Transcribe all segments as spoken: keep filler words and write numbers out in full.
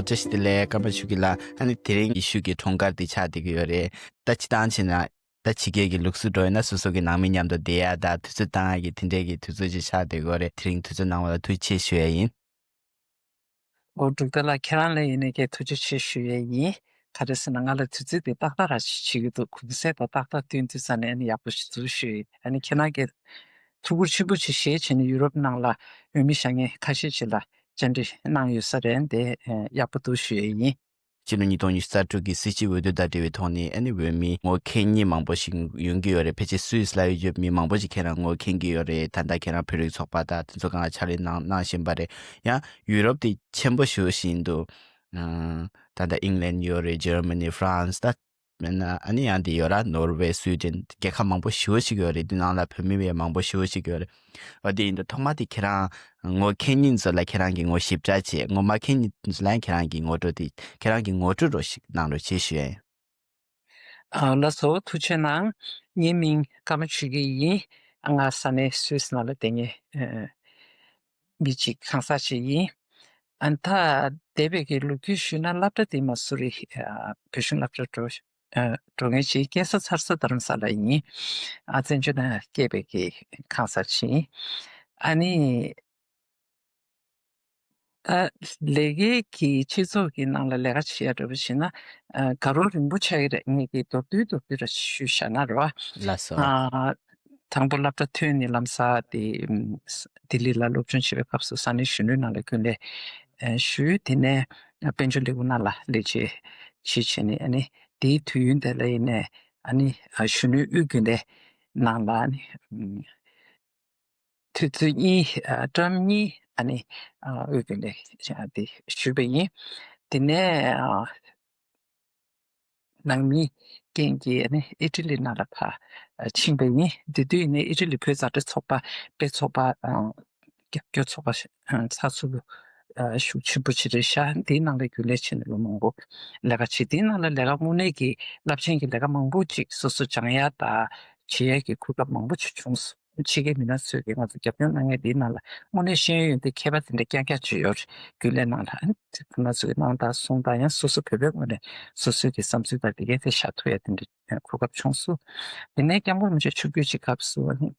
བཀྲ་ཤིས་བདེ་ལེགས། ཀརྨ་ཆོས་སྐྱིད་ལགས། ཨ་ནི་དེ་རིང་ཡེ་ཤུ་གི་འཁྲུངས་སྐར་འདི་ཆགས་བསྡད་ཀྱི་ཡོད་རེད། ད་སྤྱིར་བཏང་བྱས་ན་ད་ཕྱི་རྒྱལ་གྱི་ལུགས་སྲོལ་འདྲ་ཡིན་ན་སོ་སོ་གི་ནང་མི་མཉམ་དུ་བསྡད་ཡ་ད་དུས་ཚོད་བཏང་ཡ་གི་དེ་འདྲས་ཀྱི་དུས་ཚོད་ཅིག་ཆགས་བསྡད་ཀྱི་ཡོད་རེད། དེ་རིང་དུས་ཚོད་གནང་བ་ལ་ཐུགས་རྗེ་ཆེ་ཞུ་ཡ་ཡིན། འོ་འབྲུག་རྒྱལ་ལགས། ཁྱེད་རང་ལ་ཡིན་ནའི་ཀྱང་ཐུགས་རྗེ་ཆེ་ཞུ་ཡས་ཡིན། ག་རེ་ཟེར་ན་ང་ལ་དུས་ཚོད་དེ་ཏག་ཏག་ར་ཅིག་བྱེད་ཀྱི་འདུག་གུང་སེང་དང་ཏག་ཏག་བསྟུན་དུས་ཙ་ནས་ཨ་ནི་ཡག་པོ་ཞིག་འདུག་ཞུ་ཡིན། ཨ་ནི་ཁྱེད་རང་གིས་ཐུགས་ཁུར་ཆེན་པོ་ཅིག་བཞེས་བྱས་ནས་ཡུ་རོབ་ནང་ལ་འོས་མི་བཞེངས་མཁན་ཁ་ཤས་ཅིག་ལ་བཅར་འདྲི་གནང་ཡོད་ས་རེད། དེ་ཡག་པོ་འདུག་ཞུ་ཡས་ཡིན། སྤྱི་ལོ་ཉིས་སྟོང་ཉི་ཤུ་རྩ་དྲུག་གི་སྲིད་སྤྱི་འོས་བསྡུ་དང་འབྲེལ་བའི་ཐོག་ནས་ཨ་ནི་འོས་མི་ངོ་ཁེལ་མཁན་མང་པོ་ཞིག་ཡོང་གི་ཡོད་རེད། ཕལ་ཆེར་སུད་སི་ལ་ཡོད་མི་མང་པོ་ཞིག་ཁྱེད་རང་ངོ་མཁྱེན་གྱི་ཡོད་རེད། ད་ལྟ་ཁྱེད་རང་བོད་རིགས་ཚོགས་པ་དང་དེ་ཚོ་སྒང་ལ་ཕྱག་ལས་གནང་གནང་བཞིན་པ་རེད། ཡང་ཡུ་རོབ་དེ་ཆེན་པོ་ཞེ་པོ་ཞིག་འདུག་ཨ་ད་ལྟ་ཨིང་ལན་ཡོད་རེད། འཇར་མ་ནི། ཧྥ་རན་སི། ད་མེད་ན་ཨ་ནི་ཡང་དེ་ཡོད་ར། ནོར་ཝེ། སུའི་ཌེན། རྒྱལ་ཁབ་མང་པོ་ཞེ་པོ་ཞིག་ཡོད་རེད། དེ་ནང་ལ་བོད་མི་བས་མང་པོ་ཞེ་པོ་ཞིག་ཡོད་རེད། འོ་དེ་ཡིན་དུས་ཐོག་མ་དེ་ཁྱེད་རང་ངོ་མཁྱེན་མཁན་ཚོ་ལ་ཁྱེད་རང་གིས་ངོ་ཞིབ་ཕྲ་བྱས། ངོ་མ་མཁྱེན་མཁན་ཚོ་ལ་ཡང་ཁྱེད་རང་གི་ངོ་སྤྲོད་དེ། ཁྱེད་རང་གི་ངོ་སྤྲོད་རོགས་ཤིག་གནང་རོགས་བྱེད་ཞུ་ཡ་ཡིན། ཨ་ལགས་སོ། ཐུགས་རྗེ་གནང་། ངའི་མིང་ཀརྨ་ཆོས་སྐྱིད་ཡིན། ང་ས་གནས་སུད་སི་ནང་ལ་བསྡད་མཁན་ཨ་མི་གཅིག་གང་ཟག་ཅིག་ཡིན། ཨ་ད་འདས་པའི་གི་ལོ་རྒྱུས་ཞུས་ན་སློབ་གྲྭ་དེ་མ་སུ་རི་ཨ་བོད་གཞུང་སློབ་གྲྭ་འགྲོ་ཨ་འགྲོ་མཁན་ཅིག་སྐྱེས་ས་འཚར་ས་རྡ་རམ་ས་ལ་ཡིན། ཨ་བཙན་བྱོལ་ནང་སྐྱེས་པའི་གི་གང་ཟག་ཅིག་ཡིན། ཨ་ནི། ད་ལས་ཀའི་གི་སྤྱི་ཚོགས་ཀྱི་ནང་ལ་ལས་ཀ་བྱེད་ཡ་འདྲ་པོ་བྱས་ན། ཨ་དགའ་རབ་རིན་པོ་ཆེ་གི་རེད། ངེད་ཀྱི་མདོར་བསྡུས་མདོར་བསྡུས་ར་ཞུས་བཞག་ན་རེད་བ། ལགས་སོ། ཨ་དང་པོ་སློབ་གྲྭ་ཐོན་ནས་ལམ་སང་དེ་ལྡི་ལི་ལ་སློབ་སྦྱོང་བྱེད་པའི་སྐབས་སུ་ས་གནས་གཞོན་ནུའི་ནང་ལ་རྒྱུན་ལས་ཨ་ཞུས། དེ་ནས་དཔལ་འབྱོར་ལས་ཁུངས་ནང་ལ་ལས་བྱེད་བྱེད་བྱས་ནས། ཨ་ནི་དེའི་དུས་ཡུན་དེ་ལ་ཡིན་ནས་ཨ་ནི་ཨ་གཞོན་ནུའི་དབུས་རྒྱུན་ལས་ནང་ལ་ཨ་ནི་ཨམ། དུས་ཚོད་གཉིས་ཨ་བཀྲམ་གཉིས་ཨ་ནི་ཨ་དབུས་རྒྱུན་ལས་དེ་ཞུས་པ་ཡིན། དེ་ནས་ཨ་ནང་མིའི་རྐྱེན་གྱིས་ཨ་ནི་ཨི་ཊ་ལི་ནང་ལ་ཕར་ཨ་ཕྱིན་པ་ཡིན། དེ་དུས་ནས་ཨི་ཊ་ལི་བོད་མཛའ་འབྲེལ་ཚོགས་པ་དཔེ་ཚོགས་པ་ཨ་རྒྱབ་སྐྱོར་ཚོགས་པ་ཨ་ཚགས་ཚུད་པོ་ཨ་ཤུགས་ཆེན་པོ་ཅིག་རེད་ཤག་དེའི་ནང་ལ་རྒྱུན་ལས་བྱས་ནས་ལོ་མང་པོ་ལས་ཀ་བྱས། དེའི་ནང་ལ་ལས་ཀ་དངོས་གནས་ཀྱི་རླབས་ཆེན་གྱི་ལས་ཀ་མང་པོ་ཅིག་སོ་སོ་སྦྱང་ཡ་དང་བྱེད་ཡ་གི་གོ་སྐབས་མང་པོ་ཅིག་བྱུང་སོང་། ཕྱི་རྒྱལ་མི་སྣ་ཚོས་ཀྱིས་ང་ཚོ་རྒྱབ་སྐྱོར་གནང་མཁན་འདིའི་ནང་ལ་དངོས་གནས་ཤེས་ཡོན་དེ་མཁས་པ་དེ་འདྲ་རྐྱང་རྐྱང་ཅིག་ཡོད་རེད། རྒྱུན་ལས་ནང་ལ་ཨ་ནི་ཁོ་ན་ཚོས་གནང་སྟངས་གསུང་སྟངས། ཡང་སོ་སོ་བོད་པའི་ངོས་ནས་སོ་སོའི་གི་བསམ་ཚུལ་དང་དེ་གའི་ཐད་བཞག་ཐུབ་ཡ་དེ་འདྲ་གོ་སྐབས་བྱུང་སོང་། དེ་ནས་སྐྱབས་མགོན་རིན་པོ་ཆེ་ཆིབས་བསྒྱུར་གྱི་སྐབས་སུ་ཨ་ནི་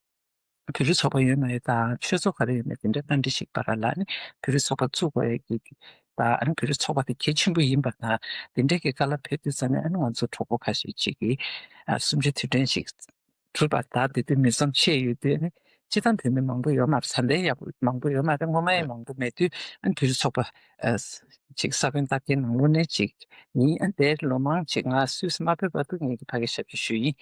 བོད་རིགས་ཚོགས་པ་ཡོད་མ་ཡོད་དང་། ཆོས་ཚོགས་ག་རེ་ཡོད་མེད་དེ་འདྲ་བརྟག་དཔྱད་ཞིག་བར་ལ་ཨ་ནི་བོད་རིགས་ཚོགས་པ་བཙུགས་དགོས་ཡ་གི་དང་། ཨ་ནི་བོད་རིགས་ཚོགས་པ་དེ་གལ་ཆེན་པོ་ཡིན་པ་དང་། དེ་འདྲའི་གི་བཀའ་སློབ་ཕེབས་དུས་ཙ་ནས་ཨ་ནི་ང་ཚོ་གྲོགས་པོ་ཁ་ཤས་ཅིག་གིས་ཨ་གསུམ་བཅུའི་དུས་དྲན་ཞིག་གྲུབ་པ་དང་། དེ་དུས་མི་འཛོམས་ཆེ་ཡོད་དུས་ཨ་ནི་སྤྱིར་བཏང་བོད་མི་མང་པོ་ཡོད་མ་རེད། ད་ལྟའི་ཡག་པོ་མང་པོ་ཡོད་མ་རེད། སྔོན་མ་ཡང་མང་པོ་མེད་དུས་ཨ་ནི་བོད་རིགས་ཚོགས་པ་ཨ་ཅིག་ས་བོན་བཏབ་མཁན་ནང་ལོགས་ནས་ཅིག་ཡིན། ཨ་ནི་དེར་ལོ་མང་ཅིག་ང་སུད་སི་མ་སྤོས་བར་དུ་ངེད་ཀྱི་ཕ་གིར་ཞབས་ཕྱི་ཞུས་ཡིན།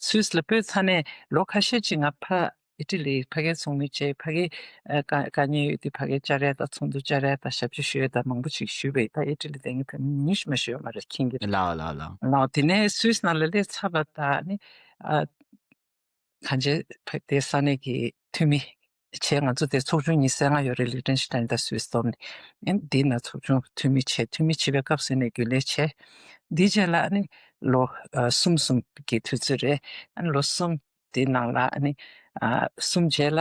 སུད་སི་ལ་སྤོས་ཚར་ནས་ལོ་ཁ་ཤས་ཅིག་ང་ཕ་ཨི་ཊ་ལི་ཕ་གིར་ཚོགས་མི་བྱས། ཕ་གིར་ཨ་དཀའ་དཀའ་ངལ་ཡོད་དུས་ཕ་གིར་བཅར་ཡ་དང་ཚོགས་འདུ་བཅར་ཡ་དང་ཞབས་ཕྱི་ཞུ་ཡ་དང་མང་པོ་ཅིག་ཞུས་པས། ད་ཨི་ཊ་ལི་བསྡད་མཁན་བོད་མི་ཉུང་ཤས་མ་ཞིག་ཡོད་མ་རེད། མཁྱེན་གྱི་རེད། ལགས་ལགས་ལགས། ལགས། དེ་ནས་སུད་སི་ནང་ལ་སླེབས་ཚར་བ་དང་ནི་ཨ་གང་བྱས་བོད་དེ་ས་གནས་ཀྱི་འཐུས་མི་བྱས། ང་ཚོ་དེ་ཚོགས་ཆུང་ཉི་ཤུ་རྩ་ལྔ་ཡོད་རེད། ལིག་ཏེན་ཤི་ཏན་དང་སུད་སི་བསྡོམས་ནས། ཨ་ནི་འདི་ན་ཚོགས་ཆུང་འཐུས་མི་བྱས། འཐུས་མི་བྱེད་པའི་སྐབས་སུ་ནས་རྒྱུན་ལས་བྱས། འདིའི་རྗེས་ལ་ཨ་ནི་ལོ་ཨ་གསུམ་གསུམ་གྱི་དུས་ཚོད་རེད། ཨ་ནི་ལོ་གསུམ་དེའི་ནང་ལ་ཨ་ནི་ཨ་གསུམ་རྗེས་ལ་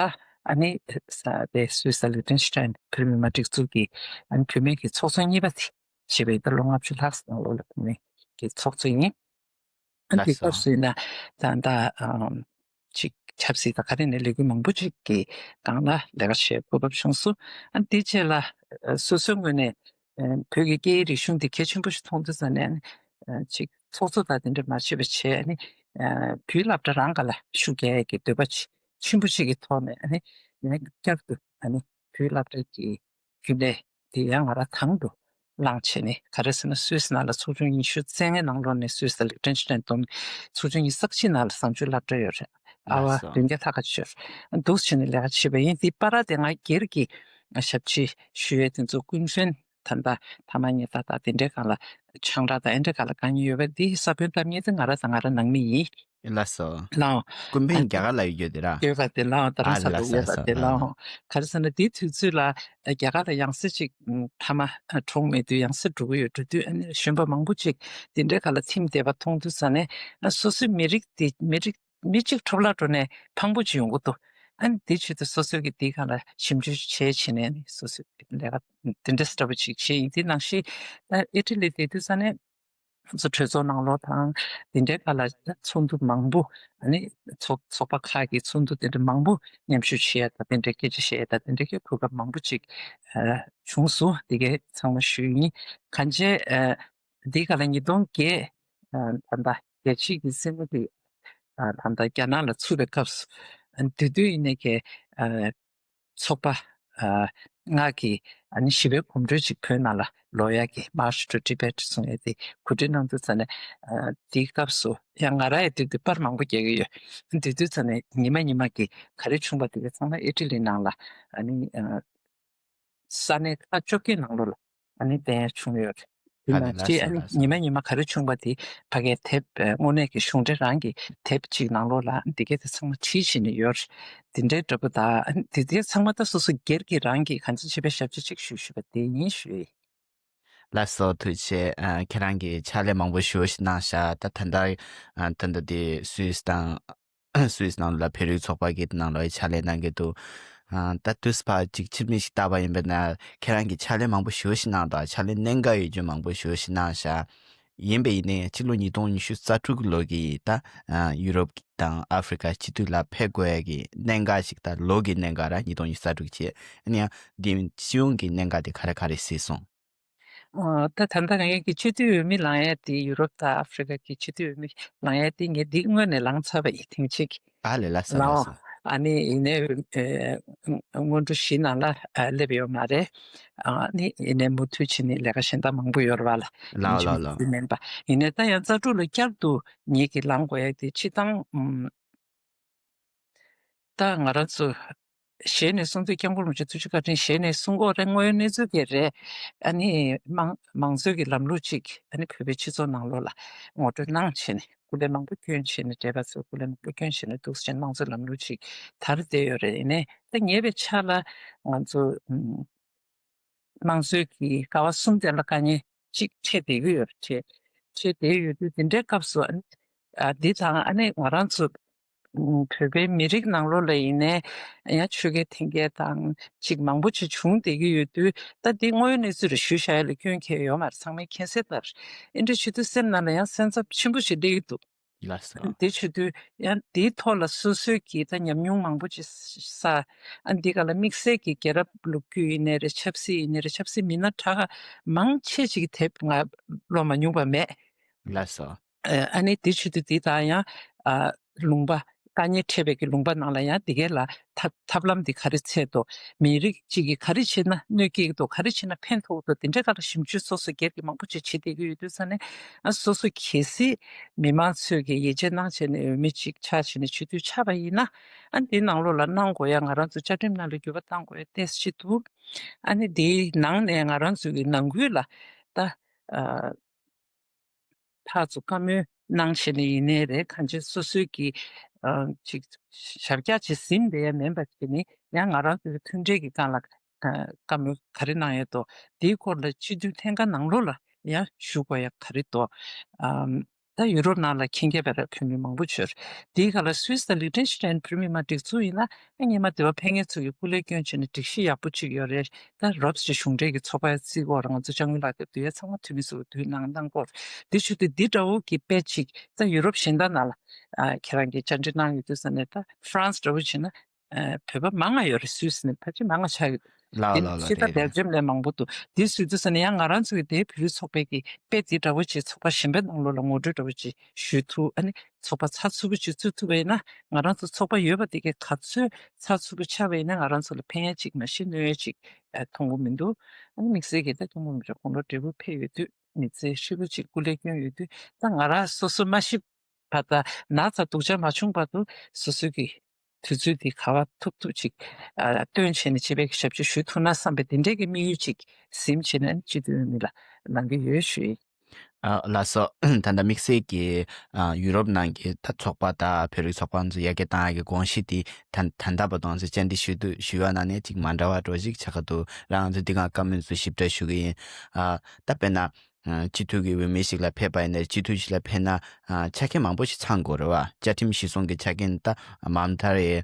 ཨ་ནི་ས་དེ་སུད་སི་ལིག་ཏེན་ཤི་ཏན་བོད་མི་མང་སྒྲིག་འཛུགས་ཀྱི་ཨ་ནི་བུད་མེད་ཀྱི་ཚོགས་གཙོ་གཉིས་པ་དེ་བྱས་པའི་ད་ལོ་ལྔ་བཅུ་ལྷག་ཙམ་ནང་ལོགས་ལ་བུད་མེད་ཀྱི་ཚོགས་གཙོ་ཡིན། ཨ་ལགས་དེ་སོ། སྐབས་སུ་ཡིན་ན་ད་ལྟ་ཨམ་ཅིག་ཆབ་སྲིད་དང་ག་རེ་ནས་ལས་འགུལ་མང་པོ་ཅིག་གི་སྒང་ལ་ལས་ཀ་བྱེད་གོ་སྐབས་བྱུང་སོང་། ཨ་དེ་རྗེས་ལ་ཨ་སོ་སོའི་ངོས་ནས་ཨ་བོད་ཀྱི་སྐད་ཡིག་རིག་གཞུང་འདི་གལ་ཆེན་པོ་ཞིག་མཐོང་དུས་ཙ་ནས་ཨ་ཅིག་ཚོགས་གཙོ་དང་དེ་འདྲ་མ་བྱེད་པ་བྱས། ཨ་ནི་ཨ་བོད་སློབ་གྲྭ་རང་སྒང་ལ་ཤུགས་རྒྱག་ཡས་ཀྱི་འདོད་པ་ཆེ་ཆེན་པོ་ཅིག་གི་ཐོག་ནས་ཨ་ནི་ཡང་བསྐྱར་དུ་ཨ་ནི་བོད་སློབ་གྲྭ་གི་རྒྱུན་ལས་དེ་ཡང་ང་རང་དང་དུ་བླངས་བྱས་ནས། ག་རེ་ཟེར་ན་སུད་སི་ནང་ལ་ཚོགས་ཆུང་ཉི་ཤུ་རྩ་ལྔའི་ནང་ལོགས་ནས་སུད་སི་དང་ལིག་ཏེན་ཤི་ཏན་བསྡོམས་ནས་ཚོགས་ཆུང་ཉི་ཤུ་རྩ་གཅིག་ནང་ལ་བཟང་སྤྱོད་སློབ་གྲྭ་ཡོད་རེད། ཨ་ལགས་བ་སོ། བདུན་བརྒྱ་ལྷག་ཙམ་ཡོད་རེད། འདུག་བྱས་ནས་ལས་ཀ་བྱས་པ་ཡིན། དེ་བར་དེ་ང་སྒེར་གྱི་ཞབས་ཕྱི་ཞུ་ཡས་དེ་ཚོ་སྐུ་མགྲོན་ད་ལྟ་ཕ་མ་གཉིས་ད་ལྟ་དེ་འདྲའི་སྒང་ལ་ཆང་རག་དང་ཨེ་འདྲའི་སྒང་ལ་དཀའ་ངལ་ཡོད་པ་འདི་ས་བོན་བཏབ་མཁན་དེ་ང་རང་དང་ང་རང་ནང་མི་ཡིན། ལགས་སོ། ལགས། ཀུན་ཕན་རྒྱ་གར་ལ་ཡོད་རྒྱུ་དེ་ར། ཡོད་པ་དེ་ལགས། རྡ་རམ་ས་ལ་ཡོད་པ་དེ་ལགས། ག་རེ་ཟེར་ན་དེའི་དུས་ཚོད་ལ་རྒྱ་གར་ལ་ཡང་སེ་ཅིག་ཕ་མ་གྲོངས་མེད་དུས་ཡང་སེ་འགྲོ་གི་ཡོད། འགྲོ་དུས་ཨ་ནི་གཞོན་པ་མང་པོ་ཅིག་དེ་འདྲའི་སྒང་ལ་ཐིམ་བསྡད་པ་མཐོང་དུས་ཙ་ནས་སོ་སོའི་མི་རིགས་དེ་མི་རིགས་མི་གཅིག་འཕྲོ་བརླག་འགྲོ་ནས་ཕངས་པོ་ཅིག་ཡོང་གི་འདུག་ཨ་ནི་དེ་ཆེད་དུ་སོ་སོའི་གི་དེའི་སྒང་ལ་ཞིབ་འཇུག་བྱས་བྱས་ནས་ནི་སོ་སོའི་ལས་ཀ་དེ་འདྲ་ལྟ་བུ་ཅིག་བྱས་ཡིན། དེ་ནང་བཞིན་ཨ་ཨི་ཊ་ལི་དེ་དུས་ས་ནས་ང་ཚོ་གྲོས་ཚོགས་ནང་ལོགས་དང་དེ་འདྲའི་སྒང་ལ་ཚོགས་འདུ་མང་པོ། ཨ་ནི་ཚོགས་ཚོགས་པ་ཁག་གི་ཚོགས་འདུ་དེ་འདྲ་མང་པོ་མཉམ་ཞུགས་བྱས་ཡ་དང་། དེ་འདྲའི་སྐད་ཆ་བཤད་ཡ་དང་། དེ་འདྲའི་གི་གོ་སྐབས་མང་པོ་ཅིག་ཨ་བྱུང་སོང་། དེ་གའི་ཚང་མ་ཞུས་ཡིན། གང་བྱས་ཨ་འདིའི་སྒང་ལ་ཉིས་སྟོང་བརྒྱད་ཨ་ད་ལྟ་རྒྱལ་སྤྱིའི་གི་སྲིད་བློན་དེ་ཨ་ད་ལྟ་རྒྱ་ནག་ལ་ཚུད་པའི་སྐབས་སུ། ཨ་དེ་དུས་ཡིན་ནའི་གི་ཨ་ཚོགས་པ་ཨ་ལྔ་གིས་ཨ་ནི་ཞི་བའི་གོམ་བགྲོད་ཅིག་བོད་ནང་ལ་ལོག་ཡག་གི་March to Tibet གསུང་ཡས་དེ་གོ་སྒྲིག་གནང་དུས་ཙ་ནས། ཨ་དེའི་སྐབས་སུ་ཡང་ང་རང་ཡང་དེ་དུས་པར་མང་པོ་རྒྱག་གི་ཡོད། དེ་དུས་ཙ་ནས་ཉི་མ་ཉི་མ་གི་ག་རེ་བྱུང་པ་དེ་ག་ཚང་མ་ཨི་ཊ་ལི་ནང་ལ་ཨ་ནི་ཨ་ས་གནས་ཁག་བཅོ་བརྒྱད་ནང་ལོགས་ལ་ཨ་ནི་བསྟན་ཡ་བྱུང་ཡོད་རེད། དེ་ཨ་ནི་ནང་ལ་བཞིན་ཨ་ནི་ལ་ཉི་མ་ཉི་མ་ག་རེ་བྱུང་པ་དེ་ཕ་གིའི་དེབ་ཨ་དངོས་གནས་ཀྱི་གཞུང་འབྲེལ་རང་གི་དེབ་ཅིག་ནང་ལོགས་ལ་འདི་གས་དེ་ཚང་མ་བྲིས་བྱས་ནས་ཡོད་རེད། དེ་འདྲའི་འདྲ་པོ་དང་། ཨ་ནི་དེ་དེ་ཚང་མ་ད་སོ་སོ་སྒེར་གྱི་རང་གི་གང་ཅི་བྱེད་པའི་ཞབས་ཕྱི་ཅིག་ཞུ་ཞུ་བ་དེ་ཡིན་ཞུ་ཡིན། ལགས་སོ། ཐུགས་རྗེ་ཆེ། ཨ་ཁྱེད་རང་གིས་ཕྱག་ལས་མང་པོ་ཞེ་པོ་ཞིག་གནང་ཤག་ད་ད་ལྟ་ཨ་ད་ལྟ་དེ་སུད་སི་དང་སུད་སི་ནང་ལ་བོད་རིགས་ཚོགས་པ་གི་ནང་ལ་ཕྱག་ལས་གནང་གི་འདུག་ཨ་ད་དུས་ཕར་ཅིག་ཕྱིར་མིག་ཞིག་བལྟས་པ་ཡིན་པ་ན་ཁྱེད་རང་གིས་ཕྱག་ལས་མང་པོ་ཞེ་པོ་ཞིག་གནང་འདུག་ཕྱག་ལས་གནད་འགག་ཡོད་རྒྱུ་མང་པོ་ཞེ་པོ་ཞིག་གནང་ཤག་ཡིན་པ་ཡིན་ནའི་ཕྱི་ལོ་ཉིས་སྟོང་ཉི་ཤུ་རྩ་དྲུག་ལོ་གི་ད་ཨ་ཡུ་རོབ་དང་ཨ་ཧྥི་རི་ཀ་སྤྱི་འཐུས་ལ་ཕེབས་དགོས་ཡ་གི་གནད་འགག་ཞིག་ད་ལོ་གི་གནད་འགག་ར་ཉིས་སྟོང་ཉི་ཤུ་རྩ་དྲུག་བྱས། ཨ་ནི་ཡང་འདི་སྤྱི་ཡོངས་ཀྱི་གནད་འགག་དེ་ག་རེ་ག་རེ་གཟིགས་སོང་། ཨོ། ད་ད་ལྟ་ངས་ཀྱི་སྤྱི་འཐུས་འོས་མི་ལངས་ཡས་དེ་ཡུ་རོབ་དང་ཨ་ཧྥི་རི་ཀ་གི་སྤྱི་འཐུས་འོས་མི་ལངས་ཡས་དེ་ངས་འདི་སྔོན་ནས་ལངས་ཚར་བ་ཡིན། ཐེངས་གཅིག་ཨ་ལས། ལགས་སོ། ལགས་ལའོ། སོ། ཨ་ནི་ཡིན་ནའི་ཨེ་སྔོན་འགྲོ་བཞི་ནང་ལ་ཨ་སླེབས་ཡོད་མ་རེད། ཨ་ནི་ཡིན་ནའི་མུ་མཐུད་བྱས་ནས་ལས་ཀ་གཞན་དག་མང་པོ་ཡོད་རེད་བ་ལ། ལགས་ཡིན་ལགས་ཅིག་ལགས། མིན་པ་ཡིན་ནའི་ད་ཡང་རྩ་དྲུག་ལ་བསྐྱར་དུ་ངེད་ཀྱིས་ལངས་དགོས་ཡས་དེ་སྤྱི་བཏང་ཨམ། ད་ང་རང་ཚོ་ཞལ་ནས་གསུང་དུས་སྐྱབས་མགོན་རིན་པོ་ཆེ་ཐུགས་རྗེ་བཀའ་དྲིན་ཞལ་ནས་གསུང་གི་ཡོད་རེད། དངོས་ཡོད་གནས་ཚུལ་དེ་རེད། ཨ་ནི་མང་མང་གཙོའི་གི་ལམ་ལུགས་ཅིག་ཨ་ནི་བོད་པའི་སྤྱི་ཚོགས་ནང་ལོགས་ལ་ངོ་སྤྲོད་གནང་བྱས་ནས་སྐུ་ལས་མང་པོ་བསྐྱོན་བྱས་ནས། བགྲེས་པ་ཚོས་སྐུ་ལས་མང་པོ་བསྐྱོན་བྱས་ནས་འདུག་སེ་བྱས་ནས་དམངས་གཙོའི་ལམ་ལུགས་ཅིག་དར་བསྡད་ཡོད་རེད། ཡིན་ནའི་ད་ཉེ་བའི་ཆར་ལ་ང་ཚོ་ཨུམ། དམངས་གཙོའི་གི་ཀ་བ་གསུམ་དེ་ལ་དཀའ་ངལ་གཅིག་འཕྲད་བསྡད་ཀྱི་ཡོད་རེད། འཕྲད་འཕྲད་བསྡད་ཡོད་དུས་དེ་འདྲའི་སྐབས་སུ་ཨ་ནི་ཨ་འདི་དང་ཨ་ནི་ང་རང་ཚོ་ཨུམ་བོད་པའི་མི་རིགས་ནང་ལོགས་ལ་ཡིན་ནའི་ཡང་ཆོས་རྒྱལ་དེང་རྒྱལ་དང་གཅིག་མང་པོ་ཅིག་བྱུང་བསྡད་ཀྱི་ཡོད་དུས། ད་འདི་དངོས་ཡོད་གནས་ཚུལ་རེད། ཞུ་བཞག་ཡ་ལ་སྐྱོན་གང་ཡང་ཡོད་མ་རེད། ཚང་མས་མཁྱེན་གསལ་ལྟར། ཨེ་འདྲ་བྱེད་དུས་སེམས་ནང་ལ་ཡང་སེམས་འཚབ་ཆེན་པོ་ཞིག་སླེབས་ཀྱི་འདུག་ལགས་སོ། དེ་བྱེད་དུས་ཡང་དེའི་ཐོག་ལ་སོ་སོའི་གི་ད་ཉམས་མྱོང་མང་པོ་ཅིག་བསགས། ཨ་འདི་ག་ལ་དམིགས་བསལ་གྱི་རྒྱལ་རབས་ལོ་རྒྱུས་ཡིན་ནའི་རེད། ཆབ་སྲིད་ཡིན་ནའི་རེད། ཆབ་སྲིད་མི་སྣ་ཁག་མང་ཆེ་ཅིག་གི་དེབ་ང་ཀློག་མ་མྱོང་པ་མེད། ལགས་སོ། ཨ་ཨ་ནི་དེ་བྱེད་དུས་དེ་དང་ཡང་ཨ་ལུང་པ་དཀའ་ངལ་འཕྲད་པའི་གི་ལུང་པ་ནང་ལ་ཡང་དེ་གའི་ལ་ཐབས་ཐབས་ལམ་འདི་ག་རེ་འཚོལ་འདུག་མི་རིགས་གཅིག་གིས་ག་རེ་བྱས་ན་གནོད་སྐྱེལ་འདུག་ག་རེ་བྱས་ན་ཕན་ཐོགས་འདུག་དེ་འདྲའི་སྒང་ལ་ཞིབ་འཇུག་སོ་སོ་སྒེར་གྱི་མང་པོ་ཅིག་བྱེད་བསྡད་ཀྱི་ཡོད་དུས་ཙ་ནས། ཨ་སོ་སོ་གལ་སྲིད་མི་མང་ཚོས་ཀྱིས་ཡིད་ཆེས་གནང་བྱས་ནས་འོས་མི་ཅིག་ཆགས་བྱས་ནས་བྱེད་དུས་ཆགས་པ་ཡིན་ན། ཨ་འདིའི་ནང་ལོགས་ལ་གནང་དགོས་ཡ། ང་རང་ཚོ་བཅའ་ཁྲིམས་ནང་ལ་འགྱུར་བ་གཏང་དགོས་ཡ་ཏོག་ཙམ་ཅིག་འདུག་ཨ་ནི་དེའི་ནང་ནས་ང་རང་ཚོ་གི་ནང་ཁུལ་ལ་ད་ཨ་ཕར་ཚུར་བཀའ་མོལ་གནང་བྱས་ནས་ཡིན་ནའི་རེད། གང་ཅི་སོ་སོའི་གི་ཨ་ཅིག་ཞབས་བཀྱག་ཅིག་ཟིན་བསྡད་ཡ་མིན་པ་བྱས་ནས། ཡང་ང་རང་ཚོའི་མཐུན་འབྲེལ་གྱི་སྒང་ལ་ཨ་བཀའ་མོལ་ག་རེ་གནང་ཡས་འདུག་དེའི་སྐོར་ལ་སྤྱི་འཐུས་ལྷན་ཁང་ནང་ལོགས་ལ་ཡང་ཞུ་དགོས་ཡ་ག་རེ་འདུག་ཨམ་ད་ཡུ་རོབ་ནང་ལ་མཁྱེན་མཁན་བོད་པ་བོད་མི་མང་པོ་ཡོད་རེད། དེའི་སྒང་ལ་སུད་སི་དང་ལིག་ཏེན་ཤི་ཏན་བོད་མི་མང་སྒྲིག་འཛུགས་ཡིན་ན། ཨ་སྔོན་མ་སྡེ་བ་ཕེབས་མཁན་ཚོ་གིས་སྐུ་ལས་བསྐྱོན་བྱས་ནས་སྒྲིག་གཞི་ཡག་པོ་ཅིག་ཡོད་རེད། ད་རོབ་ཙམ་གཞུང་འབྲེལ་གྱི་ཚོགས་པ་བརྩི་དགོས་རེད། ང་ཚོ་ཅ་དངོས་ལགས་ཀྱིས་འདུག་ཡ་ཚང་མ་འཐུས་མི་ཚོ་འདུག་གནང་གནང་དགོས་རེད། དེ་བྱེད་དུས་འདི་འདྲ་བོ་གི་དཔེ་ཅིག་ད་ཡུ་རོབ་གཞན་དག་ནང་ལ་ཨ་ཁྱེད་རང་གིས་བཅར་འདྲི་གནང་ཡོད་དུས་ཙ་ནས། ད་ཧྥ་རན་སི་འདྲ་བོ་བྱས་ན་ཨ་བོད་པ་མང་ང་ཡོད་རེད། སུད་སི་ནས་ཕལ་ཆེར་མང་ང་ཆགས་ཡོད། ལགས་དེ་ལགས་ནས་ལགས། ཕྱི་ད་རེད་སྦེལ་རེད། ཇམ་ལས་མང་པོ་འདུག་དེ་བྱེད་དུས་ཙ་ནས་ཡང་ང་རང་ཚོ་གི་དེའི་བོད་རིགས་ཚོགས་པའི་གི་དཔེ་དེ་འདྲ་བོ་ཅིག་ཚོགས་པ་གཞན་པའི་ནང་ལོགས་ལ་ངོ་སྤྲོད་འདྲ་བོ་ཅིག་ཞུ་ཐུབ། ཨ་ནི་ཚོགས་པ་ཚགས་ཚུད་པོ་ཅིག་བཙུགས་ཐུབ་པ་ཡིན་ན། ང་རང་ཚོ་ཚོགས་པ་ཡོད་པ་དེ་གས་ག་ཚོད་ཚགས་ཚུད་པོ་ཆགས་པ་ཡིན་ན། ང་རང་ཚོ་ལ་ཕན་ཡ་ཅིག་མ་གཞི་གནོད་ཡ་ཅིག་ཨ་མཐོང་གི་མི་འདུག་ཨ་ནི་དམིགས་བསལ་གྱི་ད་སྐྱབས་མགོན་རིན་པོ་ཆེ་དགུང་ལོ་བགྲེས་པོ་ཕེབས་ཡོད་དུས་མི་ཚེ་ཧྲིལ་པོ་ཅིག་སྐུ་ལས་བསྐྱོན་ཡོད་དུས། ད་ང་རང་སོ་སོ་མ་ཤི་བར་དུ། ན་ཚ་སྡུག་ཅག་མ་བྱུང་བར་དུ་སོ་སོ་གི་དུས་ཚོད་འདི་ག་བ་ཐུབ་ཐུབ་ཅིག་ཨ་བཏོན་བྱས་ནས་སྤྱི་པའི་ཞབས་ཕྱི་ཞུ་ཐུབ་ན་བསམ་པའི་དེ་འདྲའི་གི་དམིགས་ཡུལ་ཅིག་ཟིན་བྱས་ནས་སྤྱི་འཐུས་འོས་མི་ལ་ལངས་ཀྱི་ཡོད་ཞུ་ཡིན། ཨ་ལགས་སོ། ད་ལྟ་དམིགས་བསལ་གྱི་ཨ་ཡུ་རོབ་ནང་གི་ད་ཚོགས་པ་དང་བོད་རིགས་ཚོགས་པ་ཚོ་ཡར་རྒྱས་བཏང་ཡག་གི་དགོངས་གཞི་དེ་ད་ད་ལྟ་བར་དུ་ང་ཚོས་བཅར་འདྲི་ཞུ་དུས་ཞུ་བ་ནང་ནས་ཅིག་མ་འདྲ་བ་འདྲ་བོ་ཞིག་ཆགས་ཀྱི་འདུག་རང་ཚོ་འདི་སྒང་བཀའ་མོལ་ཚོ་ཞིབ་ཕྲ་ཞུ་གི་ཡིན། ཨ་ད་དཔེར་ན། སྤྱི་འཐུས་ཀྱི་འོས་མི་ཞིག་ལ་ཕེབས་པ་ཡིན་ན། སྤྱི་འཐུས་ཞིག་ལ་ཕེབས་ན་ཆ་རྐྱེན་མང་པོ་ཞིག་ཚང་དགོས་རེད་བ། བཅའ་ཁྲིམས་གཞི་བཟུང་གི་ཆ་རྐྱེན་ད་མ་མཐའ་རེད།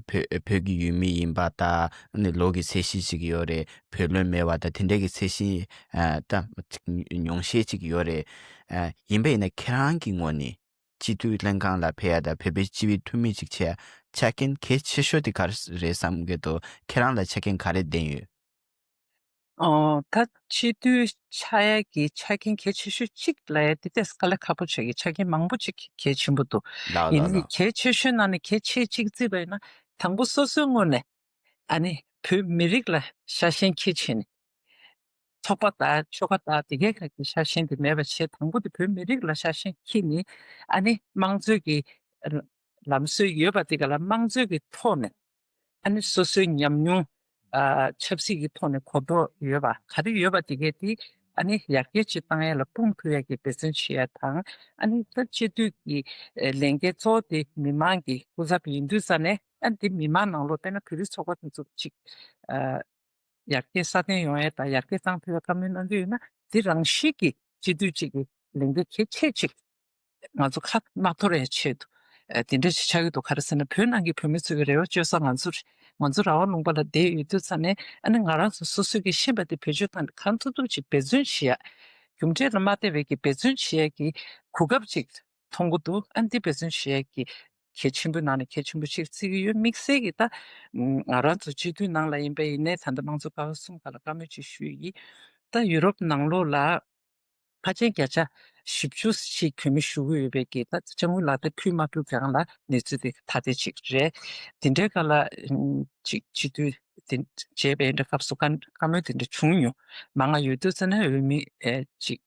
བོད་བོད་ཀྱི་ཡུལ་མི་ཡིན་པ་དང་། ནི་ལོ་གི་ཚད་གཞི་ཞིག་ཡོད་རེད། བུ་ལོན་མེད་པ་དང་དེ་འདྲ་གི་ཚད་གཞི་ད་ཉུང་ཤས་ཅིག་ཡོད་རེད། ཡིན་པ་ཡིན་ན་ཁྱེད་རང་གི་ངོས་ནས་སྤྱི་འཐུས་ལྷན་ཁང་ལ་ཕེབས་ཡ་དང་བོད་པའི་སྤྱི་པའི་འཐུས་མི་ཅིག་བྱེད་ཡ་ཆ་རྐྱེན་གལ་ཆེ་ཤོས་དེ་ག་རེ་རེད་བསམ་གྱི་འདུག་ཁྱེད་རང་ལ་ཆ་རྐྱེན་ག་རེ་ལྡན་ཡོད། ཨོ། ད་སྤྱི་འཐུས་ཆགས་ཡ་གི་ཆ་རྐྱེན་གལ་ཆེ་ཤོས་གཅིག་ལ་ཡ་དེ་ཏོག་ཙམ་དཀའ་ལས་ཁག་པོ་ཆགས་ཀྱི། ཆ་རྐྱེན་མང་པོ་ཅིག་གལ་ཆེན་པོ་འདུག་ལགས་ཡིན་ལགས་ནའི་ལགས། གལ་ཆེ་ཤོས་ནང་ནས་གལ་ཆེ་གཅིག་བརྩིས་པ་ཡིན་ན། དང་པོ་སོ་སོའི་ངོས་ནས་ཨ་ནི་བོད་མི་རིགས་ལ་ཤ་ཞེན་འཁྱེར་བྱས་ནས། ཚོགས་པ་དང་ཆོལ་ཁ་དང་དེ་གའི་ཁག་གི་ཤ་ཞེན་དེ་མེད་པ་བྱས། དང་པོ་དེ་བོད་མི་རིགས་ལ་ཤ་ཞེན་འཁྱེར་ནས། ཨ་ནི་དམངས་གཙོའི་གི་ལམ་སྲོལ་ཡོད་པ་དེ་ག་ལ་དམངས་གཙོའི་གི་ཐོག་ནས། ཨ་ནི་སོ་སོའི་ཉམས་མྱོང་། ཨ། ཆབ་སྲིད་ཀྱི་ཐོག་ནས་གོ་རྟོགས་ཡོད་པ་ག་རེ་ཡོད་པ་དེ་གས་དེ། ཨ་ནི་ཡར་རྒྱས་ཅིག་བཏང་ཡ་ལ་དཔུང་འཐུ་ཡ་གི་འབད་བརྩོན་བྱེད་ཡ་དང་། ཨ་ནི་ད་སྤྱི་འཐུས་ཀྱི་ཨེ་ལས་འགན་གཙོ་བོ་དེ་མི་མང་གི་སྐུ་ཚབ་ཡིན་དུས་ཙ་ནས། ཨ་ནི་དེ་མི་མང་ནང་ལོགས་དཔེར་ན་བོད་རིགས་ཚོགས་པ་དེ་ཚོ་ཅིག་ཨ། ཡར་རྒྱས་སྲ་བརྟན་ཡོང་ཡ་དང་ཡར་རྒྱས་བཏང་ཐུབ་ཡ་བཀའ་མོལ་གནང་གི་ཡོད་ན། དེ་རང་བཞིན་གྱིས་སྤྱི་འཐུས་གཅིག་གི་ལས་འགན་གལ་ཆེ་གཅིག་ང་ཚོ་ཁ་མ་འཐོར་ཡ་ཆེད་དུ། ཨ། དེ་འདྲ་ཞིག་ཆགས་ཀྱི་འདུག་ག་རེ་ཟེར་ན། བོད་ནང་གི་བོད་མི་ཚོ་གི་རེ་བ་བཅོལ་ས་ང་ཚོ་རེད། ང་ཚོ་ར་བ་ལུང་པ་ལ་བསྡད་ཡོད་དུས་ཙ་ནས། ཨ་ནི་ང་རང་ཚོ་སོ་སོ་གི་ཤེས་པ་དེ་བེད་སྤྱོད་བཏང་ནས་གང་ཐུབ་ཐུབ་ཅིག་འབད་བརྩོན་བྱེད་ཡ། རྒྱུ་འབྲས་ལ་མ་བལྟས་པའི་གི་འབད་བརྩོན་བྱེད་ཡ་གི་གོ་སྐབས་ཅིག་མཐོང་གི་འདུག་ཨ་ནི་འདི་འབད་བརྩོན་བྱེད་ཡ་གི་གལ་ཆེན་པོའི་ནང་ནས་གལ་ཆེན་པོ་ཅིག་བརྩི་གི་ཡོད། དམིགས་བསལ་གྱི་ད་ང་རང་ཚོ་སྤྱི་འཐུས་ནང་ལ་ཡིན་པ་ཡིན་ནའི། ད་ལྟ་དམངས་གཙོ་ཀ་བ་གསུམ་ཁག་ལ་བཀའ་མོལ་ཅིག་ཞུ་ཡི། ད་ཡུ་རོབ་ནང་ལོགས་ལ་ཕལ་ཆེར་བརྒྱ་ཆ་བཞི་བཅུ་ཞིག་བོད་མི་བཞུགས་ཀྱི་ཡོད་པའི་གི། ད་ཅ་དངོས་ལག་དེབ་ཕུལ་མ་ཕུལ་གང་ལ་གནས་ཚུལ་དེ་ཐ་དད་ཅིག་རེད། དེ་འདྲའི་སྐབས་ལ་ཅིག་སྤྱི་འཐུས་དེ་བྱས་པའི་འདྲ་སྐབས་སུ་བཀའ་བཀའ་མོལ་དེ་འདྲ་བྱུང་མྱོང་། མང་ང་ཡོད་དུས་ཙ་ན་འོས་མི་ཨེ་ཅིག་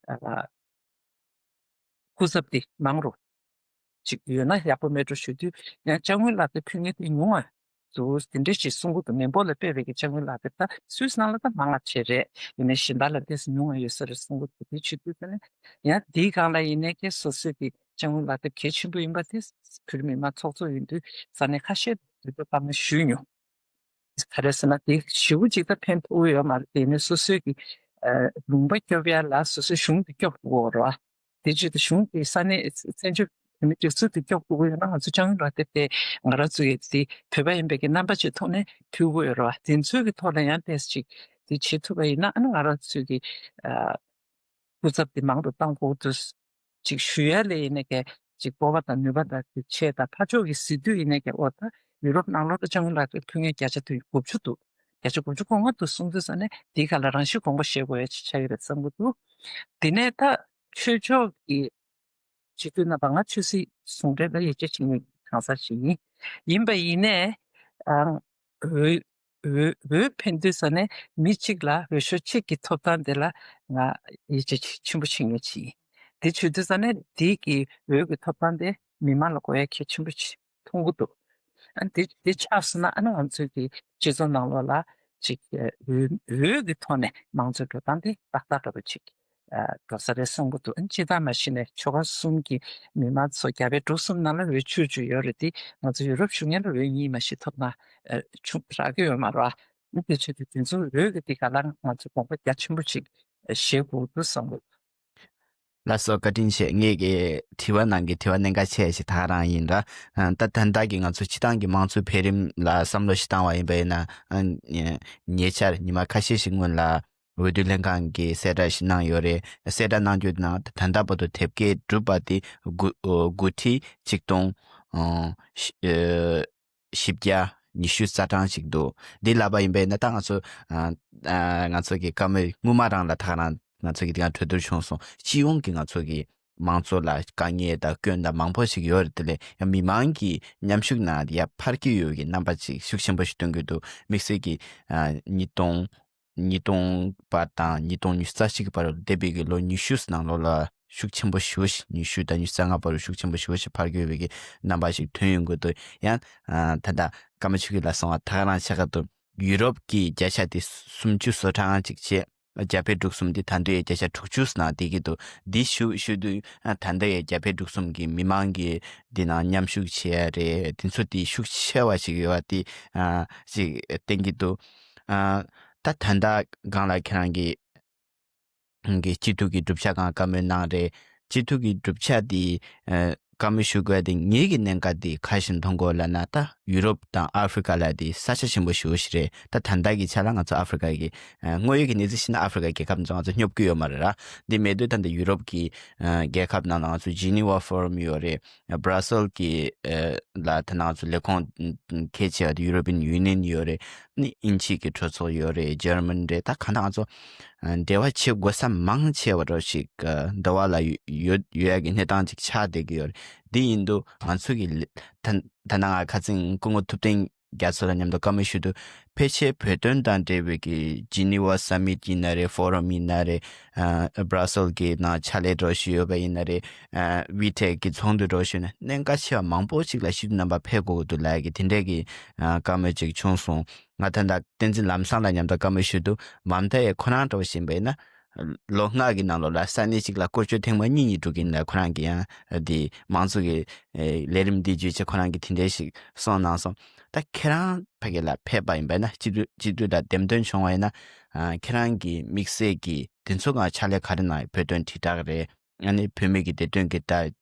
ཨ། སྐུ་ཚབ་དེ་མང་རུ་ཅིག་ཡོད་ན་ཡག་པོ་མེད་འགྲོ་ཞུ་དུས། ཡང་ཅ་དངོས་ལག་དེབ་ཕུལ་མཁན་དེ་ཉུང་བ་འདུག་དེ་འདྲ་ཞིག་གསུང་གི་འདུག་མེས་པོ་ལ་སྤེལ་བའི་གི་ཅ་དངོས་ལག་དེབ་ད་སུད་སི་ནང་ལ་ད་མང་བ་བྱས་རེད། ཡིན་ནའི་གཞན་དག་ལ་ཏོག་ཙམ་ཉུང་བ་ཡོད་ས་རེད་གསུང་གི་འདུག་དེ་བྱེད་དུས་ཙ་ན་ཡང་དེའི་སྒང་ལ་ཡིན་ནའི་ཀྱེ་སོ་སོའི་གི་ཅ་དངོས་ལག་དེབ་གལ་ཆེན་པོ་ཡིན་པ་དེ་བོད་མི་མང་ཚོགས་གཙོ་ཡིན་དུས་ས་གནས་ཁ་ཤས་དུས་ཚོད་བཏང་ནས་ཞུས་མྱོང་། ག་རེ་ཟེར་ན་དེ་ཞེ་པོ་ཅིག་ད་ཕན་ཐོགས་ཡོད་མ་རེད། དེ་ནས་སོ་སོའི་གི་ཨ་ལུང་པ་སྐྱོབ་ཡ་ལ་སོ་སོའི་གཞུང་དེ་སྐྱོབ་དགོས་རེད་བ། དེ་བྱེད་དུ་གཞུང་གི་ས་གནས་བཙན་བྱོལ་བོད་མི་སྒྲིག་འཛུགས་དེ་སྐྱོབ་དགོས་ཡོད་ན། ང་ཚོ་ཅ་དངོས་ལག་དེབ་དེ་ང་རང་ཚོ་ཡི་དེ་བོད་པ་ཡིན་པའི་གི་རྣམ་པ་ཅིག་ཐོག་ནས་ཕུལ་དགོས་ཡོད་རེད་བ། དེ་ཚོའི་གི་ཐོག་ལ་ཡང་ཏོག་ཙམ་ཅིག་དེ་བྱེད་ཐུབ་པ་ཡིན་ན། ཨ་ནི་ང་རང་ཚོའི་གི་ཨ་སྐུ་ཚབ་དེ་མང་དུ་བཏང་དགོས་འདུག་ཅིག་ཞུ་ཡ་ལས་ཡིན་ནའི་གི་ཅིག་སྤོབས་པ་དང་ནུས་པ་དང་དེ་ཆེ་དང་ཕར་ཕྱོགས་ཀྱི་ཟིན་ཐོ་ཡིན་ནའི་གི། འོ་ད་ཡུ་རོབ་ནང་ལོགས་ལ་ཅ་དངོས་ལག་དེབ་ཕུལ་མཁན་བརྒྱ་ཆ་དུ་དགུ་བཅུ་འདུག་བརྒྱ་ཆ་དགུ་བཅུ་གོ་ལྔ་འདུག་གསུང་དུས་ཙ་ན་དེའི་ཁ་ལ་རང་ཤི་དགོངས་པ་བཞེས་དགོས་ཡ་ཅིག་ཆགས་ཀྱི་རེད་བསམ་གྱི་འདུག་དེ་ནས་ད་ཆོས་ཕྱོགས་ཀྱི་སྤྱི་འཐུས་རྣམ་པ། ང་ཆོས་སྲིད་ཟུང་འབྲེལ་ལ་ཡིད་ཆེས་བྱེད་མཁན་གང་ཟག་ཞིག་ཡིན། ཡིན་པ་ཡིན་ནའི་ཨང་འོས་འོས་འོས་འཕེན་དུས་ཙ་ན་མི་གཅིག་ལ་འོས་ཤོག་གཅིག་གི་ཐོབ་ཐང་དེ་ལ་ང་ཡིད་ཆེས་ཆེན་པོ་བྱེད་མཁན་ཅིག་ཡིན། དེ་བྱེད་དུས་ཙ་ན་དེ་གི་འོས་ཀྱི་ཐོབ་ཐང་དེ་མི་མང་ལ་དགོས་ཡ་གལ་ཆེན་པོ་ཅིག་མཐོང་གི་འདུག་ཨ་ནི་དེ་དེ་ཆགས་སོང་ན། ཨ་ནི་ང་ཚོའི་གི་སྤྱི་ཚོགས་ནང་ལོགས་ལ་ཅིག་འོས་འོས་ཀྱི་ཐོག་ནས་མང་གཙོའི་འགྲོ་སྟངས་དེ་ཏག་ཏག་འདྲ་པོ་ཅིག་འགྲོ་ས་རེད་བསམ་གྱི་འདུག་ཨ་ནི་སྤྱིར་བཏང་མ་གཞི་ནས་ཆོལ་ཁ་གསུམ་གྱི་མི་མང་ཚོ་རྒྱ་བལ་འབྲུག་གསུམ་ནང་ལ་འོས་བཅུ་བཅུ་ཡོད་རེད་དེ། ང་ཚོ་ཡུ་རོབ་བཞུགས་མཁན་ལ་འོས་གཉིས་མ་གཞི་ཐོབ་ན་ཆུང་རག་གི་ཡོད་མ་རེད། ཨ་ནི་དེ་བྱེད་དུས་དེ་ཚོ་འོས་ཀྱི་དེ་ག་ལ་ང་ཚོ་དགོངས་པ་རྒྱ་ཆེན་པོ་ཅིག་བཞེས་དགོས་འདུག་བསམ་གྱི་འདུག་ལགས་སོ། བཀའ་དྲིན་ཆེ། ངེད་ཀྱི་དྲི་བ་ནང་གི་དྲི་བ་གནད་འགག་ཆེ་ཞིག་ད་ག་རང་ཡིན་ར། ཨ། ད་ད་ལྟ་གི་ང་ཚོ་སྤྱི་བཏང་གི་དམངས་གཙོའི་འཕེལ་རིམ་ལ་བསམ་བློ་ཞིག་བཏང་བ་ཡིན་པ་ཡིན་ན། ཨ། ཉེ་ཆར་ཉི་མ་ཁ་ཤས་ཤིག་སྔོན་ལ་འོས་བསྡུ་ལྷན་ཁང་གིས་གསལ་བསྒྲགས་ཤིག་གནང་ཡོད་རེད། གསལ་བསྒྲགས་གནང་རྒྱུ་ནང་ད་ལྟ་བར་དུ་དེབ་སྐྱེལ་གྲུབ་པ་དེ་དགུ་དགུ་ཁྲི་ཆིག་སྟོང་། ཨ། བཞི་ཨ། བཞི་བརྒྱ་ཉི་ཤུ་རྩ་གྲངས་ཤིག་འདུག་འདི་ལབ་པ་ཡིན་པས་ན་ད་ང་ཚོ་ཨ་ཨ་ང་ཚོ་གི་བཀའ་མོལ་སྔོན་མ་རང་ལ་ད་ག་རང་ང་ཚོ་གི་དེ་ག་གྲོས་བསྡུར་བྱུང་སོང་། སྤྱི་ཡོངས་ཀྱི་ང་ཚོ་གི་མང་གཙོ་ལ་དཀའ་ངལ་དང་སྐྱོན་དང་མང་པོ་ཞིག་ཡོད་རེད། དེ་ལས་ཡང་མི་མང་གི་མཉམ་ཞུགས་ནང་ཡར་འཕར་གྱི་ཡོད་ཀྱི་རྣམ་པ་ཅིག་ཤུགས་ཆེན་པོ་ཞིག་སྟོན་གྱི་འདུག་དམིགས་བསལ་གྱི་ཨ་ཉིས་སྟོང་ཉིས་སྟོང་བར་དང་ཉིས་སྟོང་ཉི་ཤུ་རྩ་གཅིག་གི་བར་དུ་འདས་པའི་གི་ལོ་ཉི་ཤུ་ནང་ལོགས་ལ་ཤུགས་ཆེན་པོ་ཞེ་པོ་ཞིག་ཉི་ཤུ་དང་ཉི་ཤུ་རྩ་ལྔ་བར་དུ་ཤུགས་ཆེན་པོ་ཞེ་པོ་ཞིག་འཕར་གྱི་ཡོད་པའི་གི་རྣམ་པ་ཞིག་ཐོན་ཡོང་གི་འདུག་ཡང་ཨ་ད་ལྟ་ཀརྨ་ཆོས་སྐྱིད་ལགས་གསུངས་པ་ད་ག་རང་ཆགས་ཀྱི་འདུག་ཡུ་རོབ་ཀྱི་བརྒྱ་ཆ་དེ་སུམ་ཅུ་སོ་གྲངས་ཅིག་བྱས། རྒྱ་བལ་འབྲུག་གསུམ་དེ་ད་དུང་ཡང་བརྒྱ་ཆ་དྲུག་ཅུ་ནང་བསྡད་ཀྱི་འདུག་འདི་ཞུ་ཞུ་དུས་ཨ་ད་ལྟ་ཡང་རྒྱ་བལ་འབྲུག་གསུམ་གྱི་མི་མང་གི་འདི་ནང་མཉམ་ཞུགས་བྱེད་ཡ་རེད། དེ་ཚོ་དེ་ཤུགས་ཆེ་བ་ཞིག་ཡོད་པ་དེ་ཨ་ཅིག་བསྟན་གྱི་འདུག་ཨ་ད་ད་ལྟ་སྒང་ལ་ཁྱེད་རང་གི་ གི་སྤྱི་འཐུས་ཀྱི་གྲུབ་ཆ་སྒང་བཀའ་མོལ་གནང་རེད། སྤྱི་འཐུས་ཀྱི་གྲུབ་ཆ་དེ་ཨ་བཀའ་མོལ་ཞུ་དགོས་དེ་ངེད་ཀྱི་གནད་འགག་དེ་ག་བཞིན་མཐོང་དགོས་ལབ་ན། ད་ཡུ་རོབ་དང་ཨ་ཧྥི་རི་ཀ་ལ་དེ་ས་ཆ་ཆེན་པོ་ཞེ་པོ་ཞིག་རེད། ད་ད་ལྟ་གི་ཆ་ལ་ང་ཚོ་ཨ་ཧྥི་རི་ཀ་གི་ཨ་དངོས་ཡོད་ཀྱི་གནས་ཚུལ་བཤད་ན་ཨ་ཧྥི་རི་ཀ་རྒྱལ་ཁབ་ཚོ་ང་ཚོ་སྙོབ་ཀྱི་ཡོད་མ་རེད་ར། འདི་མེད་དུས་ད་ལྟ་ཡུ་རོབ་ཀྱི་ཨ་རྒྱལ་ཁབ་ནང་ལ་ང་ཚོ་ཇི་ནི་ཝ་ཕོ་རམ་ཡོད་རེད། བྷ་ར་སེལ་གྱི་ཨ་ལ་ད་ང་ཚོ་ལས་ཁུངས་གལ་ཆེ་བ་དེ་ཡུ་རོ་པི་ཡན་ཡུ་ནི་ཡན་ཡོད་རེད། ནི་དབྱིན་ཇི་གི་གྲོས་ཚོགས་ཡོད་རེད། འཇར་མན་རེད། ད་གང་ལྟར་ང་ཚོ་ཨ་འབྲེལ་བ་བྱེད་དགོས་ས་མང་ཆེ་བ་འདྲ་ཞིག་ཨ་འདི་བ་ལ་ཡོད་ཡོད་ཡོད་ཡ་གི་གནས་སྟངས་ཅིག་ཆགས་བསྡད་ཀྱི་ཡོད་རེད། འདི་ཡིན་དུས་ང་ཚོ་གི་ལ་ད་ད་ནང་ང་ཁ་སང་སྐུ་ངོ་ཐུབ་བསྟན་རྒྱ་མཚོ་ལ་མཉམ་དུ་བཀའ་མོལ་ཞུ་དུས། ཕལ་ཆེར་བོད་དོན་དང་འབྲེལ་བའི་གི་ཇི་ནི་ཝ་སམ་མིཊ་ཡིན་ན་རེད། ཕོ་རམ་ཡིན་ན་རེད། ཨ་བྷ་ར་སེལ་གི་ནང་ཕྱག་ལས་འདྲ་ཞུས་ཡོད་པ་ཡིན་ན་རེད། ཨ་བྷི་ཊེག་གི་ཚོགས་འདུ་འདྲ་ཞུས་ན་གནད་འགག་ཆེ་བ་མང་པོ་ཅིག་ལ་སྤྱི་འཐུས་རྣམ་པ་ཕེབས་དགོས་ཀྱི་འདུག་ལབ་ཀྱི་དེ་འདྲས་ཀྱི་ཨ་བཀའ་མོལ་ཅིག་བྱུང་སོང་། ང་ད་ལྟ་བསྟན་འཛིན་ལམ་བཟང་ལ་མཉམ་དུ་བཀའ་མོལ་ཞུས་དུས་མ་མཐའ་ཡས་ཁོ་རང་འདྲ་བོ་ཞིག་ཡིན་པ་ཡིན་ན། ལོ་ལྔ་གི་ནང་ལོགས་ལ་ས་གནས་གཅིག་ལ་སྐོར་སྐྱོད་ཐེངས་མ་གཉིས་གཉིས་འགྲོ་གི་ཡིན་ལ། ཁོ་རང་གིས་ཡང་འདི་མང་གཙོ་གི་ཨེ་ལས་རིམ་འདི་བརྒྱུད་བྱས་ཁོ་རང་གིས་དེ་འདྲའི་ཞིག་གསུངས་གནང་སོང་། ད་ཁྱེད་རང་ཕ་གི་ལ་ཕེབས་པ་ཡིན་པས་ན། སྤྱི་འཐུས་སྤྱི་འཐུས་ལ་འདེམས་ཐོན་བྱུང་བ་ཡིན་ན། ཨ་ཁྱེད་རང་གི་དམིགས་བསལ་གྱི་དེ་ཚོ་གང་ཕྱག་ལས་ག་རེ་གནང་ཡོད། བོད་དོན་དྲིལ་བསྒྲགས་རེད། ཨ་ནི་བོད་མི་གི་བདེ་དོན་གི་ད་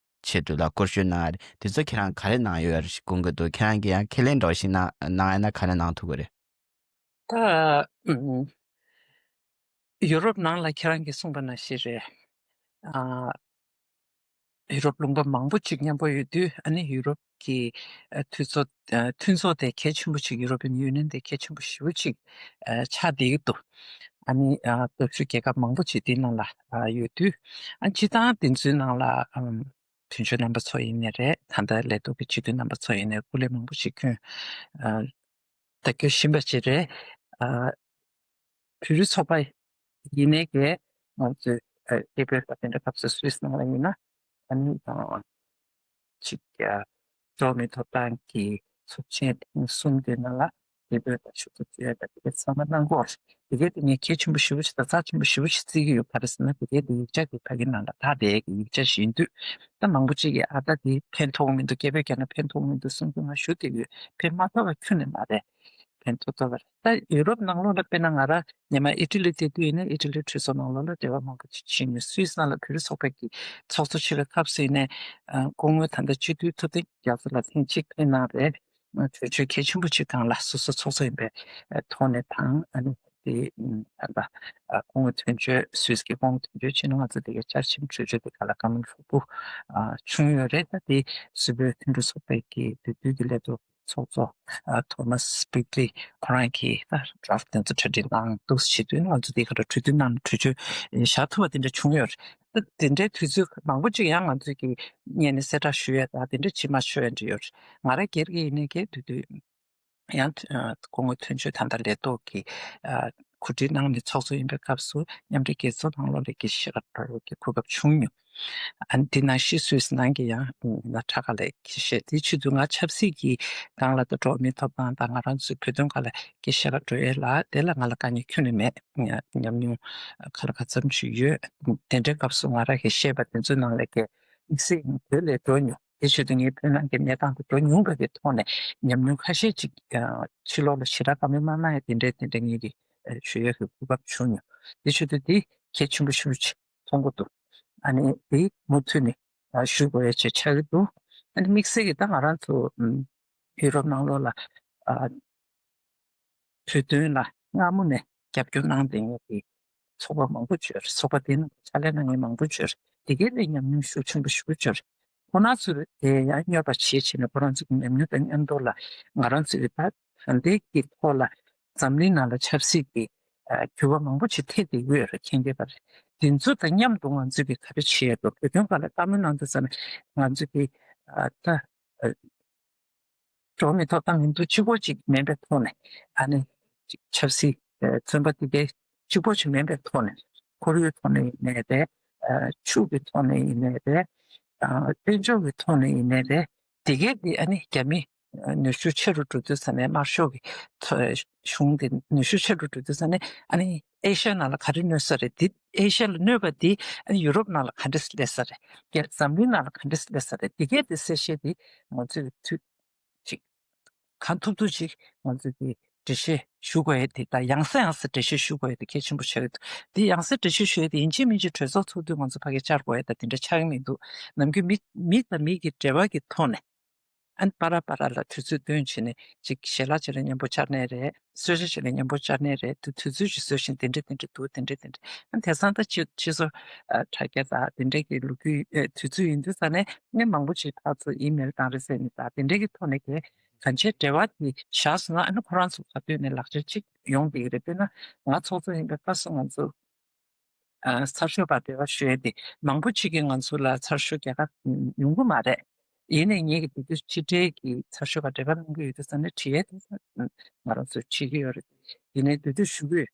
ཆེད་དུ་ལ་སྐོར་སྐྱོད་གནང་ཡ་རེད། དེ་ཚོ་ཁྱེད་རང་ག་རེ་གནང་ཡོད་ཡ་རེ་ཞིག་དགོངས་ཀྱི་འདུག་ཁྱེད་རང་གིས་ཡང་ཁས་ལེན་འདྲ་བོ་ཞིག་གནང་གནང་ཡ་ན་ག་རེ་གནང་ཐུབ་ཀྱི་རེད། ད་ཨུམ། ཡུ་རོབ་ནང་ལ་ཁྱེད་རང་གིས་གསུངས་པ་ནང་བཞིན་རེད། ཨ་ཡུ་རོབ་ལུང་པ་མང་པོ་ཅིག་མཉམ་པོ་ཡོད་དུས། ཨ་ནི་ཡུ་རོབ་ཀྱི་ཨ་འཐུས་ཚོགས་ཨ་མཐུན་ཚོགས་དེ་གལ་ཆེན་པོ་ཅིག་ཡུ་རོབ་པན་ཡུ་ནི་ཡན་དེ་གལ་ཆེན་པོ་ཞེ་པོ་ཅིག་ཨ་ཆགས་བསྡད་ཀྱི་འདུག་ཨ་ནི་ཨ་སྟོབས་ཤུགས་རྒྱལ་ཁབ་མང་པོ་ཅིག་དེ་ནང་ལ་ཨ་ཡོད་དུས། ཨ་སྤྱིར་བཏང་དེ་ཚོའི་ནང་ལ་ཨམ་དོན་གཅོད་རྣམ་པ་ཚོ་ཡིན་ནའི་རེད། ད་ལྟ་ལས་ཐོག་གི་སྤྱི་འཐུས་རྣམ་པ་ཚོ་ཡིན་ནའི་སྐུ་ལས་མང་པོ་ཞིག་ཁྱོན་ཨ་ད་སྐྱོད་བཞིན་པ་ཅིག་རེད། ཨ་བོད་རིགས་ཚོགས་པ་ཡིན་ནའི་གས་ང་ཚོས་ཨ་སྐད་འབོད་དང་དེ་འདྲ་སྐབས་སུ་སུད་སི་ནང་ལ་ཡིན་ན་ཨ་ནི་ཨ་ཅིག་ཨ་འགྲོ་བ་མིའི་ཐོབ་ཐང་གི་ཚོགས་ཆེན་ཐེངས་གསུམ་དེ་ནང་ལ་སྐད་འབོད་དང་ཞུ་གཏུག་བྱེད་ཡ་དང་དེ་གས་ཚང་མ་གནང་གོ། དེ་གས་དེ་ངས་གལ་ཆེན་པོ་ཞེ་པོ་ཞིག་དང་རྩ་ཆེན་པོ་ཞེ་པོ་ཞིག་བརྩི་གི་ཡོད། ག་རེ་ཟེར་ན་དེ་གས་དེ་ཡིག་ཆ་དེ་ཕ་གི་ནང་ལ་དག་བསྡད་ཀྱི་ཡིག་ཆ་ཞིག་ཡིན་དུས། ད་མང་པོ་ཅིག་གིས་ཨ་ད་དེ་ཕན་ཐོགས་མི་འདུག་སྐད་འབོད་རྒྱག་ན་ཕན་ཐོགས་མི་འདུག་གསུང་རྒྱུ་ང་ཞུ་བསྡད་ཡོད། ཕན་མ་ཐོགས་པ་ཁྱོན་ནས་མ་རེད། ཕན་ཐོགས་ཐོགས་པ་རེད། ད་ཡུ་རོབ་ནང་ལོགས་ལ་དཔེར་ན་ང་རང་ཉི་མ་ཨི་ཊ་ལི་བསྡད་དུས་ཡིན་ན་ཨི་ཊ་ལི་གྲོས་ཚོགས་ནང་ལོགས་ལ་འབྲེལ་བ་མང་པོ་ཅིག་བྱས་མྱོང་། སུད་སི་ནང་ལ་བོད་རིགས་ཚོགས་པའི་གི་ཚོགས་གཙོ་བྱེད་པའི་སྐབས་སུ་ཡིན་ནའི་ཨ་སྐུ་ངོ་ད་ལྟ་སྤྱི་འཐུས་ཐུབ་བསྟན་རྒྱ་མཚོ་ལགས་ཐེངས་གཅིག་ཕེབས་གནང་རེད། གྲོས་ཆོད་གལ་ཆེན་པོ་ཅིག་སྒང་ལ་སོ་སོ་ཚོགས་གཙོ་ཡིན་པའི་ཐོག་ནས་དང་ཨ་ནི་དེ་ད་ལྟ་སྐུ་ངོ་དོན་གཅོད་སུད་སི་གི་སྐུ་ངོ་དོན་གཅོད་ཕྱིན་ན་ང་ཚོ་དེ་གའི་བཅའ་ཁྲིམས་གྲོས་ཆོད་དེ་ག་ལ་བཀའ་མོལ་ཧྲུལ་པོ་བྱུང་ཡོད་རེད། ད་དེ་སུད་བོད་མཐུན་གྲོགས་ཚོགས་པའི་གི་དེ་དུས་ཀྱི་ལས་ཐོག་ཚོགས་གཙོ་ཨ་ཐོ་མ་སི་སྤིག་ལི་ཁོ་རང་གིས་ད་ཌ་རབ་དེ་ཚོ་གྲ་སྒྲིག་གནང་འདུག་བྱེད་དུས་ང་ཚོ་དེ་ག་རེ་གྲོས་བསྡུར་གནང་ནས་གྲོས་ཆོད་བཞག་ཐུབ་པ་དེ་འདྲ་བྱུང་ཡོད་རེད། ད་དེ་འདྲའི་དུས་ཚོད་མང་པོ་ཅིག་ཡང་ང་ཚོས་ཀྱི་སྔོན་ནས་གསལ་བསྒྲགས་ཞུ་ཡས་དང་དེ་འདྲ་བྱེད་མ་ཆོག་ཡས་འདྲ་ཡོད་རེད། ང་རང་སྒེར་གྱི་ཡིན་ནའི་གའི་དུས་དུས་ཡང་ཨ་སྐུ་ངོ་དོན་གཅོད་ད་ལྟ་ལས་ཐོག་གི་ཨ་གོ་སྒྲིག་གནང་ནས་ཚོགས་གཙོ་ཡིན་པའི་སྐབས་སུ་མཉམ་འབྲེལ་རྒྱལ་ཚོགས་ནང་ལོགས་ལ་དགེ་བཤེས་ཁ་འགྲོ་ཡས་ཀྱི་གོ་སྐབས་བྱུང་མྱོང་། ཨ་ནི་དེ་ནང་བཞིན་སུད་སི་ནང་གི་ཡང་ན་ཁྲ་ཁ་ལ་དགེ་བཤེས་དེ་ཆེད་དུ་ང་ཆབ་སྲིད་ཀྱི་སྒང་ལ་ད་འགྲོ་བ་མིའི་ཐོབ་ཐང་དང་ང་རང་ཚོའི་བོད་དོན་སྒང་ལ་དགེ་བཤེས་ཁ་འགྲོ་ཡས་ལ་དེ་ལ་ང་ལ་དཀའ་ངལ་ཁྱོན་ནས་མེད། ཉམས་མྱོང་ཁ་ལ་ཁ་ཙམ་ཞིག་ཡོད། དེ་འདྲའི་སྐབས་སུ་ང་རང་གིས་བཤད་པ་དེ་ཚོའི་ནང་ལས་ཀའི་དམིགས་བསལ་ཡིན་བོད་ལ་འགྲོ་མྱོང་། དེ་ཆེད་དུ་ངའི་བོད་ནང་གི་གནས་སྟངས་དུ་འགྲོ་མྱོང་བ་གི་ཐོག་ནས་ཉམས་མྱོང་ཁ་ཤས་ཅིག་ཕྱི་ལོགས་ལ་ཞེ་དྲག་བཀའ་མོལ་མ་གནང་ཡ་དེ་འདྲའི་དེ་འདྲ་ངེད་ཀྱིས་ཞུ་ཡ་གི་གོ་སྐབས་བྱུང་མྱོང་། དེ་ཆེད་དུ་དེ་གལ་ཆེན་པོ་ཞེ་པོ་ཅིག་མཐོང་གི་འདུག་ཨ་ནི་དེ་མུ་མཐུད་ནས་ཞུ་དགོས་ཡ་ཅིག་ཆགས་ཀྱི་འདུག་ཨ་ནི་དམིགས་བསལ་གྱི་ད་ང་རང་ཚོ་ཡུ་རོབ་ནང་ལོགས་ལ་བོད་དོན་ལ་སྔ་མོ་ནས་རྒྱབ་སྐྱོར་གནང་བསྡད་མཁན་གྱི་ཚོགས་པ་མང་པོ་ཅིག་ཡོད་རེད། ཚོགས་པ་དེ་ནང་ཕྱག་ལས་གནང་མཁན་མང་པོ་ཅིག་ཡོད་རེད། དེ་གའི་ལས་ཉམས་མྱོང་ཤུགས་ཆེན་པོ་ཞེ་པོ་ཅིག་ཡོད་རེད། ཁོང་རྣམ་ཚོས་དེ་ཡང་སྙོབ་པ་བྱེད་བྱས་ནས་ཁོ་རང་ཚོ་གི་ཉམས་མྱོང་དང་མཉམ་དུ་ལ་ང་རང་ཚོས་ད་ད་ལྟའི་གི་ཐོག་ལ་འཛམ་གླིང་ནང་ལ་ཆབ་སྲིད་ཀྱི་འགྱུར་བ་མང་པོ་ཅིག་ཐེབས་བསྡད་ཡོད་རེད། མཁྱེན་གྱི་ཡོད་པ་རེད། དེ་ཚོ་དང་མཉམ་དུ་ང་ཚོས་གི་ག་རེ་བྱེད་ཡ་འདུག་བོད་དོན་སྒང་ལ་བཀའ་མོལ་གནང་དུས་ཙམ་ནས་ང་ཚོས་གི་ད་འགྲོ་བ་མིའི་ཐོབ་ཐང་ཡིན་དུས་གཅིག་པོ་གཅིག་མིན་པའི་ཐོག་ནས་ཨ་ནི་ཆབ་སྲིད་ཨ་བཙོན་པ་དེ་གའི་གཅིག་པོ་གཅིག་མིན་པའི་ཐོག་ནས་ཁོར་ཡུག་ཐོག་ནས་ཡིན་ནའི་རེད། ཨ་ཕྱུགས་ཀྱི་ཐོག་ནས་ཡིན་ནའི་རེད། ཨ་དཔལ་འབྱོར་གྱི་ཐོག་ནས་ཡིན་ནའི་རེད། དེ་གའི་དེ་ཨ་ནི་རྒྱ་མི་ནུས་ཤུགས་ཆེ་རུ་འགྲོ་དུས་ཙམ་ནས་དམར་ཤོག་གི་ཐོ་གཞུང་དེ་ནུས་ཤུགས་ཆེ་རུ་འགྲོ་དུས་ཙམ་ནས་ཨ་ནི་ཨེ་ཤ་ཡ་ནང་ལ་ག་རེ་གནོད་ས་རེད། དེ་ཨེ་ཤ་ཡ་ལ་གནོད་པ་དེ་ཨ་ནི་ཡུ་རོབ་ནང་ལ་ག་འདྲས་སླེབས་ས་རེད། རྒྱ་འཛམ་གླིང་ནང་ལ་ག་འདྲས་སླེབས་ས་རེད། དེ་གའི་དེ་གསལ་བཤད་དེ་ང་ཚོས་དུས་ཅིག་གང་ཐུབ་ཐུབ་ཅིག་ང་ཚོས་དེ་ འགྲེལ་བཤད་ཞུ་དགོས་ཡས་དེ་དང་། ཡང་སེ་ཡང་སེ་འགྲེལ་བཤད་ཞུ་དགོས་ཡས་དེ་གལ་ཆེན་པོ་ཆགས་ཡོད་འདུག་དེ་ཡང་སེ་འགྲེལ་བཤད་ཞུ་ཡས་དེ་ཡིན་གཅིག་མིན་གཅིག་གྲོས་ཚོགས་ཚོགས་དུས་ང་ཚོ་ཕ་གིར་བཅར་དགོས་ཡས་དང་དེ་འདྲ་ཆགས་ཀྱི་མི་འདུག་ནམ་རྒྱུན་མི་མི་དང་མི་གི་འབྲེལ་བ་གི་ཐོག་ནས། ཨ་ནི་པ་ར་པ་ར་ལ་དུས་ཚོད་བཏོན་བྱས་ནས་ཅིག་ཞལ་ལག་ཅིག་ལ་མཉམ་པོ་བཅར་ནའི་རེད། གསོལ་ཇ་ཅིག་ལ་མཉམ་པོ་བཅར་ནའི་རེད། དུས་དུས་ཚོད་ཅིག་བཟོས་བྱས་དེ་འདྲ་དེ་འདྲ་འདུག་དེ་འདྲ་དེ་འདྲ། ཨ་ནི་དེང་སང་ད་ཕྱི་ཕྱི་སོ་ཨ་དྲ་རྒྱ་དང་དེ་འདྲ་གི་ལོ་རྒྱུས་ཨེ་དུས་ཚོད་ཡིན་དུས་ཙང་ནས་ངས་མང་པོ་ཅིག་ཕར་ཚུར་ཨི་མེལ་བཏང་རེད་ཟེར་ནས་ད་དེ་འདྲ་གི་ཐོག་ནས་གལ་གང་ཆེ་འབྲེལ་བ་དེ་བཞག་སོང་ན། ཨ་ནི་ཁོ་རང་ཚོ་ག་དུས་ནས་ལག་ཁྱེར་གཅིག་ཡོང་བསྡད་ཀྱི་རེད། དཔེར་ན་ང་ཚོགས་གཙོ་ཡིན་པའི་སྐབས་སུ་ང་ཚོ་ཨ་ཚར་ཤོག་པ་འབྲེལ་བ་ཞུ་ཡས་དེ་མང་པོ་ཅིག་གིས་ང་ཚོ་ལ་ཚར་ཤོག་རྒྱག་ག་ཡོང་གི་མ་རེད། ཡིན་ནའི་ངེད་ཀྱི་དེ་དུས་ཕྱི་འབྲེལ་གྱི་ཚར་ཤོག་པ་འབྲེལ་བ་གནང་གི་ཡོད་དུས་ཙང་ནས་བྲིས་ཡས་དེ་ང་རང་ཚོས་བྲིས་ཀྱི་ཡོད་རེད། ཡིན་ནའི་དེ་དུས་ཞུ་གི་ཡོད།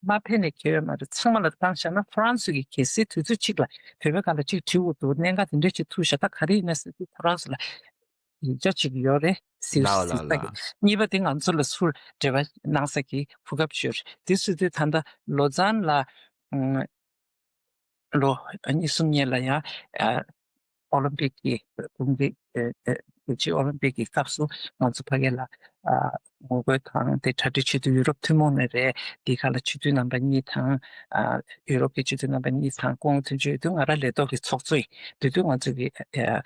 མ་ཕེབས་ནས་གལ་ཡོད་མ་རེད། ཚང་མ་ལ་བཏང་བཞག་ན་ཁོ་རང་ཚོས་ཀྱི་གལ་སྲིད་དུས་ཚོད་གཅིག་ལ་བོད་པའི་སྒང་ལ་གཅིག་བྲིས་འོ་འདུག་གནད་འགག་དེ་འདྲ་ཅིག་ཐུག་བཞག་ད་ག་རེ་ཡིན་ན་ཟེར་དུས་ཁོ་རང་ཚོ་ལ་ཡིག་ཆ་ཅིག་ཡོད་རེད་ཟེར་ལའོ་ཟེར་ལ་ལྟ་གི། ལ། གཉིས་པ་དེ་ང་ཚོ་ལ་ཚུར་འབྲེལ་བ་གནང་ས་གི་ཕུག་སྐབས་ཅིག་ཡོད་རེད། དེ་ཟེར་དུས་ད་ལྟ་ལོ་ཙཱན་ལ་ཨ་ལོ་གཉིས་གསུམ་སྔོན་ལ་ཡང་ཨ་ཨོ་ལིམ་པིག་གི་གོང་གི་ཨེ་ཨེ་རྒྱལ་སྤྱིའི་ཨོ་ལིམ་པིག་གི་སྐབས་སུ་ང་ཚོ་ཕ་གི་ལ་ཨ་ངོ་རྒོལ་དང་དེ་གྲ་སྒྲིག་བྱེད་དུས་ཡུ་རོབ་ཐུན་མོང་ནས་རེད། དེ་ག་ལ་སྤྱི་འཐུས་རྣམ་པ་གཉིས་དང་ཨ་ཡུ་རོབ་ཀྱི་སྤྱི་འཐུས་རྣམ་པ་གཉིས་དང་སྐུ་ངོ་དོན་གཅོད་ཡོད་དུས་ང་རང་ལས་ཐོག་གི་ཚོགས་གཙོ་ཡིན། དེ་དུས་ང་ཚོ་གི་ཨ་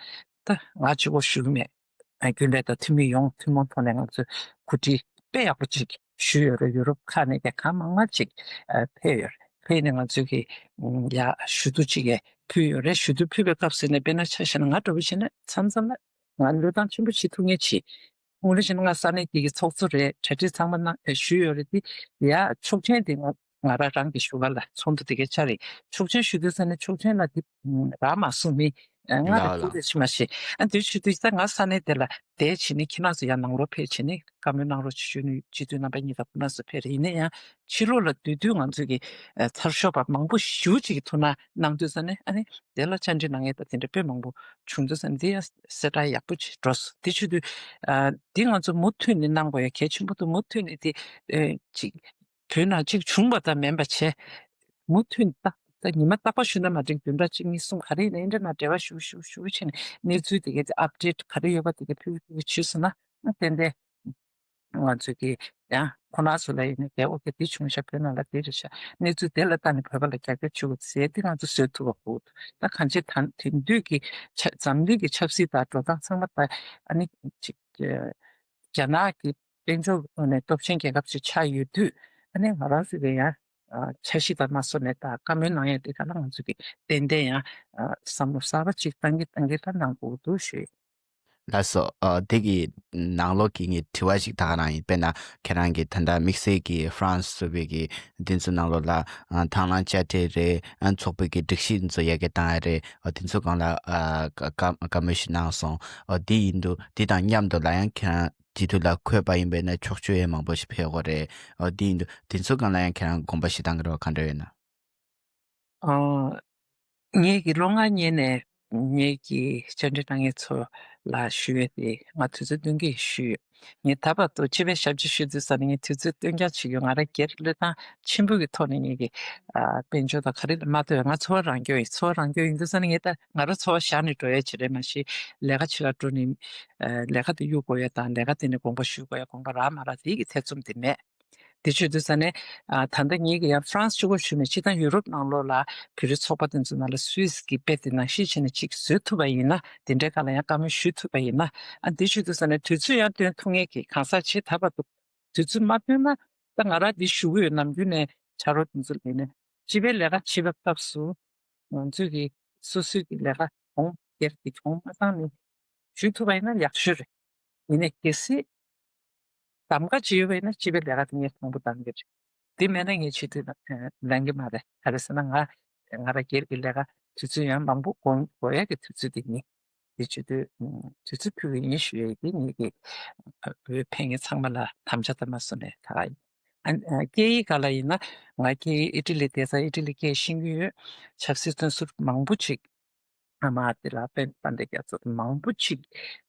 ད་ང་གཅིག་པོ་ཞུ་གི་མེད། ཨ་རྒྱུན་ལས་དང་འཐུས་མི་ཡོངས་ཐུན་མོང་ཐོག་ནས་ང་ཚོས་གོ་སྒྲིག་དཔེ་ཡག་པོ་ཅིག་ཞུས་ཡོད་རེད། ཡུ་རོབ་ཁག་ནས་ཀྱང་གང་མང་མང་ཅིག་ཨ་ཕེབས་ཡོད་རེད། ཕེབས་ནས་ང་ཚོས་ཀྱི་ཨ་ཡ་ཞུ་གཏུག་ཅིག་ཡ་ཕུལ་ཡོད་རེད། ཞུ་གཏུག་ཕུལ་བའི་སྐབས་སུ་ནས་དཔེར་ན་ཆ་བཞག་ན་ང་འདྲ་པོ་བྱས་ན་མཚམས་མཚམས་ལ་ང་བློས་བཏང་ཆེན་པོ་བྱེད་ཐུབ་མཁན་ཅིག་དངོས་གནས་བྱས་ན་ང་ས་གནས་དེ་གི་ཚོགས་གཙོ་རེད། གྲ་སྒྲིག་ཚང་མ་གནང་ཞུས་ཡོད་རེད། དེ་ཡ་ཆོག་མཆན་དེ་ང་ང་རང་རང་གི་ཞུ་ག་ལ་ཚོགས་འདུ་དེ་གའི་ཆ་རེད། ཆོག་མཆན་ཞུ་དུས་ས་ནས་ཆོག་མཆན་ལ་དེ་རག་མ་སོང་མི་ང་ལ་ལ་ཐུག་ལ་རེད་ཤི་མ་ཤེས། ཨ་འདི་ཞུ་དུས་ད་ང་ས་གནས་དེ་ལ་བསྡད་བྱས་ནས་ཁྱེད་རང་ཚོ་ཡང་ནང་ལོགས་ཕེབས་བྱས་ནས་བཀའ་མོལ་གནང་རོགས་ཞུས་ནས་སྤྱི་འཐུས་རྣམ་པ་གཉིས་དང་ཁོ་རང་ཚོ་ཕེབས་རེད། ཡིན་ན་ཡང་ཕྱི་ལོགས་ལ་སྡོད་དུས་ང་ཚོས་ཀྱི་ཚར་ཤོག་པ་མང་པོ་ཞེ་པོ་ཅིག་གི་ཐུགས་སྣང་གནང་དུས་ས་ནས་ཨ་ནི་དེ་ལ་བཅར་འདྲི་གནང་ཡས་དང་དེ་འདྲ་དཔེ་མང་པོ་བྱུང་དུས་ས་ནས་དེ་ཡང་གསལ་བསྒྲགས་ཡག་པོ་ཅིག་འགྲོ་སོང་། དེ་ཞུ་དུས་ཨ་འདི་ང་ཚོ་མུ་མཐུད་ནས་གནང་དགོས་ཡ་གལ་ཆེན་པོ་འདུག་མུ་མཐུད་ནས་དེ་ཨ་ཅིག་བོད་ནང་གཅིག་བྱུང་བ་དང་མིན་པ་བྱས། མུ་མཐུད་ད་ད་ཉི་མ་རྟག་པར་ཞུ་ན་མ་འགྲིག་བདུན་ཕྲག་གཅིག་གཉིས་གསུམ་ག་རེ་ཡིན་ན་ཡིན་འདྲ་ན་འབྲེལ་བ་ཞུ་ཞུ་ཞུ་བྱས་ནས་གནས་ཚུལ་དེ་གའི་ཨབ་ཌེཊ་ག་རེ་ཡོད་པ་དེ་གའི་ཕུལ་ཕུལ་བྱས་སོང་ན་ཨ་ཏན་ཏན་ང་ཚོས་ཀྱི་ཡང་ཁོ་ན་ཚོ་ལ་ཡིན་ན་གལ་ཨོ་ཀེ་དེ་བྱུང་ཤག་བོད་ནང་ལ་དེ་རེད་ཤག་གནས་ཚུལ་དེ་ལ་ལྟ་ནས་བོད་པ་ལ་རྒྱབ་སྐྱོར་བྱེད་དགོས་ཟེར་དེ་ང་ཚོ་བཟོས་ཐུབ་པ་དགོས། ད་གང་ཅི་ད་དེང་དུས་ཀྱི་ཆ་འཛམ་གླིང་གི་ཆབ་སྲིད་དང་འགྲོ་སྟངས་ཚང་མ་ད་ཨ་ནི་ཅིག་རྒྱ་ནག་གི་དཔལ་འབྱོར་ནས་སྟོབས་ཆེན་རྒྱལ་ཁབ་ཅིག་ཆགས་ཡོད་དུས་ཨ་ནི་ང་རང་ཚོ་གི་ཡང་འཆར་གཞི་དང་མ་སོ་ནས་ད་བཀའ་མོལ་གནང་ཡ་དེ་ག་ལ་ང་ཚོ་གི་ཏན་ཏན་ཡང་བསམ་བློ་གསར་པ་ཅིག་བཏང་གི་བཏང་གི་ད་གནང་དགོས་འདུག་ཞུ། ལགས་སོ། ཨ་དེ་གི་ནང་ལོགས་ཀྱི་ངའི་དྲི་བ་ཞིག་ད་ག་རང་ཡིན། དཔེར་ན་ཁྱེད་རང་གི་ད་ལྟ་དམིགས་བསལ་གྱི་ཧྥ་རན་སི་ཚུད་པའི་གི་འདི་ཚོ་ནང་ལོགས་ལ་ཨ་དང་བླངས་དཔྱ་ཁྲལ་རེད། ཨ་ཚོགས་པའི་གི་སྒྲིག་གཞི་འདི་ཚོ་ཡར་རྒྱས་བཏང་ཡ་རེད། ཨ་དེ་ཚོ་སྒང་ལ་ཨ་བཀའ་བཀའ་བཀའ་མོལ་ཞིག་གནང་སོང་། ཨ་དེ་ཡིན་དུས་དེ་དང་མཉམ་དུ་ལ་ཡང་ཁྱེད་རང་སྤྱི་འཐུས་ལ་འཁོད་པ་ཡིན་པས་ན་ཕྱོགས་བསྐྱོད་ཡས་མང་པོ་ཞིག་ཕེབས་དགོས་རེད། ཨ་དེ་ཡིན་དུས་དེ་ཚོ་སྒང་ལ་ཡང་ཁྱེད་རང་དགོངས་པ་བཞེས་སྟངས་ཀྱི་རོགས་ག་འདྲ་ཡོད་ན། ཨ། ངེད་ཀྱི་ལོ་ལྔ་སྔོན་ནས་ངེད་ཀྱི་བཅར་འདྲི་གནང་མཁན་ཚོ་ལ་ཞུ་ཡས་དེ་ང་དུས་ཚོད་བཏོན་གྱི་ཞུས་ཡོད། ངས་ད་བར་དུ་སྤྱི་པའི་ཞབས་ཕྱི་ཞུ་དུས་ཙམ་ནས་ངས་དུས་ཚོད་བཏོན་རྐྱང་བྱེད་ཀྱི་ཡོད། ང་རང་སྒེར་བློས་བཏང་ཆེན་པོ་གི་ཐོག་ནས་ངེད་ཀྱི་ཨ་དཔལ་འབྱོར་དང་ག་རེ་ལ་མ་ལྟོས་པའི་ང་འཚོ་བ་རང་སྐྱོང་ཡིན། འཚོ་བ་རང་སྐྱོང་ཡིན་དུས་ཙམ་ནས་ངས་ད་ང་རང་འཚོ་བ་བཞག་ནས་འགྲོ་ཡས་ཅིག་རེད། མ་གཞི་ལས་ཀ་བྱེད་གར་འགྲོ་ནས་ཨ་ལས་ཀ་དེ་གཡུག་དགོས་ཡས་དང་ལས་ཀ་དེ་ནས་དགོངས་པ་ཞུ་དགོས་ཡས་དགོངས་པ་རག་མ་རག་དེ་གི་ཐེ་ཚོམ་དེ་མེད། དེ་བྱེད་དུས་ཙ་ནས་ཨ་ད་ལྟ་ངེད་ཀྱི་ཡང་ཧྥ་རན་སི་གཅིག་པོ་ཞུས་ནས་སྤྱིར་བཏང་ཡུ་རོབ་ནང་ལོགས་ལ་བོད་རིགས་ཚོགས་པ་དེ་ཚོ་ནང་ལ་སུད་སི་གི་དཔེ་དེ་ནང་བཞིན་བྱས་ནས་གཅིག་བཟོས་ཐུབ་པ་ཡིན་ན་དེ་འདྲའི་སྒང་ལ་ཡང་བཀའ་མོལ་ཞུ་ཐུབ་པ་ཡིན་ན་ཨ་དེ་བྱེད་དུས་ཙ་ནས་དུས་ཚོད་ཡང་བཏོན་ཐུབ་ངེས་ཀྱི་གང་ཟག་ཆེ་ད་བར་དུ་དུས་ཚོད་མ་བཏོན་ན་ད་ང་རང་འདི་ཞུ་གི་ཡོད། ནམ་རྒྱུན་ནས་ཕྱག་རོགས་དེ་ཚོ་ལས་ནས་སྤྱི་པའི་ལས་ཀ་བྱེད་པའི་སྐབས་སུ་ང་ཚོས་ཀྱི་སོ་སོའི་གི་ལས་ཀ་གོང་སྒེར་གྱི་གོང་མ་བཏང་ནས་ཞུ་ཐུབ་པ་ཡིན་ན་ཡག་ཤོས་རེད། ཡིན་ནའི་གལ་སྲིད་གདམ་ག་བྱེད་ཡོད་པ་ཡིན་ན་སྤྱི་པའི་ལས་ཀ་དེ་ངས་དང་པོ་གདམ་གྱི་རེད། དེ་མེད་ན་ངས་བྱེད་དུས་ལ་ལང་གི་མ་རེད། ག་རེ་ཟེར་ན་ང་ང་རང་སྒེར་གྱི་ལས་ཀ་དུས་ཚོད་ཡང་མང་པོ་དགོས་དགོས་ཡ་གི་དུས་ཚོད་དེ་ཡིན། དེ་བྱེད་དུས་དུས་ཚོད་ཕུལ་གི་ཡིན་ཞུ་ཡ་དེ་ངེད་ཀྱི་བོད་ཕེབས་མཁན་ཚང་མ་ལ་དམ་བཅའ་དང་མ་སོ་ནས་ད་ག་ཡིན། ཨ་སྐད་ཡིག་ག་ལ་ཡིན་ན་ང་སྐད་ཡིག་ཨི་ཊ་ལི་བསྡད་ས་ཨི་ཊ་ལི་སྐད་ཤེས་ཀྱི་ཡོད། ཆབ་སྲིད་བཙོན་ཟུར་མང་པོ་ཅིག་ཨ་མ་དེ་ལ་དཔེ་དཔེ་འདྲ་རྒྱ་མཚོ་མང་པོ་ཅིག་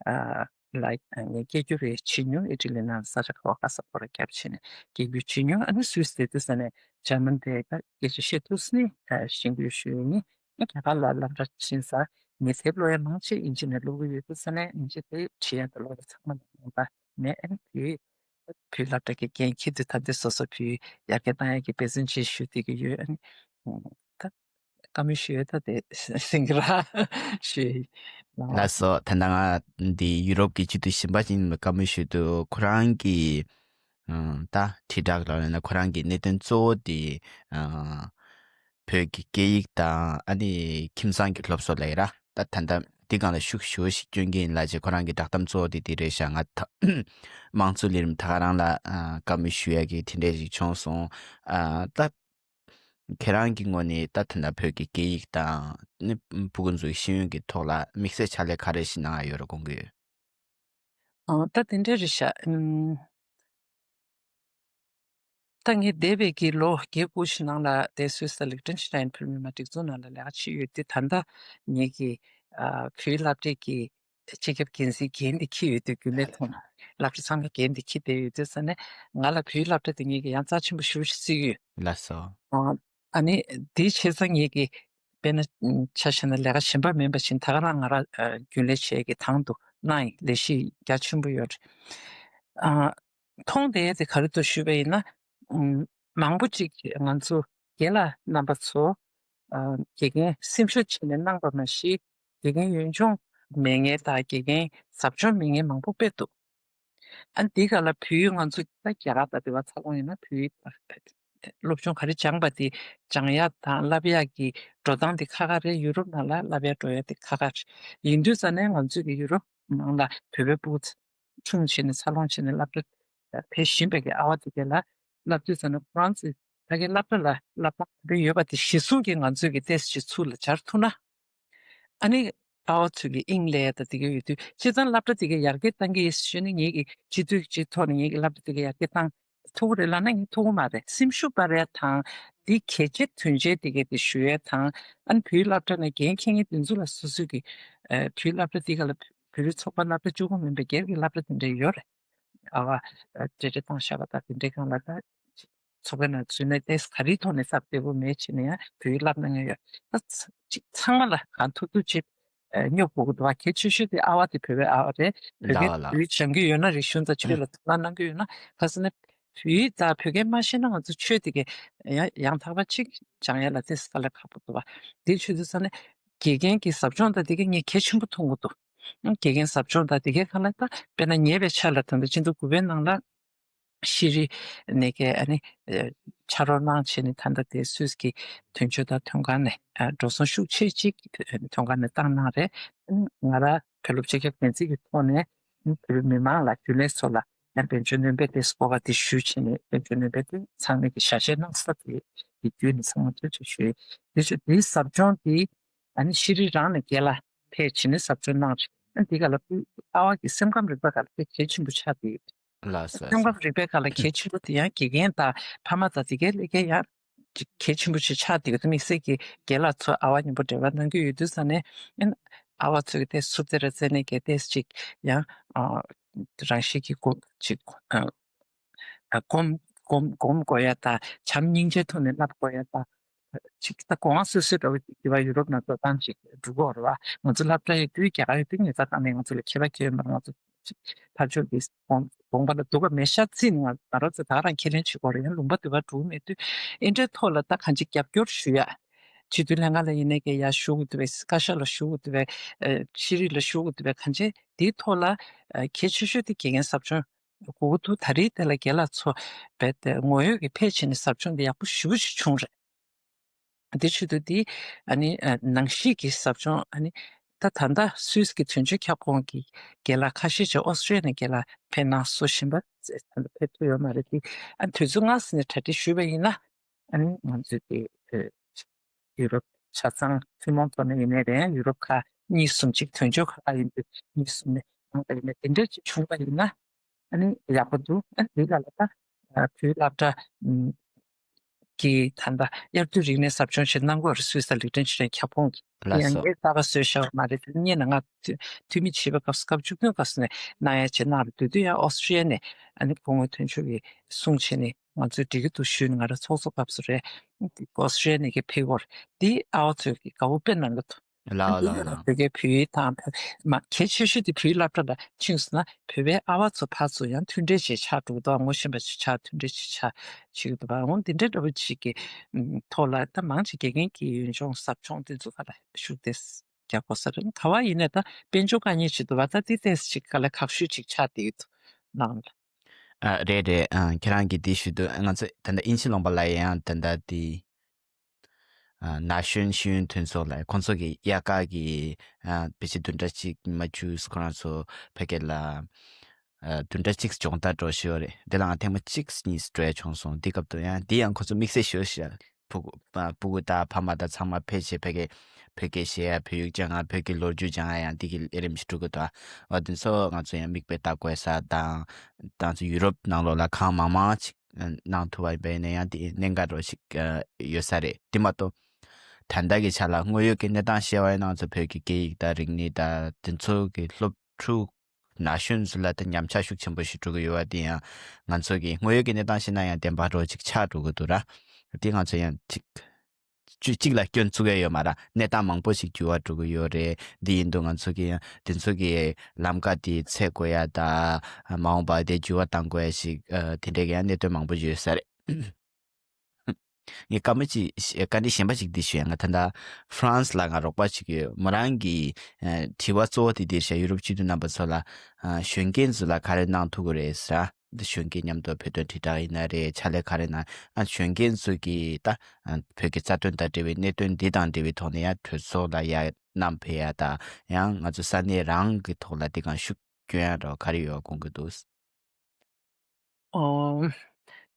ཨ་ལ་ངས་སྐད་སྒྱུར་རེ་བྱེད་མྱོང་། ཨི་ཊ་ལི་ནང་ས་ཆ་ག་བ་ག་ས་ཁོ་ར་རྒྱབ་བྱས་ནས་སྐད་སྒྱུར་བྱེད་མྱོང་། ཨ་ནི་སུད་སི་དེ་དུས་ས་ནས་འཇར་མན་དེ་ག་སྐད་ཆ་བཤད་ཐུབ་སོང་ནི་ཨ་ཤེས་ཀྱི་ཡོད་ཞུ་ཡིན། ཨ་རྒྱ་གར་ལ་སློབ་གྲྭ་ཕྱིན་ས་ངས་དེབ་ཀློག་ཡ་མང་ཆེ་ཨིན་ཇི་ནས་ཀློག་གི་ཡོད་དུས་ས་ནས་ཨིན་ཇི་དེ་བྲིས་ཡ་དང་ཀློག་ཡ་ཚང་མ་ནང་པ་མེད། ཨ་ནི་དེ་ བོད་སློབ་གྲྭ་གི་འགན་འཁྱེར་དུས་ད་ལྟ་སོ་སོ་བོད་ཡར་རྒྱས་བཏང་ཡག་གི་འབད་བརྩོན་བྱེད་ཞུ་བསྡད་ཀྱི་ཡོད། ཨ་ནི་ད་བཀའ་མོལ་ཞུ་ཡས་ད་དེ་ཟིན་གྱི་ར་ཞུ་ཡས་ལགས་སོ། ད་ལྟ་ང་འདི་ཡུ་རོབ་ཀྱི་སྤྱི་འཐུས་གཞན་པ་ཅིག་ལ་བཀའ་མོལ་ཞུ་དུས་ཁོ་རང་གི་ཨ་ད་དྲིལ་བསྒྲགས་ལ་ཡིན་ན་ཁོ་རང་གི་གནད་དོན་གཙོ་བོ་དེ་ཨ་བོད་ཀྱི་སྐད་ཡིག་དང་ཨ་ནི་ཁྱིམ་ཚང་གི་སློབ་གསོ་ལ་ཡིན་ར། ད་ད་ལྟ་འདི་སྒང་ལ་ཤུགས་ཞེ་པོ་ཞིག་བསྐྱོན་གྱི་ཡིན་ལབ་བྱས་ཁོ་རང་གི་བསྒྲགས་གཏམ་གཙོ་བོ་དེ་འདི་རེད་ཤག་ང་ད་དམངས་གཙོ་ལས་རིམ་ད་ག་རང་ལ་ཨ་བཀའ་མོལ་ཞུ་ཡག་གི་དེ་འདྲས་ཞིག་བྱུང་སོང་། ཨ་ད་ཁྱེད་རང་གི་ངོས་ནས་ད་ད་ལྟ་བོད་ཀྱི་སྐད་ཡིག་དང་ནི་ཕྲུ་གུ་ཚོའི་ཤེས་ཡོན་གྱི་ཐོག་ལ་དམིགས་བསལ་ཕྱག་ལས་ག་རེ་ཞིག་གནང་ཡ་ཡོད་རེད་དགོངས་ཀྱི་ཡོད། ཨ་ད་དེ་འདྲ་རེད་ཤག་ཨུམ། ད་ངས་འདས་པའི་གི་ལོ་བརྒྱད་དགུ་ཞིག་ནང་ལ་དེ་སུད་སི་ལིག་ཏེན་ཤི་ཏེན་བོད་མི་མང་སྒྲིག་འཛུགས་ནང་ལ་ལས་ཀ་བྱེད་ཡོད་དུས་ད་ལྟ་ངེད་ཀྱི་ཨ་བོད་སློབ་གྲྭའི་གི་སྤྱི་ཁྱབ་འགན་འཛིན་འགན་དེ་འཁྱེར་ཡོད་དུས་རྒྱུན་ལས་ཐོག་ནས་སློབ་གྲྭ་ཚང་མའི་འགན་དེ་འཁྱེར་བསྡད་ཡོད་དུས་ཙང་ནས་ང་ལ་བོད་སློབ་གྲྭ་དེ་ངེད་ཀྱི་ཡང་རྩ་ཆེན་པོ་ཞེ་པོ་ཞིག་བརྩི་གི་ཡོད། ལགས་སོ། ཨ་ཨ་ནི་དེའི་བྱས་ཙང་ངེད་ཀྱི་དཔེར་ན་ཆ་བཞག་ན་ལས་ཀ་གཞན་པ་མིན་པ་བཞིན་ད་ག་རང་ང་རང་ཨ་རྒྱུན་ལས་བྱེད་ཀྱི་དང་དུ་གནང་ཡི་ལས་གཞི་རྒྱ་ཆེན་པོ་ཡོད་རེད། ཨ་མཐོང་བསྡད་དེ་ག་རེ་འདུག་ཞུས་པ་ཡིན་ན། ཨུམ། མང་པོ་ཅིག་ང་ཚོ་རྒན་ལགས་རྣམ་པ་ཚོ་ཨ་དགེ་རྒན་སེམས་ཤུགས་བྱས་ནས་གནང་པ་མ་གཞི་དགེ་རྒན་ཡོན་སྦྱོང་མེད་མཁན་དང་དགེ་རྒན་ཟབ་སྦྱོང་མེད་མཁན་མང་པོ་དཔེ་འདུག་ཨ་འདི་ག་ལ་བོད་ཡིག་ང་ཚོ་ད་རྒྱ་གར་དང་འབྲེལ་བ་ཚ་ལོང་ཡིན་ན་བོད་ཡིག་སློབ་སྦྱོང་ག་རེ་སྦྱངས་པ་དེ་སྦྱང་ཡག་དང་བསླབ་ཡག་གི་འགྲོ་སྟངས་དེ་ཁག་ཁག་རེད། ཡུ་རོབ་ནང་ལ་བསླབ་ཡག་འགྲོ་ཡག་དེ་ཁག་ཁག་རེད། ཡིན་དུས་ཙང་ནས་ང་ཚོས་ཀྱི་ཡུ་རོབ་ནང་ལ་བོད་པའི་ཕྲུ་གུ་ཆུང་བྱས་ནས་འཚར་ལོངས་བྱས་ནས་སློབ་གྲྭ་ཕེབས་བཞིན་པའི་གི་ཨ་བ་དེ་ག་ལ་བསླབ་དུས་ཙང་ནས་ཁོ་རང་ཚོས་ད་གའི་སློབ་གྲྭ་ལ་བསླབ་སྟངས་ག་འདྲ་ཡོད་པ་དེ་གཞིར་བཟུང་གིས་ང་ཚོས་ཀྱི་ཏོག་ཙམ་ཅིག་ཚུར་ལ་སྦྱར་ཐུབ་ན། ཨ་ནི་ཨ་བ་ཚོས་ཀྱི་དབྱིངས་ལས་ད་དེ་ག་ཡོད་དུས་སྤྱིར་བཏང་སློབ་གྲྭ་དེ་ག་ཡར་རྒྱས་གཏང་གི་ཡིན་ཞུས་ནས་ངེད་ཀྱི་སྤྱི་འཐུས་ཀྱི་ཐོག་ནས་ངེད་ཀྱི་སློབ་གྲྭ་དེ་ག་ཡར་རྒྱས་གཏང་ཐུབ་ཀྱི་རེད་ལབ་ན་ངས་ཐུབ་ཀྱི་མ་རེད། སེམས་ཤུགས་སྤར་ཡ་དང་དེ་གལ་ཆེ་དོན་ཆེ་དེ་ག་དེ་ཞུ་ཡ་དང་ཨ་ནི་བོད་ཡིག་སློབ་གྲྭ་ནས་འགན་འཁྱེར་མཁན་དེ་ཚོ་ལ་སོ་སོས་ཀྱི་ཨ་བོད་ཡིག་སློབ་གྲྭ་དེ་ག་ལ་བོད་རིགས་ཚོགས་པ་སློབ་གྲྭ་བཅུ་དགུ་མིན་པའི་སྒེར་གྱི་སློབ་གྲྭ་དེ་འདྲ་ཡོད་རེད། ཨ་བ་ཨ་འབྲེལ་འདྲིས་བཏང་བཞག་པ་དང་དེ་འདྲའི་སྒང་ལ་ད་ཚོགས་པའི་ནང་འཛུལ་ནས་ཏོག་ཙམ་ག་རེའི་ཐོག་ནས་སྟབས་བདེ་པོ་མེད་བྱས་ནས་ཡང་བོད་ཡིག་བསླབ་གནང་མཁན་ཡོད། ད་ཚ་ཅིག་ཚང་མ་ལ་གང་ཐུབ་ཐུབ་ཅིག་ཨ་སྙོབ་དགོས་ཀྱི་འདུག་བ། གལ་ཆེ་ཤོས་དེ་ཨ་བ་དེ་བོད་པའི་ཨ་བ་རེད། བོད་ལགས་སྐད་ལགས། བོད་ཡིག་སྦྱང་གི་ཡོད་ན་རིག་གཞུང་དང་ཆོས་ལ་ཐུགས་སྣང་གནང་གི་ཡོད་ན་ག་ཟེར་ན་བོད་ཡིག་དང་བོད་སྐད་མ་ཤེས་ན་ང་ཚོ་ཆོས་དེ་གའི་ཡང་ཡང་དག་པ་ཅིག་སྦྱང་ཡ་ལ་ཏོག་ཙམ་དཀའ་ལས་ཁག་པོ་འདུག་བ། དེ་ཆུ་ཚོད་ས་ནས་དགེ་རྒན་གྱི་ཟབ་སྦྱོང་དང་དེ་གའི་ངས་གལ་ཆེན་པོ་མཐོང་གི་འདུག་དགེ་རྒན་ཟབ་སྦྱོང་དང་དེ་གའི་སྒང་ལ་ད་དཔེར་ན་ཉེ་བའི་ཆར་ལ་ད་ལྟ་ཕྱི་ཟླ་དགུ་པའི་ནང་ལ་ཤེས་རིག་ནས་ཀྱི་ཨ་ནི་ཨ་ཕྱག་རོགས་གནང་བྱས་ནས་ད་ལྟ་དེ་སུད་སི་གི་དོན་གཅོད་དང་དོན་ཁང་ནས་ཨ་འགྲོ་སོང་ཤུགས་ཆེ་གཅིག་དོན་ཁང་ནས་བཏང་གནང་རེད། ང་རང་བོད་སློབ་སྤྱི་ཁྱབ་འགན་འཛིན་གྱི་ཐོག་ནས་བོད་མི་མང་ལ་རྒྱུན་ལས་ཚོ་ལ་ཡང་དཔལ་འབྱོར་སྣོན་པའི་དེ་སྤོབས་པ་དེ་ཞུ་བྱས་ནས་དཔལ་འབྱོར་སྣོན་པའི་དེ་ཚང་མས་ཀྱི་ཞལ་བཞེས་གནང་ས་དེ་དེ་བརྒྱུད་ནས་ཚང་མ་ཐུགས་རྗེ་ཆེ་ཞུ། དེ་ཚོ་དེའི་ཟབ་སྦྱོང་དེ་ཨ་ནི་ཤེས་རིག་རང་ནས་རྒན་ལགས་ཕེབས་བྱས་ནས་ཟབ་སྦྱོང་གནང་རེད། ཨ་འདི་ག་ལ་ཕུལ་ཨ་བ་གི་སེམས་ཁམས་རིག་པ་ག་ལ་དཔེ་གལ་ཆེན་པོ་ཆགས་བསྡད་ཡོད། ལགས་སོ་ལགས་སེམས་སོ། ཁམས་རིག་པའི་སྒང་ལ་གལ་ཆེན་པོ་དེ་ཡང་དགེ་རྒན་དང་ཕ་མ་དང་དེ་གའི་སླེབས་མཁན་ཡང་གལ་ཆེན་པོ་ཞིག་ཆགས་བསྡད་ཀྱི་འདུག་དམིགས་བསལ་གྱི་རྒན་ལགས་ཚོ་ཨ་བ་མཉམ་པོ་འབྲེལ་བ་གནང་གི་ཡོད་དུས་ཙང་ནས་ཨ་བ་ཚོ་གི་ཏོག་ཙམ་ཚུར་རྩེད་ར་རྩེ་ནས་གལ་ཏོག་ཙམ་ཅིག་ཡང་རང་བཞིན་གྱི་སྒོ་ཅིག་སྒོམ་སྒོམ་སྒོམ་དགོས་ཡ་དང་བྱམས་སྙིང་རྗེའི་ཐོག་ནས་བསླབ་དགོས་ཡ་དང་། ཅིག་ད་གོང་སོ་སོའི་འདྲ་བོ་ཅིག་དེ་བ་ཡུ་རོབ་ནང་འགྲོ་སྟངས་ཅིག་འགྲོ་གི་ཡོད་རེད་བ། ང་ཚོ་སློབ་གྲྭ་ཡོད་དུས་རྒྱ་གར་ཡོད་དུས་ངེད་ཚོ་ད་ནས་ང་ཚོ་ལ་ཁྱད་པར་གང་ཡང་མེད། ང་ཚོ་ཕར་ཕྱོགས་ཀྱི་དགོངས་པ་ལ་འདུག་ག་མེད་ཤག་རྩིས་ནས་ང་ང་རང་ཚོ་ད་རང་ཁས་ལེན་བྱེད་དགོས་རེད། ཡང་ལུང་པ་དེ་བ་འགྲོ་གི་མེད་དུས་ཨེ་འདྲའི་ཐོག་ལ་ད་གང་ཅི་རྒྱབ་སྐྱོར་ཞུ་ཡ། སྤྱི་འཐུས་ལྷན་ཁང་ལ་ཡིན་ནའི་གི་ཡར་ཞུ་དགོས་འདུག་པས། བཀའ་ཤག་ལ་ཞུ་དགོས་འདུག་པས། ཤེས་རིག་ལ་ཞུ་དགོས་འདུག་པས། གང་ཅི་དེའི་ཐོག་ལ་གལ་ཆེ་ཤོས་དེ་དགེ་རྒན་ཟབ་སྦྱོང་དགོས་ཀྱི་འདུག་ད་རེས་དེ་ལ་རྒན་ལགས་ཚོ་རྦད་དེ་ངོ་ཡོད་ཀྱི་ཕེབས་བྱས་ནས་ཟབ་སྦྱོང་དེ་ཡག་པོ་ཞེ་པོ་ཞིག་བྱུང་རེད། དེ་ཆེད་དུ་དེ་ཨ་ནི་ནང་གཤིས་ཀྱི་ཟབ་སྦྱོང་ཨ་ནི་ད་ད་ལྟ་སུད་སི་གི་དོན་གཅོད་ཁྱབ་ཁོངས་ཀྱི་རྒན་ལགས་ཁ་ཤས་ཅིག་ཨོ་སི་ཀྲི་ཡ་ནས་རྒན་ལགས་ཕེབས་གནང་སོང་བཞིན་པ་ད་ལྟ་ཕེབས་ཐུབ་ཡོད་མ་རེད་དེ། ཨ་ནི་དུས་ཚོད་སྔ་ས་ནས་གྲ་སྒྲིག་ཞུས་པ་ཡིན་ན་ཨ་ནི་ང་ཚོས་དེ་ཡུ་རོབ་ཆ་ཚང་ཐུན་མོང་ཐོག་ནས་ཡིན་ནའི་རེད། ཡུ་རོབ་ཁག་གཉིས་གསུམ་ཅིག་དོན་གཅོད་ཁག་ཁག་ཡིན་དུས་གཉིས་གསུམ་ནས་གང་ལྟར་ཡིན་ནའི་དེ་འདྲ་ཅིག་བྱུང་བ་ཡིན་ན་ཨ་ནི་ཡག་པོ་འདུག་ཨ་འདི་ག་ལ་ད་བོད་སློབ་གྲྭ་གི་ད་ལྟ་དབྱར་དུས་རིག་གནས་ཟབ་སྦྱོང་ཞིག་གནང་དགོས་རེད། སུད་སི་ལིག་ཏེན་ཤི་ཊེན་ཁྱབ་ཁོངས་ཀྱི་ལགས་ཡང་སོ། ངས་རྩ་བ་བཟོས་བཞག་པ་མ་རེད། དེ་སྔོན་ནས་ང་འཐུས་མི་བྱེད་པའི་སྐབས་སུ་སྐབས་བཅུ་བདུན་སྐབས་སུ་ནས་གནང་ཡ་བྱེད་གནང་རེད། དེ་དུས་ཡང་ཨོ་སི་ཀྲི་ཡ་ནས་ཨ་ནི་སྐུ་ངོ་དོན་གཅོད་ཀྱིས་གསུང་བྱས་ནས་ང་ཚོས་འགྲིག་གི་འདུག་ཞུས་ནས་ང་རང་ཚོགས་གཙོ་སྐབས་སུ་རེད། ཨོ་སི་ཀྲི་ཡ་ནས་ཀྱི་ཕེབས་སྐོར་འདི་ཨ་བ་ཚོས་ཀྱི་དགའ་བོ་དཔེ་གནང་གི་འདུག་ལའོ་ལའོ་ལའོ། བོད་སྐད་བོད་ཡིག་དང་བོད་མ་གལ་ཆེ་ཤོས་དེ་བོད་ཡིག་སློབ་གྲྭ་ལ་ཕྱིན་སོང་ན་བོད་པའི་ཨ་བ་ཚོ་ཕར་ཚུར་ཡང་མཐུན་འབྲེལ་བྱེད་ཆགས་འགྲོ་གི་འདུག་ངོ་ཤེས་པ་ཅིག་ཆགས་མཐུན་འབྲེལ་ཅིག་ཆགས་བྱེད་ཀྱི་འདུག་པ། འོ་འདི་འདྲ་འདྲ་པོ་ཅིག་གི་ཐོག་ལ་ད་མང་ཆེ་དགེ་རྒན་གྱི་ཡུལ་ལྗོངས་ཟབ་སྦྱོང་དེ་ཚོ་ག་ལ་ཤུགས་ཏེ་རྒྱག་དགོས་ས་རེད། ག་བ་ཡིན་ནའི་ད་དཔལ་འབྱོར་དཀའ་ངལ་ཅིག་འདུག་པ། ད་དེ་ཏོག་ཙམ་ཅིག་ག་ལ་ཁག་ཤོས་ཅིག་ཆགས་བསྡད་ཀྱི་འདུག་ནང་ལ། ཨ་རེད་རེད། ཨ་ཁྱེད་རང་གིས་འདི་ཞུས་དུས་ང་ཚོ་ད་ལྟ་དབྱིན་ཇི་ལུང་པ་ལ་ཡང་ད་ལྟ་དེ། ཨ་ན་གཞོན་ཤེས་ཡོན་མཐུན་ཚོགས་ལ་ཁོང་ཚོ་གི་དབྱར་ཁ་གི་ཨ་ཕལ་ཆེར་བདུན་ཕྲག་གཅིག་མ་བཅུ་ཁོ་རང་ཚོ་ཕ་གི་ལ་ཨ་བདུན་ཕྲག་གཅིག་སྦྱོང་བརྡར་འགྲོ་བཞིན་ཡོད་རེད། འདི་ལ་ང་ཐེངས་མ་གཅིག་གཉིས་འགྲོ་ཡ་བྱུང་སོང་། འདི་སྐབས་དུ་ཡང་འདི་ཡང་ཁོང་ཚོ་དམིགས་བསལ་ཞུ་ཞེས་ཕྲུ་གུ་ཨ་ཕྲུ་གུ་དང་ཕ་མ་དང་ཚང་མ་ཕལ་ཆེར་ཕ་གི་བོད་སྐད་བཤད་ཡ་བོད་ཡིག་སྦྱང་ཡ་བོད་ཀྱི་ལོ་རྒྱུས་སྦྱང་ཡ་ཡང་འདི་གི་ལས་རིམ་ཞིག་འགྲོ་གི་འདུག་འོ་འདི་ཚོ་ང་ཚོ་ཡང་མིག་དཔེ་ལྟ་དགོས་ས་དང་། ང་ཚོ་ཡུ་རོབ་ནང་ལོགས་ལ་གང་མང་མང་ཅིག་གནང་ཐུབ་པ་ཡིན་པ་ཡིན་ན་ཡང་དེ་གནད་འགག་འདྲ་ཞིག་ཡོད་ས་རེད། དེ་མ་གཏོགས་ད་ལྟ་གི་ཆ་ལ་དངོས་ཡོད་ཀྱི་གནས་སྟངས་བཤད་པ་ཡིན་ན་ང་ཚོ་བོད་ཀྱི་སྐད་ཡིག་དང་རིག་གནས་དང་དེ་ཚོ་གི་སློབ་ཕྲུག་ན་གཞོན་ཚོ་ལ་ད་ཉམས་ཆག་ཤུགས་ཆེན་པོ་ཞིག་འགྲོ་གི་ཡོད་པ་དེ་ཡང་ང་ཚོ་གི་དངོས་ཡོད་ཀྱི་གནས་སྟངས་བཤད་ན་ཡང་བདེན་པ་འདྲ་ཅིག་ཆགས་འགྲོ་གི་འདུག་ར། དེ་ང་ཚོ་ཡང་ཅིག་གཅིག་གཅིག་ལ་སྐྱོན་བཙུགས་ཡ་ཡོད་མ་རེད། གནས་སྟངས་མང་པོ་ཞིག་འགྱུར་བ་འགྲོ་གི་ཡོད་རེད། འདི་ཡིན་དུས་ང་ཚོ་གི་ཡང་དེ་ཚོ་གི་ལམ་ཀ་དེ་ཚད་དགོས་ཡ་དང་མ་འོངས་པ་དེ་འགྱུར་བ་གཏང་དགོས་ཡ་ཞིག་ཨ་དེ་འདྲའི་གི་ཡང་གནད་དོན་མང་པོ་ཡོད་ས་རེད། ངས་བཀའ་མོལ་ཅིག་བཀའ་འདྲི་གཞན་པ་ཞིག་འདི་ཞུ་ཡ། ང་ད་ལྟ་ཧྥ་རན་སི་ལ་ང་རོགས་པ་ཞིག་ཡོད། མོ་རང་གི་ཨ་དྲི་བ་གཙོ་བོ་དེ་འདིར་བཤད། ཡུ་རོབ་སྤྱི་འཐུས་རྣམ་པ་ཚོ་ལ་ཨ་གཞོན་སྐྱེས་ཚོ་ལ་ག་རེ་གནང་ཐུབ་ཀྱི་རེད་ཟེར། འདི་གཞོན་སྐྱེས་མཉམ་དུ་བོད་དོན་དྲིལ་བསྒྲགས་ཡིན་ན་རེད། ཕྱག་ལས་ག་རེ་གནང་ཨ་གཞོན་སྐྱེས་ཚོ་གི་ད་ཨ་བོད་ཀྱི་རྩ་དོན་དང་འབྲེལ་བའི་གནད་དོན་འདི་དང་འབྲེལ་བའི་ཐོག་ནས་ཡང་གྲོས་ཚོགས་ལ་ཡར་བསྣམས་ཕེབས་ཡ་དང་ཡང་ང་ཚོ་ས་གནས་རང་གི་ཐོག་ལ་འདི་གང་ཤུགས་སྐྱོན་ཡ་འདྲ་བ་ག་རེ་ཡོད་དགོངས་ཀྱི་འདུག་ཨོ།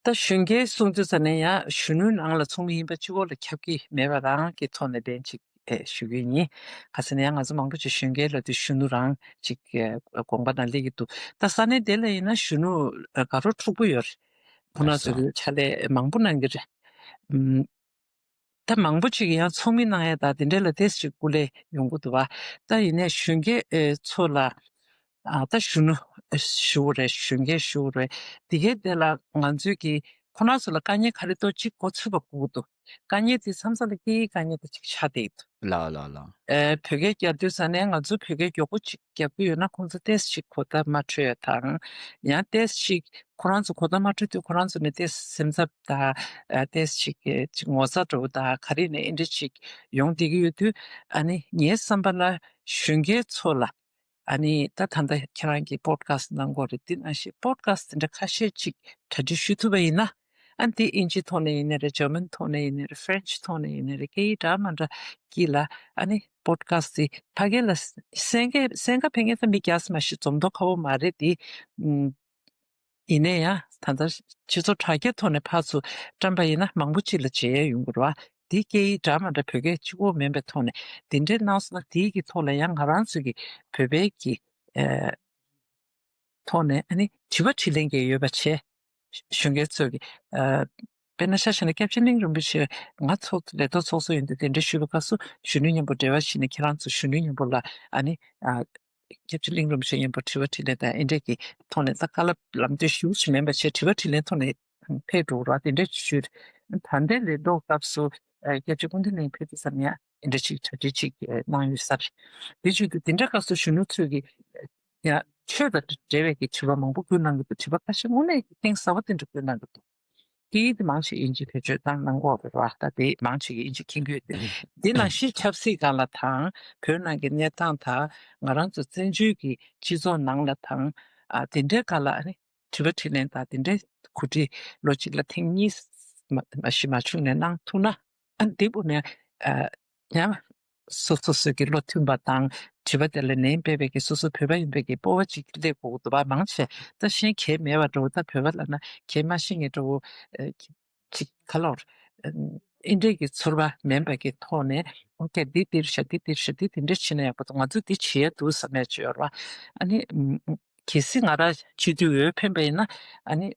ད་གཞོན་སྐྱེས་གསུང་དུས་ཙ་ནས་ཡང་གཞོན་ནུ་ནང་ལ་ཚོགས་མི་ཡིན་པ་གཅིག་པོ་ལ་ཁྱབ་ཀྱི་མེད་པ་རང་གི་ཐོག་ནས་ལན་ཅིག་ཨེ་ཞུ་གི་ཡིན། ག་ཟེར་ན་ཡང་ང་ཚོ་མང་པོ་ཅིག་གཞོན་སྐྱེས་ལབ་དུས་གཞོན་ནུ་རང་ཅིག་ཨེ་དགོངས་པ་ནང་སླེབས་ཀྱི་འདུག་ད་ས་གནས་དེ་ལ་ཡིན་ན་གཞོན་ནུ་ཨེ་དགའ་རབ་འཁྲུག་པོ་ཡོད་རེད། ཁོ་རང་ཚོ་གི་ཕྱག་ལས་མང་པོ་གནང་གི་རེད། ཨུམ། ད་མང་པོ་ཅིག་ཡང་ཚོགས་མི་གནང་ཡ་ད་དེ་འདྲ་ལ་ཏོག་ཙམ་སྐུ་ལས་ཡོང་གི་འདུག་བ། ད་ཡིན་ནའི་གཞོན་སྐྱེས་ཨེ་ཚོ་ལ་ཨ་ད་གཞོན་ནུ་ཨེ་ཞུ་དགོས་རེད། གཞོན་སྐྱེས་ཞུ་དགོས་རེད། དེ་གའི་དེ་ལ་ང་ཚོས་ཀྱི་ཁོ་རང་ཚོ་ལ་དཀའ་ངལ་ག་རེ་འདུག་ཅིག་གོ་ཚོད་པ་དགོས་ཀྱི་འདུག་དཀའ་ངལ་དེ་མཚམས་མཚམས་ལ་སྐད་ཡིག་དཀའ་ངལ་དེ་ཅིག་ཆགས་བསྡད་ཀྱི་འདུག་ལའོ་ལའོ་ལའོ། ཨེ་བོད་སྐད་རྒྱག་དུས་ཙ་ནས་ང་ཚོ་བོད་སྐད་མགྱོགས་པོ་ཅིག་རྒྱབ་ཀྱི་ཡོད་ན་ཁོང་ཚོ་ཏོག་ཙམ་ཞིག་གོ་བརྡ་མ་འཕྲོད་ཡ་དང་། ཡང་ཏོག་ཙམ་ཞིག་ཁོ་རང་ཚོ་གོ་བརྡ་མ་འཕྲོད་དུས་ཁོ་རང་ཚོ་ནས་ཏོག་ཙམ་སེམས་འཚབ་དང་ཨ་ཏོག་ཙམ་ཞིག་གི་ཅིག་ངོ་ཚ་འདྲ་བོ་དང་ག་རེ་ནས་ཨེ་འདྲ་ཅིག་ཡོང་བསྡད་ཀྱི་ཡོད་དུས། ཨ་ནི་ངའི་བསམ་པ་ལ་གཞོན་སྐྱེས་ཚོ་ལ་ཨ་ནི་ད་ད་ལྟ་ཁྱེད་རང་གིས་པོ་ཌི་ཁ་སི་ཊི་གནང་གི་ཡོད་རེད། འདི་ནང་བཞིན་པོ་ཌི་ཁ་སི་ཊི་འདི་འདྲ་ཁ་ཤས་ཅིག་གྲ་སྒྲིག་ཞུ་ཐུབ་པ་ཡིན་ན། ཨ་ནི་དེ་ཨིན་ཇི་ཐོག་ནས་ཡིན་ནའི་རེད། འཇར་མན་ཐོག་ནས་ཡིན་ནའི་རེད། ཧྥ་རན་ཆི་ཐོག་ནས་ཡིན་ནའི་རེད། སྐད་ཡིག་འདྲ་མ་འདྲ་གྱི་ལ་ཨ་ནི་པོ་ཌི་ཁ་སི་ཊི་དེ་ཕ་གི་ལ་གསན་མཁན་གསན་མཁན་ཕེབས་མཁན་ད་མི་རྒྱག་ས་མ་ཤེས། འཛོམས་མདོག་ཁ་པོ་མ་རེད་དེ། ཨུམ། ཡིན་ནའི་ཡང་ད་ལྟ་སྤྱི་ཚོགས་དྲ་རྒྱ་ཐོག་ནས་ཕར་ཚུར་བཀྲམ་པ་ཡིན་ན་མང་པོ་ཅིག་ལ་མཇལ་ཡ་ཡོང་གི་རེད་བ། དེ་སྐད་ཡིག་འདྲ་མ་འདྲ་བོད་སྐད་གཅིག་པོ་མིན་པའི་ཐོག་ནས་དེ་འདྲའི་གནང་སོང་ན་དེའི་གི་ཐོག་ལ་ཡང་ང་རང་ཚོ་གི་བོད་པའི་གི་ཨེ། ཐོག་ནས་ཨ་ནི་དྲི་བ་དྲིས་ལན་གྱི་ཡོད་པ་བྱས། གཞོན་སྐྱེས་ཚོས་ཀྱི་ཨ། དཔེར་ན་ཆ་བཞག་ན་སྐྱབས་རྗེ་གླིང་རིན་པོ་ཆེ་ང་ཚོགས་ལས་ཐོག་ཚོགས་གཙོ་ཡིན་དུས་དེ་འདྲ་ཞུས་པའི་སྐབས་སུ་གཞོན་ནུ་མཉམ་པོ་འབྲེལ་བ་བྱས་ནས་ཁྱེད་རང་ཚོ་གཞོན་ནུ་མཉམ་པོ་ལ་ཨ་ནི་ཨ། སྐྱབས་རྗེ་གླིང་རིན་པོ་ཆེ་མཉམ་པོ་དྲི་བ་དྲིས་ལན་དང་ཨེ་འདྲས་ཀྱི་ཐོག་ནས་ད་བཀའ་སློབ་ལམ་སྟོན་ཞུ་ཞིག་མིན་པ་བྱས་དྲི་བ་དྲིས་ལན་ཐོག་ནས་ཕེབས་འགྲོ་ར་དེ་འདྲ་ཞུས། ད་ལྟའི་ལས་ཐོག་སྐབས་སུ་སྐྱབས་རྗེ་སྐུ་ཕྲེང་གླིང་ཕེབས་དུས་ཙམ་ཡང་ཨེ་འདྲ་ཅིག་གྲ་སྒྲིག་ཅིག་གནང་ཡོད་ས་རེད། དེ་བྱེད་དུས་དེ་འདྲ་སྐབས་སུ་གཞོན་ནུ་ཚོས་ཀྱི་ཡང་ཆོས་དང་འབྲེལ་བའི་གི་དྲི་བ་མང་པོ་བཀོད་གནང་གི་འདུག་དྲི་བ་ཁ་ཤས་དངོས་གནས་གཏིང་ཟབ་པོ་དེ་འདྲ་བཀོད་གནང་གི་འདུག་སྐད་ཡིག་དེ་མང་ཆེ་དབྱིན་ཇི་བེད་སྤྱོད་བཏང་གནང་གི་ཡོད་རེད་བ། ད་དེ་མང་ཆེ་གིས་དབྱིན་ཇི་མཁྱེན་གྱི་ཡོད་དེ། དེ་ནང་བཞིན་ཆབ་སྲིད་སྒང་ལ་དང་བོད་ནང་གི་གནས་སྟངས་དང་ང་རང་ཚོ་བཙན་བྱོལ་གྱི་སྤྱི་ཚོགས་ནང་ལ་དང་ཨ་དེ་འདྲའི་སྒང་ལ་ཨ་ནི་དྲི་བ་དྲིས་ལན་དང་དེ་འདྲའི་གོ་སྒྲིག་ལོ་གཅིག་ལ་ཐེངས་གཉིས་མ་མ་གཞི་མ་བྱུང་ནས་གནང་ཐུབ་ན། ཨ་འདི་བོ་ནས་ཨ་ཡང་སོ་སོ་སོ་གི་བློ་མཐུན་པ་དང་དྲི་བ་དེ་ལ་ལན་འབེབས་པའི་གི་སོ་སོ་བོད་པ་ཡིན་པའི་གི་སྤོབས་པ་ཅིག་སླེབས་དགོས་ཀྱི་འདུག་པ། མང་ཆེ་ད་ཤེས་མཁན་མེད་པ་འདྲ་བོ། ད་བོད་པ་ལབ་ན་ཁྱེད་མ་ཤེས་མཁན་འདྲ་བོ་ཨ་ཅིག་ག་ལོར་ཨ་ཨེ་འདྲས་ཀྱི་ཚོར་བ་མེད་པ་གི་ཐོག་ནས་ཨོ་ཀེ་འདི་འདིར་བཞག་འདི་འདིར་བཞག་འདི་དེ་འདྲས་བྱས་ན་ཡག་པོ་འདུག་ང་ཚོས་འདི་བྱེད་ཡ་འདུག་བསམ་ཡ་ཅིག་ཡོད་རེད་བ། ཨ་ནི་ཨམ་གལ་སྲིད་ང་རང་སྤྱི་འཐུས་འོས་འཕེན་པ་ཡིན་ན་ཨ་ནི།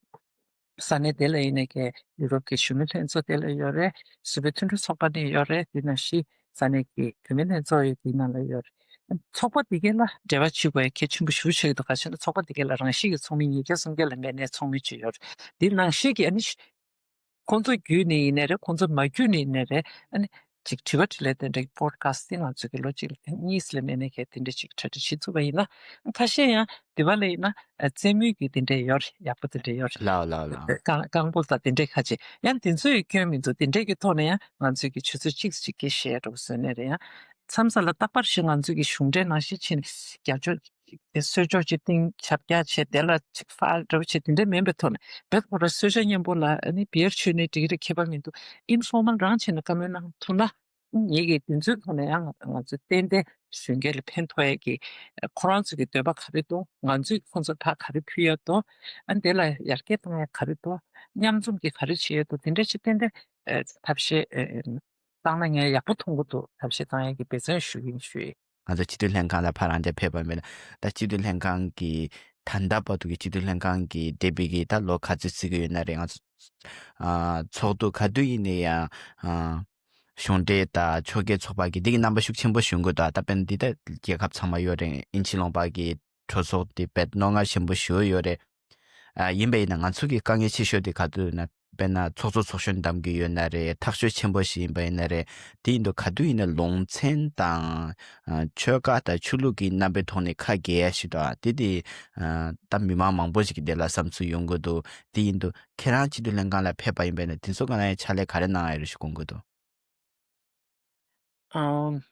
ས་གནས་དེ་ལ་ཡིན་ནའི་ཀྱི་ཡུ་རོབ་ཀྱི་གཞོན་ནུ་ལྷན་ཚོགས་དེ་ལ་ཡོད་རེད། བཟོ་པའི་མཐུན་སྒྲིལ་ཚོགས་པ་ནས་ཡོད་རེད། དེ་ནང་བཞིན་ས་གནས་ཀྱི་བུད་མེད་ལྷན་ཚོགས་ཡོད་དེ་ནང་ལ་ཡོད་རེད། ཚོགས་པ་དེ་གའི་ལ་འབྲེལ་བ་བྱེད་དགོས་ཡ་གལ་ཆེན་པོ་ཞེ་པོ་ཆགས་ཀྱི་འདུག་ག་ཞེ་ན་ཚོགས་པ་དེ་གའི་ལ་རང་བཞིན་གྱི་ཚོགས་མི་ཉིས་བརྒྱ་སུམ་བརྒྱ་ལས་མེད་ནའི་ཚོགས་མི་ཅིག་ཡོད་རེད། དེ་ནང་བཞིན་གྱི་ཨ་ནི་ཁོང་ཚོ་བརྒྱུད་ནས་ཡིན་ནའི་རེད། ཁོང་ཚོ་མ་བརྒྱུད་ནས་ཡིན་ནའི་རེད། ཨ་ནི་ ཅིག་དྲི་བ་དྲིས་ལན་དེ་འདྲའི་པོ་ཌི་ཁ་སི་ཊི་དེ་ང་ཚོ་གི་ལོ་གཅིག་ལ་ཐེངས་གཉིས་ལས་མེད་ནས་གལ་དེ་འདྲ་ཅིག་གྲ་སྒྲིག་བྱེད་ཐུབ་པ་ཡིན་ན། ཁ་ཤས་ཡང་འདི་བ་ལ་ཡིན་ན་རྩེད་མོའི་གི་དེ་འདྲ་ཡོད་རེད། ཡག་པོ་དེ་འདྲ་ཡོད་རེད། ལའོ་ལའོ་ལའོ། རྐང་རྐང་སྤོལ་དང་དེ་འདྲའི་ཁ་ཅིག་ཡང་དེ་ཚོ་ཡི་སྐྱོན་མི་འདུག་དེ་འདྲའི་གི་ཐོག་ནས་ཡང་ང་ཚོའི་གི་ཆུ་ཚོད་གཅིག་ཅིག་གི་བཤད་འགྲོ་བཟོས་ནས་རེད། ཡང་མཚམས་མཚམས་ལ་རྟག་པར་ཞིག་ང་ཚོའི་གི་གཞུང་འབྲེལ་ནང་བཞིན་ཕྱིན་རྒྱ་ཆོག་གསོལ་ལྕོག་ཅིག་བཏིང་ཞབས་བཀྱག་བྱས་དེ་ལ་ཅིག་ཕར་འདྲ་བོ་བྱས་དེ་འདྲ་མིན་པའི་ཐོག་ནས་བེད་ཁོ་ར་གསོལ་ཇ་མཉམ་པོ་ལ་ཨ་ནི་བི་ཡར་མཆོད་ནས་འགྲིག་རེད། ཁྱད་པར་མི་འདུག་ཨིན་ཕོར་མལ་རང་བྱས་ནས་བཀའ་མོལ་གནང་ཐུབ་ན། ངེད་ཀྱིས་དེ་ཚོའི་ཐོག་ནས་ཡང་ང་ཚོ་ཏན་ཏན་གཞོན་སྐྱེས་ལ་ཕན་ཐོགས་ཡས་ཀྱི་ཁོ་རང་ཚོ་གི་འདོད་པ་ག་རེ་འདུག་ང་ཚོས་ཁོ་ཚོར་ཕར་ག་རེ་ཕུལ་ཡས་འདུག་ཨ་ནི་དེ་ལ་ཡར་རྒྱས་གཏོང་ཡས་ག་རེ་འདུག་མཉམ་འཛོམས་ཀྱི་ག་རེ་བྱེད་ཡས་འདུག་དེ་འདྲ་ཞིག་ཏན་ཏན་ཨ་ཐབས་ཤེས་ཨ་བཏང་ན་ངས་ཡག་པོ་མཐོང་གི་འདུག་ཐབས་ཤེས་བཏང་ཡས་ཀྱི་འབད་བརྩོན་ཞུ་གི་ཡིན་ཞུ་ཡས། ང་ཚོ་སྤྱི་འཐུས་ལྷན་ཁང་ལ་ཕར་རང་འདིར་ཕེབས་པ་མིན་ལ། ད་སྤྱི་འཐུས་ལྷན་ཁང་གི་ད་ལྟ་བར་དུ་གི་སྤྱི་འཐུས་ལྷན་ཁང་གི་འདས་པའི་གི་ད་ལོ་ག་ཚོད་བརྩི་གི་ཡོད་ན་རེད། ང་ཚོ་ཨ་ཚོགས་འདུ་ག་དུས་ཡིན་ན་ཡང་ཨ་གཞུང་འབྲེལ་དང་ཕྱོགས་འགལ་ཚོགས་པ་གི་འདི་གི་རྣམ་པ་ཤུགས་ཆེན་པོ་ཞུ་གི་འདུག་ད་དཔེར་ན་འདི་ད་རྒྱལ་ཁབ་ཚང་མ་ཡོད་རེད། དབྱིན་ཇི་ལུང་པ་གི་གྲོས་ཚོགས་འདི་དཔེ་རྣོ་ངར་ཆེན་པོ་ཞེ་པོ་ཡོད་རེད། ཨ་ཡིན་པ་ཡིན་ན་ང་ཚོ་གི་དཀའ་ངལ་ཆེ་ཤོས་དེ་ག་དུས་ན་དཔེར་ན་ཚོགས་གཙོ་ཚོགས་གཞོན་བདམས་ཀྱི་ཡོད་ན་རེད། ཐག་གཅོད་ཆེན་པོ་ཞིག་ཡིན་པ་ཡིན་ན་རེད། དེ་ཡིན་དུས་ག་དུས་ཡིན་ན་ལུང་ཚན་དང་ཨ་ཆོལ་ཁ་དང་ཆོས་ལུགས་ཀྱི་རྣམ་པའི་ཐོག་ནས་ཁ་གྱེས་ཡ་ཞིག་འདུག་ཨ་དེ་དེ་ཨ་ད་མི་མང་མང་པོ་ཞིག་གི་དེ་ལ་བསམ་ཚུལ་ཡོང་གི་འདུག་དེ་ཡིན་དུས་ཁྱེད་རང་སྤྱི་འཐུས་ལྷན་ཁང་ལ་ཕེབས་པ་ཡིན་པ་ཡིན་ན་དེ་ཚོ་ག་ན་ཡང་ཕྱག་ལས་ག་རེ་གནང་ཡ་རེད་ཞུ་དགོངས་ཀྱི་འདུག་ཨམ།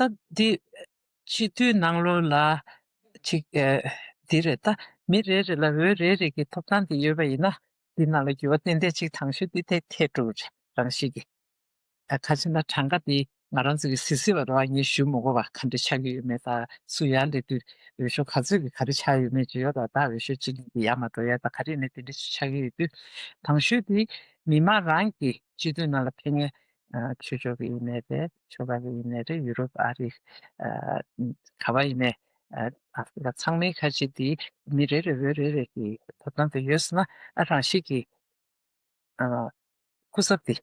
ད་འདི་སྤྱི་འཐུས་ནང་ལོགས་ལ་ཅིག་ཨེ་འདི་རེད། ད་མི་རེ་རེ་ལ་འོས་རེ་རེ་གི་ཐོབ་ཐང་དེ་ཡོད་པ་ཡིན་ན་འདི་ནང་ལ་འགྱུར་བ་ཏན་ཏན་ཅིག་དང་ཤོས་འདི་དེ་ཐེབས་འགྲོ་གི་རེད། རང་བཞིན་གྱི་ཨ་ཁ་ཅིག་ན་གྲངས་ཀ་དེ་ང་རང་ཚོ་གི་སི་སི་བ་རོ་ཨ་ངས་ཞུ་མི་དགོས་པ་ག་འདྲ་ཆགས་ཀྱི་ཡོད་མེད། ད་སུ་ཡར་སླེབས་དུས་འོས་ཤོག་ག་ཚོད་ཀྱི་ག་རེ་ཆགས་ཡོད་མེད་ཅིག་ཡོད། ད་ད་འོས་ཤོག་གཅིག་གཉིས་ཀྱི་ཡར་མ་འགྲོ་ཡ་ད་ག་རེ་ནས་དེ་འདྲ་ཞིག་ཆགས་ཀྱི་ཡོད་དུས་དང་ཤོས་དེ་མི་མང་རང་གི་སྤྱི་འཐུས་ནང་ལ་ཕེབས་མཁན། ཨ་ཆོས་ཕྱོགས་ཀྱི་ཡིན་ནའི་རེད། ཆོལ་ཁ་གི་ཡིན་ནའི་རེད། ཡུ་རོབ་ཨ་རི་ཨ་ག་བ་ཡིན་ནའི་ཨ་ཨ་ཧྥི་རི་ཀ་ཚང་མའི་ཁ་ཆེ་དེ་མི་རེ་རེ་འོས་རེ་རེ་གི་ཐོབ་ཐང་དེ་ཡོད་སོང་ན་ཨ་རང་ཤིག་གི་ཨ་སྐུ་ཚབ་དེ་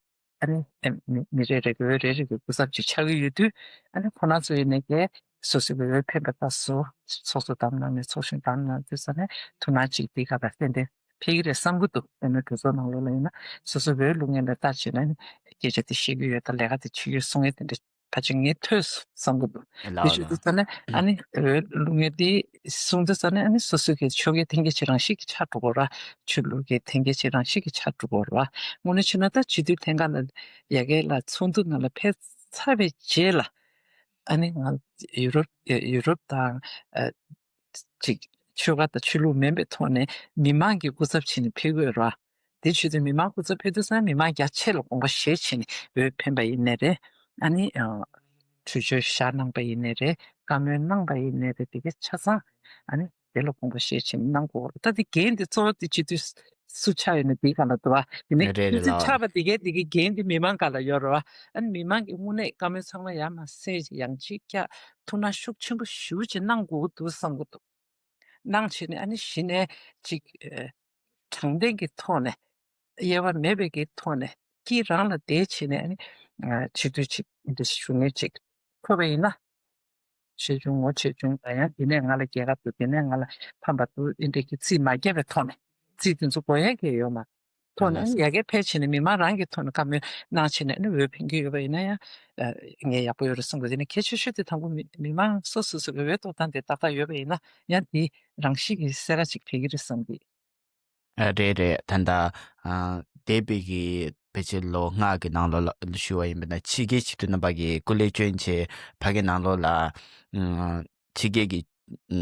ཨ་ནི་ཨ་མི་མི་རེ་རེ་གི་འོས་རེ་རེ་གི་སྐུ་ཚབ་ཅིག་ཆགས་ཀྱི་ཡོད་དུས་ཨ་ནི་ཁོ་ན་ཚོ་ཡིན་ནའི་གི་སོ་སོ་གི་འོས་འཕེན་པ་ལྟ་སོ་ཚོགས་གཙོ་དམ་ནང་ནས་ཚོགས་གཞོན་དམ་ནང་དུས་ས་ནས་ཐུགས་སྣང་ཅིག་དེ་ག་ལ་བརྟེན་ཏེ། ཕེབས་ཀྱི་རེད་བསམ་གྱི་འདུག་དཔེར་ན་གྲོས་ཚོགས་ནང་ལོགས་ལ་ཡིན་ན་སོ་སོ་བོད་ལུགས་ངན་ལ་ལྟ་བྱས་ན་ནི་སྐད་ཆ་དེ་བཤད་ཀྱི་ཡོད་དང་ལས་ཀ་དེ་བྱེད་ཀྱི་ཡོད་གསུང་ཡས་དེ་འདྲ་ཕལ་ཆེར་ངས་ཐོས་སོང་བསམ་གྱི་འདུག་དེ་ལའོ་ཞུ་ལའོ། དུས་ཙ་ནས་ཨ་ནི་བོད་ལུགས་ངན་དེ་གསུང་དུས་ཙ་ནས་ཨ་ནི་སོ་སོ་གི་ཆོལ་ཁའི་འཐེན་འཁྱེར་ཆེ་རང་ཤིག་གི་ཆགས་འགྲོ་གི་ར། ཆོས་ལུགས་ཀྱི་འཐེན་འཁྱེར་ཆེ་རང་ཤིག་གི་ཆགས་འགྲོ་གི་ར། དངོས་གནས་བྱས་ན་ད་སྤྱི་འཐུས་ལྷན་ཁང་ལ་ཡ་གི་ལ་ཚོགས་འདུ་ནང་ལ་ཕེབས་ཚར་བའི་རྗེས་ལ་ཨ་ནི་ང་ཡུ་རོབ་ཡུ་རོབ་དང་ཨ། ཅིག་ཆོལ་ཁ་དང་ཆོས་ལུགས་མིན་པའི་ཐོག་ནས་མི་མང་གི་སྐུ་ཚབ་བྱས་ནས་ཕེབས་དགོས་ར། དེ་བྱེད་དུས་མི་མང་སྐུ་ཚབ་ཕེབས་དུས་ཙང་མི་མང་རྒྱ་ཆེ་ལ་དགོངས་པ་བཞེས་བྱས་ནས་འོས་འཕེན་པ་ཡིན་ནའི་རེད། ཨ་ནི་ཨ་གྲོས་ཆོད་བཞག་གནང་པ་ཡིན་ནའི་རེད། བཀའ་མོལ་གནང་པ་ཡིན་ནའི་རེད། དེ་གའི་ཆ་ཚང་ཨ་ནི་དེ་ལ་དགོངས་པ་བཞེས་བྱས་ནས་གནང་དགོས་ར། ད་དེ་འགན་དེ་གཙོ་བོ་དེ་བྱེད་དུས་སུ་ཆགས་ཡོད་ན་དེའི་སྒང་ལ་འདུག་བ། དེ་ནས་རེད་རེད་སུ་ལགས། ཆགས་པ་དེ་གའི་དེ་གའི་འགན་དེ་མི་མང་སྒང་ལ་ཡོད་ར་བ། ཨ་ནི་མི་མང་གི་དངོས་གནས་བཀའ་མོལ་ཚང་མ་ཡར་མར་གསན་ཡང་ཅིག་ཀྱང་ཐུགས་སྣང་ཤུགས་ཆེན་པོ་ཞེ་པོ་ཅིག་གནང་དགོས་འདུག་བསམ་གྱི་འདུག་གནང་བྱས་ནས་ཨ་ནི་གཞི་ནས་ཅིག་ཨ་དྲང་བདེན་གྱི་ཐོག་ནས་དབྱེ་བ་མེད་པའི་གི་ཐོག་ནས་དཀྱིལ་རང་ལ་བསྡད་བྱས་ནས་ཨ་ནི་ཨ་བྱེད་དུས་ཅིག་འདི་ཞུ་ངེས་ཅིག་ཐུབ་པ་ཡིན་ན། ཆེ་ཆུང་ངོ་ཆེ་ཆུང་དང་ཡང་དེ་ནས་ང་ལ་རྒྱལ་ཁ་འདུག་དེ་ནས་ང་ལ་ཕམ་པ་འདུག་ཨེ་འདྲས་ཀྱི་རྩིས་མ་བརྒྱབ་པའི་ཐོག་ནས་རྩིས་དེ་ཚོ་དགོས་ཡ་གི་ཡོད་མ། ཐོག་ནས་ཡ་གི་ཕལ་ཆེར་ནས་མི་མང་རང་གི་ཐོག་ནས་བཀའ་མོལ་གནང་བྱས་ནས་ཨ་ནི་འོས་འཕེན་གྱི་ཡོད་པ་ཡིན་ན་ཡང་ངས་ཡག་པོ་ཡོད་རེད་བསམ་གི། དེ་ནས་གལ་ཆེ་ཤོས་དེ་དང་པོ་མི་མི་མང་སོ་སོ་སོ་གི་འོས་ཐོབ་ཐང་དེ་ཏག་ཏག་ཡོད་པ་ཡིན་ན་ཡང་དེ་རང་བཞིན་གྱིས་གསལ་ཁ་ཅིག་འཕེལ་གྱི་རེད་བསམ་གི། ཨ་རེད་རེད། ད་ལྟ་ཨ་འདས་པའི་གི་ཕལ་ཆེར་ལོ་ལྔ་གི་ནང་ལོགས་ལ་ཞུ་བ་ཡིན་པ་ན་ཕྱི་རྒྱལ་སྤྱི་འཐུས་རྣམ་པ་གི་སྐུ་ལས་བསྐྱོན་བྱས་ཕ་གི་ནང་ལོགས་ལ་ཨ་ཕྱི་རྒྱལ་གི་ཨ་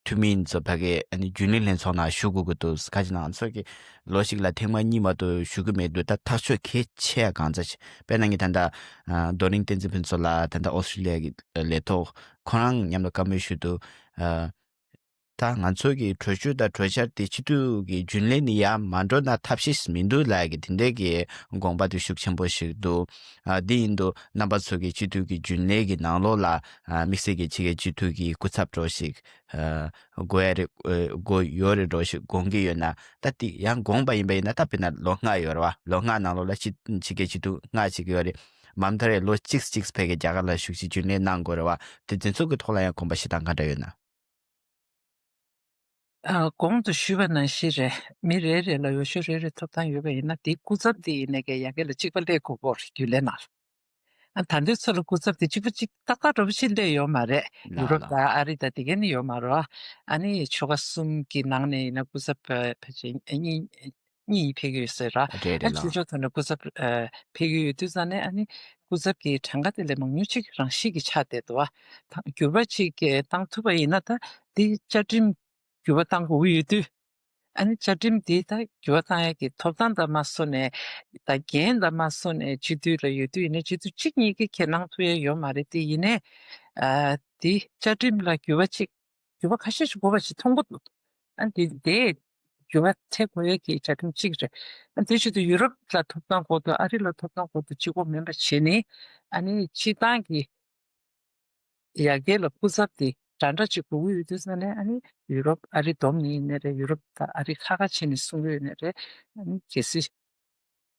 འཐུས་མི་ཚོ་ཕ་གི་ཨ་ནི་རྒྱུན་ལས་ལྷན་ཚོགས་ནང་ཞུགས་དགོས་ཀྱི་འདུག་ཁ་ཅིག་ང་ཚོ་གི་ལོ་གཅིག་ལ་ཐེངས་མ་གཉིས་མ་གཏོགས་ཞུགས་ཀྱི་མེད་འདུག་ད་ཐག་གཅོད་གལ་ཆེ་ཡ་གང་ཙམ་ཞིག་དཔེར་ན་ངས་ད་ལྟ་ཨ་རྡོ་རིང་བསྟན་འཛིན་ཕུན་ཚོགས་ལགས་ད་ལྟ་ཨོ་སི་ཀྲི་ལི་ཡ་གི་ལས་ཐོག་ཁོ་རང་མཉམ་དུ་བཀའ་མོལ་ཞུས་འདུག་ཨ། ད་ང་ཚོ་གི་གྲོས་ཆོད་དང་གྲོས་འཆར་དེ་སྤྱི་འཐུས་ཀྱི་རྒྱུན་ལས་ནས་ཡར་མ་འགྲོ་ན་ཐབས་ཤེས་མི་འདུག་ལབ་ཀྱི་དེ་འདྲའི་གི་དགོངས་པ་དེ་ཤུགས་ཆེན་པོ་ཞིག་འདུག་ཨ་འདི་ཡིན་དུས་རྣམ་པ་ཚོ་གི་སྤྱི་འཐུས་ཀྱི་རྒྱུན་ལས་ཀྱི་ནང་ལོགས་ལ་ཨ་དམིགས་བསལ་གྱི་ཕྱི་རྒྱལ་སྤྱི་འཐུས་ཀྱི་སྐུ་ཚབ་འདྲ་ཞིག་ཨ་དགོས་ཡ་རེད། ཨ་དགོས་ཡོད་རེད་འདྲ་ཞིག་དགོངས་ཀྱི་ཡོད་ན་ད་དེ་ཡང་དགོངས་པ་ཡིན་པ་ཡིན་ན་ད་དཔེར་ན་ལོ་ལྔ་ཡོད་རེད་བ། ལོ་ལྔ་ནང་ལོགས་ལ་ཕྱི་ཕྱི་རྒྱལ་སྤྱི་འཐུས་ལྔ་ཅིག་ཡོད་རེད། མ་མཐའ་རེད་ལོ་གཅིག་གཅིག་ཕ་གི་རྒྱ་གར་ལ་བཞུགས་ཤིག་རྒྱུན་ལས་གནང་དགོས་རེད་བ། དེ་དེ་ཚོ་གི་ཐོག་ལ་ཡང་དགོངས་པ་བཞེས་སྟངས་ག་འདྲ་ཡོད་ན། ཨ་གོང་དུ་ཞུས་པ་ནང་བཞིན་རེད། མི་རེ་རེ་ལ་འོས་ཤོག་རེ་རེ་ཐོབ་ཐང་ཡོད་པ་ཡིན་ན་དེའི་སྐུ་ཚབ་དེ་ཡིན་ནའི་གི་ཡ་གི་ལ་གཅིག་པ་སླེབས་དགོས་ཀྱི་རེད་རྒྱུན་ལས་ནང་ལ། ཨ་ད་འདོད་ཚོ་ལ་སྐུ་ཚབ་དེ་གཅིག་པ་གཅིག་ཏག་ཏག་འདྲ་པོ་ཅིག་སླེབས་ཡོད་མ་རེད། ཡུ་རོབ་དང་ཨ་རི་དང་དེ་ག་ནས་ཡོད་མ་རེད། ཨ་ནི་ཆོལ་ཁ་གསུམ་གྱི་ནང་ནས་ཡིན་ན་སྐུ་ཚབ་ཕལ་ཆེར་གཉིས་གཉིས་ཕེབས་ཀྱི་ཡོད་ས་རེད། ཨ་ཕྱི་ཕྱོགས་ཐོག་ནས་སྐུ་ཚབ་ཕེབས་ཀྱི་ཡོད་དུས་ཙང་ནས་ཨ་ནི་སྐུ་ཚབ་ཀྱི་གྲངས་ཀ་དེ་ལས་མང་ཉུང་ཅིག་རང་བཞིན་གྱི་ཆགས་བསྡད་འདུག་བ། ད་འགྱུར་བ་ཅིག་བཏང་ཐུབ་པ་ཡིན་ན་ད་འདི་བཅའ་ཁྲིམས་འགྱུར་བ་བཏང་དགོས་ཀྱི་ཡོད་དུས། ཨ་ནི་བཅའ་ཁྲིམས་འདི་ད་འགྱུར་བ་བཏང་ཡག་གི་ཐོབ་ཐང་དང་མ་སོ་ནས་ད་འགན་དང་མ་སོ་ནས་སྤྱི་འཐུས་ལ་ཡོད་དུས་ཡིན་ན་སྤྱི་འཐུས་གཅིག་གཉིས་ཀྱིས་ཁས་བླངས་ཐུབ་ཡག་ཡོད་མ་རེད། དེ་ཡིན་ནའི་ཨ་འདི་བཅའ་ཁྲིམས་ལ་འགྱུར་བ་ཅིག་འགྱུར་བ་ཁ་ཤས་ཤིག་དགོས་པ་ཞིག་མཐོང་གི་འདུག་ཨ་འདི་དེ་འགྱུར་བ་ཐེབས་དགོས་ཡག་གི་བཅའ་ཁྲིམས་གཅིག་རེད། ཨ་དེ་བཞིན་དུ་ཡུ་རོབ་ལ་ཐོབ་ཐང་དགོས་འདུག་ཨ་རི་ལ་ཐོབ་ཐང་དགོས་འདུག་གཅིག་པོ་མིན་པ་བྱས་ནས་ཨ་ནི་སྤྱིར་བཏང་གི་ཡར་རྒྱས་ལ་སྐུ་ཚབ་དེ་འདྲ་འདྲ་ཅིག་དགོས་ཀྱི་ཡོད་དུས་ཙང་ནས་ཨ་ནི་ཡུ་རོབ་ཨ་རི་བསྡོམས་ནས་ཡིན་ནའི་རེད། ཡུ་རོབ་དང་ཨ་རི་ཁ་ཁ་བྱས་ནས་གསུང་གི་ཡོད་ནའི་རེད། ཨ་ནི་གལ་སྲིད་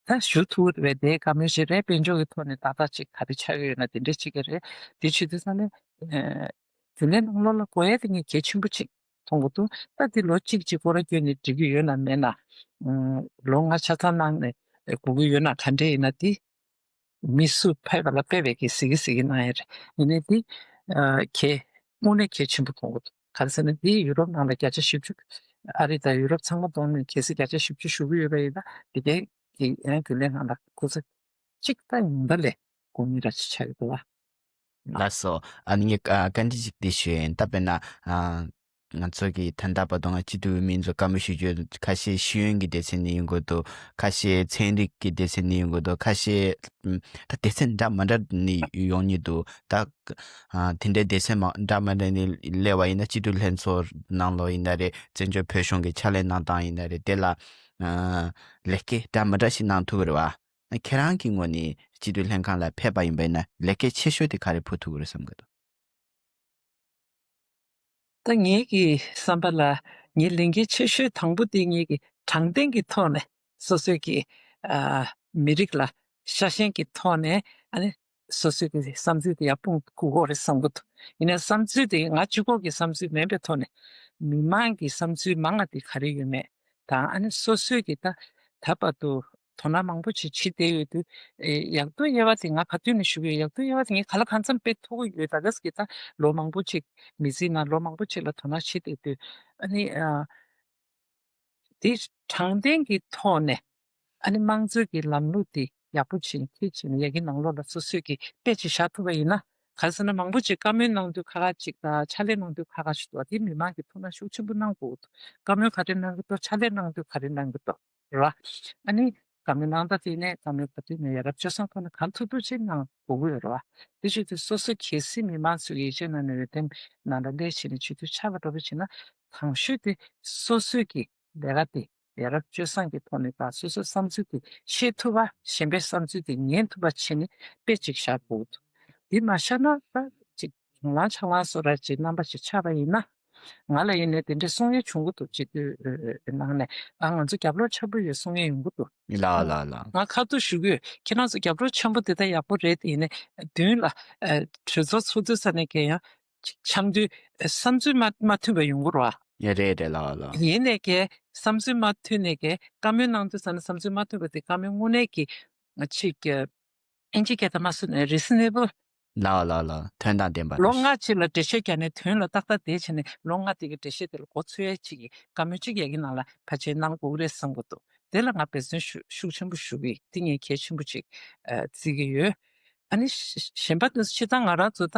ད་ཞུ་ཐུབ་ཀྱི་རེད་པས། དེའི་བཀའ་མོལ་ཞིག་རེད། དཔལ་འབྱོར་གྱི་ཐོག་ནས་ཏག་ཏག་ཅིག་ག་རེ་ཆགས་ཀྱི་ཡོད་ན་དེ་འདྲས་ཅིག་གི་རེད། དེ་བྱེད་དུས་ཙང་ནས་ཨ་རྒྱུན་ལས་ནང་ལོགས་ལ་དགོས་ཡ་དེ་ངས་གལ་ཆེན་པོ་ཅིག་མཐོང་གི་འདུག་ད་དེ་ལོ་གཅིག་གཅིག་སྐོར་ར་བསྐྱོན་ནས་འགྲིག་གི་ཡོད་ན་མེད་ན་ཨ་ལོ་ལྔ་ཆ་ཚང་གནང་ནས་དགོས་ཀྱི་ཡོད་ན་ག་འདྲས་ཡིན་ན་དེ། མི་སུ་ཕེབས་པ་ལ་དཔེ་བའི་གི་གཟིགས་གཟིགས་གནང་ཡ་རེད། ཡིན་ནའི་འདི་ཨ་གལ་དངོས་གནས་གལ་ཆེན་པོ་མཐོང་གི་འདུག་ག་རེ་ཟེར་ན་འདི་ཡུ་རོབ་ནང་ལ་བརྒྱ་ཆ་བཞི་བཅུ། ཨ་རི་དང་ཡུ་རོབ་ཚང་མ་བསྡོམས་ནས་གལ་སྲིད་བརྒྱ་ཆ་བཞི་བཅུ་ཞུ་གི་ཡོད་པ་ཡིན་ན་འདི་གའི་གི་ཡང་རྒྱུན་ལས་ནང་ལ་སྐུ་ཚབ་གཅིག་ད་ཉུང་མཐའ་ལས་དགོས་ངེས་ར་ཅིག་ཆགས་ཡོད་འདུག་བ། ལགས་སོ། ཨ་ནི་ངས་བཀའ་འདྲི་ཅིག་འདི་ཞུ་ཡིན། ད་དཔེར་ན་ཨ། ང་ཚོ་གི་ད་ལྟ་བར་དུ་ང་སྤྱི་འཐུས་མི་ཚོ་བཀའ་མོལ་ཞུ་རྒྱུ་ཁ་ཤས་ཤེས་ཡོན་གྱི་སྡེ་ཚན་ནས་ཡོང་གི་འདུག་ཁ་ཤས་ཚན་རིག་གི་སྡེ་ཚན་ནས་ཡོང་གི་འདུག་ཁ་ཤས་ཨམ་ད་སྡེ་ཚན་འདྲ་མི་འདྲ་ནས་ཡོང་གི་འདུག་ད་ཨ་དེ་འདྲའི་སྡེ་ཚན་མ་འདྲ་མི་འདྲ་ནས་སླེབས་པ་ཡིན་ན་སྤྱི་འཐུས་ལྷན་ཚོགས་ནང་ལོགས་ཡིན་ན་རེད། བཙན་བྱོལ་བོད་གཞུང་གི་ཕྱག་ལས་གནང་སྟངས་ཡིན་ན་རེད། དེ་ལ་ཨ་ལས་ཀ་འདྲ་མི་འདྲ་ཞིག་གནང་ཐུབ་ཀྱི་རེད་བ། ཁྱེད་རང་གི་ངོས་ནས་སྤྱི་འཐུས་ལྷན་ཁང་ལ་ཕེབས་པ་ཡིན་པ་ཡིན་ན་ལས་ཀ་ཆེ་ཤོས་དེ་ག་རེ་ཕུལ་ཐུབ་ཀྱི་རེད་བསམ་གྱི་འདུག་ད་ངེད་ཀྱི་བསམ་པ་ལ་ངའི་ལས་འགན་ཆེ་ཤོས་དང་པོ་དེ་ངེད་ཀྱི་དྲང་བདེན་གྱི་ཐོག་ནས་སོ་སོའི་གི་ཨ་མི་རིགས་ལ་ཤ་ཞེན་གྱི་ཐོག་ནས་ཨ་ནི་སོ་སོའི་གི་བསམ་ཚུལ་དེ་ཡར་སྤུངས་དགོས་ཀྱི་རེད་བསམ་གྱི་འདུག་ཡིན་ནའི་བསམ་ཚུལ་དེ་ང་གཅིག་པོ་གི་བསམ་ཚུལ་མིན་པའི་ཐོག་ནས་མི་མང་གི་བསམ་ཚུལ་མང་བ་དེ་ག་རེ་ཡོད་མེད་དང་ཨ་ནི་སོ་སོའི་གི་ད་ད་བར་དུ་དོ་སྣང་མང་པོ་ཅིག་བྱེད་བསྡད་ཡོད་དུས། ཨེ་ཡག་ཐོག་དབྱེ་བ་དེ་ང་ག་དུས་ནས་ཞུ་གི་ཡོད། ཡག་ཐོག་དབྱེ་བ་དེ་ངས་ག་ལ་གང་འཚམ་སྤེལ་ཐུབ་ཀྱི་ཡོད། ད་ག་ཟེར་གྱི་ད་ལོ་མང་པོ་ཅིག་མི་ཚེའི་ནང་ལོ་མང་པོ་ཅིག་ལ་དོ་སྣང་བྱེད་བསྡད་དུས། ཨ་ནི་ཨ་དེ་དྲང་བདེན་གྱི་ཐོག་ནས་ཨ་ནི་དམངས་གཙོའི་གི་ལམ་ལུགས་དེ་ཡག་པོ་བྱེད་མཁས་བྱེད་ནས་ཡ་གི་ནང་ལོགས་ལ་སོ་སོས་ཀྱི་དཔེ་ཅིག་བཞག་ཐུབ་པ་ཡིན་ན། ག་རེ་ཟེར་ན་མང་པོ་ཅིག་བཀའ་མོལ་གནང་དུས་ཁ་ཁ་ཅིག་དང་ཕྱག་ལས་གནང་དུས་ཁ་ཁ་ཞིག་འདུག་དེ་མི་མང་གི་ཐུགས་སྣང་ཤུགས་ཆེན་པོ་གནང་དགོས་འདུག་བཀའ་མོལ་ག་རེ་གནང་གི་འདུག་ཕྱག་ལས་གནང་དུས་ག་རེ་གནང་གི་འདུག་རེད་བ། ཨ་ནི་བཀའ་མོལ་གནང་སྟངས་དེ་ནས་བཀའ་མོལ་ག་དུས་ནས་ཡ་རབས་སྤྱོད་བཟང་ཐོག་ནས་གང་ཐུབ་ཐུབ་ཅིག་གནང་དགོས་ཀྱི་ཡོད་རེད་བ། དེ་བྱེད་དུས་སོ་སོ་གལ་སྲིད་མི་མང་ཚོ་ཡིད་ཆེས་གནང་ནས་འོས་འདེམས་ནང་ལ་སླེབས་བྱས་ནས་ཆེད་དུ་ཆགས་པ་འདྲ་པོ་བྱས་ན་དང་ཤོས་དེ་སོ་སོས་ཀྱི་ལས་ཀ་དེ་ཡ་རབས་སྤྱོད་བཟང་གི་ཐོག་ནས་དང་སོ་སོའི་བསམ་ཚུལ་དེ་བཤད་ཐུབ་པ། གཞན་པའི་བསམ་ཚུལ་དེ་ཉན་ཐུབ་པ་བྱས་ནས་དཔེ་ཅིག་བཞག་དགོས་འདུག་དེ་མ་བཞག་ན་ད་ཅིག་གང་ལང་ཆག་ལང་བཟོ་འདྲ་ཅིག་རྣམ་པ་ཅིག་ཆགས་པ་ཡིན་ན། ང་ལ་ཡིན་ནའི་དེ་འདྲའི་གསུང་ཡས་བྱུང་གི་འདུག་སྤྱི་འཐུས་ནང་ནས་ཨ་ང་ཚོ་རྒྱབ་ལོགས་ཆེན་པོ་ཡོད་གསུང་ཡས་ཡོང་གི་འདུག་ལགས་ལགས་ལགས། ང་ཁ་ཐུག་ཞུ་གི་ཡོད། ཁྱེད་རང་ཚོ་རྒྱབ་ལོགས་ཆེན་པོ་དེ་ད་ཡག་པོ་རེད། དེ་ཡིན་ནའི་མདུན་ལ་གྲོས་ཚོགས་ཚོགས་དུས་ས་ནས་ཀྱང་ཡང་འཆམ་དུས་བསམ་ཚུལ་མ་མ་མཐུན་པ་ཡོང་གི་རེད་བ། ཡ་རེད་རེད་ལགས་ལགས། ཡིན་ནའི་ཀྱང་བསམ་ཚུལ་མ་མཐུན་ནའི་ཀྱང་བཀའ་མོལ་གནང་དུས་ས་ནས་བསམ་ཚུལ་མ་མཐུན་པ་དེ་བཀའ་མོལ་དངོས་གནས་ཀྱི་ང་ཅིག་ཨིན་ཇི་སྐད་དུ་མ་སུ་ནས་reasonable། ལགས་ལགས་ལགས། དོན་དང་ལྡན་པ་ལོ་རེད། ལྔ་ཅིག་ལ་འགྲེལ་བཤད་རྒྱག་ནས་དོན་ལ་ཏག་ཏག་བསྡད་བྱས་ནས་ལོ་ལྔ་དེ་གི་འགྲེལ་བཤད་དེ་ལ་མགོ་ཚོད་ཡས་ཅིག་གི་བཀའ་མོལ་ཅིག་ཡ་གི་ནང་ལ་ཕལ་ཆེར་གནང་དགོས་ཀྱི་རེད་བསམ་གྱི་འདུག་དེ་ལ་ང་འབད་བརྩོན་ཤུགས་ཤུགས་ཆེན་པོ་ཞུ་གི་ཡིན། དེ་ངས་གལ་ཆེན་པོ་ཅིག་ཨ་བརྩི་གི་ཡོད། ཨ་ནི་གཞན་པ་དེ་ཚོ་སྤྱིར་བཏང་ང་རང་ཚོ་ད་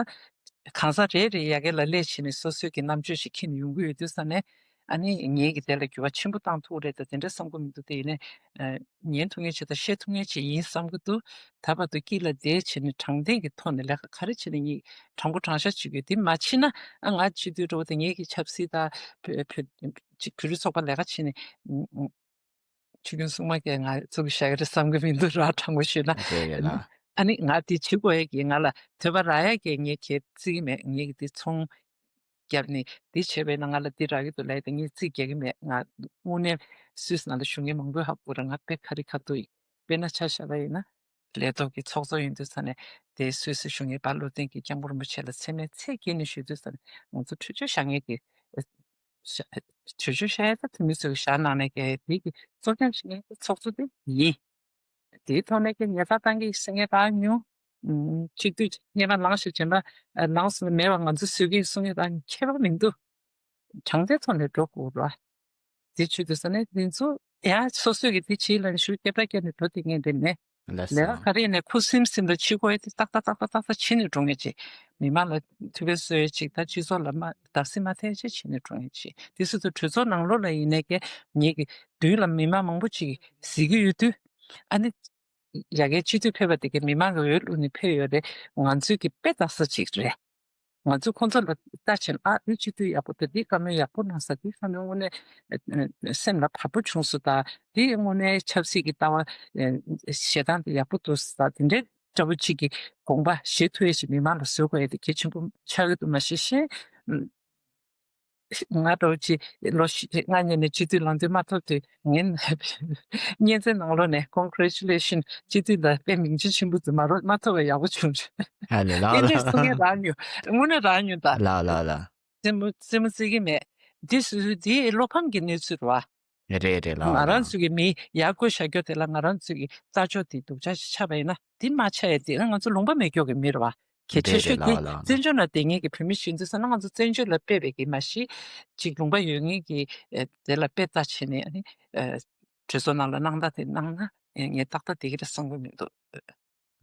གང་ཟག་རེ་རེ་ཡ་གི་ལ་སླེབས་བྱས་ནས་སོ་སོའི་གི་རྣམ་དཔྱོད་ཅིག་འཁྱེར་ནས་ཡོང་གི་ཡོད་དུས་ས་ནས། ཨ་ནི་ངེད་ཀྱིས་དེ་ལ་འགྱུར་བ་ཆེན་པོ་བཏང་ཐུབ་ཀྱི་རེད་དང་དེ་འདྲ་བསམ་གྱི་མི་འདུག་དེ་ཡིན་ནའི་ཉན་ཐུབ་མཁན་ཅིག་དང་བཤད་ཐུབ་མཁན་ཅིག་ཡིན་བསམ་གྱི་འདུག་ད་བར་དུ་དཀྱིལ་ལ་བསྡད་བྱས་ནས་དྲང་བདེན་གྱི་ཐོག་ནས་ལས་ཀ་ག་རེ་བྱས་ནས་ངས་དྲང་པོ་དྲང་བཞག་བྱེད་དགོས། དེ་མ་བྱས་ན་ཨ་ང་སྤྱི་འཐུས་འདྲ་བོ་དང་ངེད་ཀྱི་ཆབ་སྲིད་དང་བོད་བོད་ཅིག་བོད་རིགས་ཚོགས་པ་ལས་ཀ་བྱས་ནས་ཆོས་སྐྱོང་སྲུང་མ་གིས་ང་ཚོ་གི་བཞག་གི་རེད་བསམ་གྱི་མི་འདུག་ར། དྲང་པོ་ཞུས་ན། རེད་རེད་ལགས། ཨ་ནི་ང་དེ་བྱེད་དགོས་ཡས་ཀྱི་ང་ལ་དོད་པ་རག་ཡས་ཀྱི་ངས་ཁྱེད་བརྩི་གི་མེད། ངས་ཀྱི་དེ་ཚོང་བརྒྱབ་ནས་འདི་བྱས་པས་ན་ང་ལ་འདི་རག་གི་འདུག་ལབ་ཡས་དེ་ངས་རྩིས་རྒྱག་གི་མེད། ང་དངོས་གནས་སུད་སི་ནང་ལ་བཞུགས་མཁན་མང་པོས་ཧ་གོ་རེད། ང་དཔེ་ཁ་རི་ཁ་ཐུག་ཡིན། དཔེར་ན་ཆ་བཞག་པ་ཡིན་ན་ལས་ཐོག་གི་ཚོགས་གཙོ་ཡིན་དུས་ཙང་ནས་དེ་སུད་སི་བཞུགས་མཁན་དཔལ་བློ་ལྡན་གྱིས་སྐྱབས་མགོན་རིན་པོ་ཆེ་ལ་མཚན་སྨད་ཚད་བརྒལ་ནས་ཞུས་དུས་ཙང་ནས་ང་ཚོ་གྲོས་ཆོད་བཞག་མཁན་གྱི་གྲོས་ཆོད་བཞག་ཡས་ད་འཐུས་མི་ཚོས་བཞག་གནང་ནས་ཀྱི་དེ་གི་གཙོ་རྐྱང་བྱེད་མཁན་གྱི་ཚོགས་གཙོ་དེ་ཡིན། དེའི་ཐོག་ནས་ཀྱི་ཉེས་རྡུང་གཏོང་གི་ཟེར་མཁན་ད་ཉུང་། ཨུམ། སྤྱི་འཐུས་སྔོན་མ་ལངས་ཤིག་རྗེས་མ་ལངས་སོང་ནས་མེད་པ་ང་ཚོ་བཟོས་ཀྱི་ཡིན་གསུང་ཡ་དང་ཁྱད་པར་མི་འདུག་གྲངས་ཀའི་ཐོག་ནས་འགྲོ་དགོས་ར། དེ་བྱེད་དུས་ས་ནས་དེ་ཚོ་ཡང་སོ་སོས་ཀྱི་དེ་བྱེད་ལབ་ནས་ཞུ་སྐད་གྲགས་བསྐྱལ་ནས་འགྲོ་དེ་ངས་འདེམས་ནས། ལགས་ལས་ཀ་སོ། ག་རེ་ཡིན་ནས་ཁུ་སིམ་སིམ་ལ་བྱེད་དགོས་ཡ་དེ་ཏག་ཏག་ཏག་ཏག་ཏག་ཏག་བྱེད་ནས་འགྲོ་ངེས་ཅིག་མི་མང་ལ་ཐུགས་ཕན་གསོས་ཡ་ཅིག་ད་སྤྱི་ཚོགས་ལ་མ་བརྡབ་གསིག་མ་ཐེབས་ཅིག་བྱེད་ནས་འགྲོ་ངེས་ཅིག་དེ་སོ་སོ་གྲོས་ཚོགས་ནང་ལོགས་ལ་ཡིན་ནས་ཀྱི་ངེད་ཀྱི་མདུན་ལ་མི་མང་མང་པོ་ཅིག་གཟིགས་ཀྱི་ཡོད་དུས་ཨ་ནི། ཡ་གའི་སྤྱི་འཐུས་ཕེབས་པ་དེ་གའི་མི་མང་གི་འོས་བླུགས་ནས་ཕེབས་ཡོད་རེད། ང་ཚོའི་གི་དཔེ་ལྟ་ས་ཅིག་རེད། ང་ཚོས་ཁོང་ཚོ་ལ་ལྟ་བྱས་ན་ཨ་འདི་སྤྱི་འཐུས་ཡག་པོ་འདུག་འདི་བཀའ་མོལ་ཡག་པོ་གནང་ས་འདི་བཀའ་མོལ་དངོས་གནས་ཨ་སེམས་ལ་བབ་པོ་བྱུང་སོང་ད་འདི་དངོས་གནས་ཆབ་སྲིད་ཀྱི་ལྟ་བ་ཨ་བཞེས་སྟངས་འདི་ཡག་པོ་འདུག་ཟེར་དེ་འདྲའི་འདྲ་པོ་ཅིག་གི་དགོངས་པ་བཞེས་ཐུབ་ཡས་ཅིག་མི་མང་ལ་བཟོ་དགོས་ཡས་དེ་གལ་ཆེན་པོ་ཆགས་ཀྱི་འདུག་མ་གཞི་ཤེས། ང་འདྲ་བོ་ཅིག་ལོ་བཞི་ལྔ་ཉལ་ནས་སྤྱི་འཐུས་ལངས་དུས་མ་ཐོབ་དུས་ངས་བརྙན་འཕྲིན་ནང་ལོགས་ནས་congratulation སྤྱི་འཐུས་ལ་དཔེ་མིང་ཆེན་ཆེན་པོ་འདུག་མ་རོ་མ་ཐོབ་པ་ཡག་པོ་བྱུང་། ཨ་ལེ་ལགས་དེ་འདྲས་གསུང་མཁན་རང་ཉུང་། དངོས་གནས་རང་ཉུང་ད། ལགས་ལགས་ལགས། རྩེད་མོ་རྩེད་མོ་རྩེ་གི་མེད། འདི་སུ་འདི་བློ་ཕམ་གྱི་གནས་ཚུལ་རེད་བ། རེད་རེད་ལགས་ང་རང་ལགས། ཚོ་གི་མི་ཡར་བསྐོས་བཞག་རྒྱུ་དེ་ལ་ང་རང་ཚོ་གི་ལྟ་ཕྱོགས་དེ་སྡུག་ཅག་ཅིག་ཆགས་པ་ཡིན་ན་དེ་མ་ཆགས་ཡས་དེ་ང་ཚོ་ལུང་པ་མེད་སྐྱོ་གི་མི་རེད་བ། གལ་ཆེ་རེད་ཤོས་རེད་དེ་ལགས་ལགས། བཙན་བྱོལ་ནང་བསྡད་མཁན་གྱི་བོད་མི་ཞིག་ཡིན་དུས་ཙང་ན་ང་ཚོ་བཙན་བྱོལ་ལ་དཔེ་བས་ཀྱི་མ་གཞི་ཅིག་ལུང་པ་ཡོད་མཁན་གྱི་ཨེ་དེ་ལ་དཔེ་ལྟ་བྱས་ནས་ཨ་ནི་ཨེ་གྲོས་ཚོགས་ནང་ལ་གནང་སྟངས་དེ་གནང་ན་ཨེ་ངས་ཏག་ཏག་བསྡད་ཀྱི་རེད་བསམ་གྱི་མི་འདུག་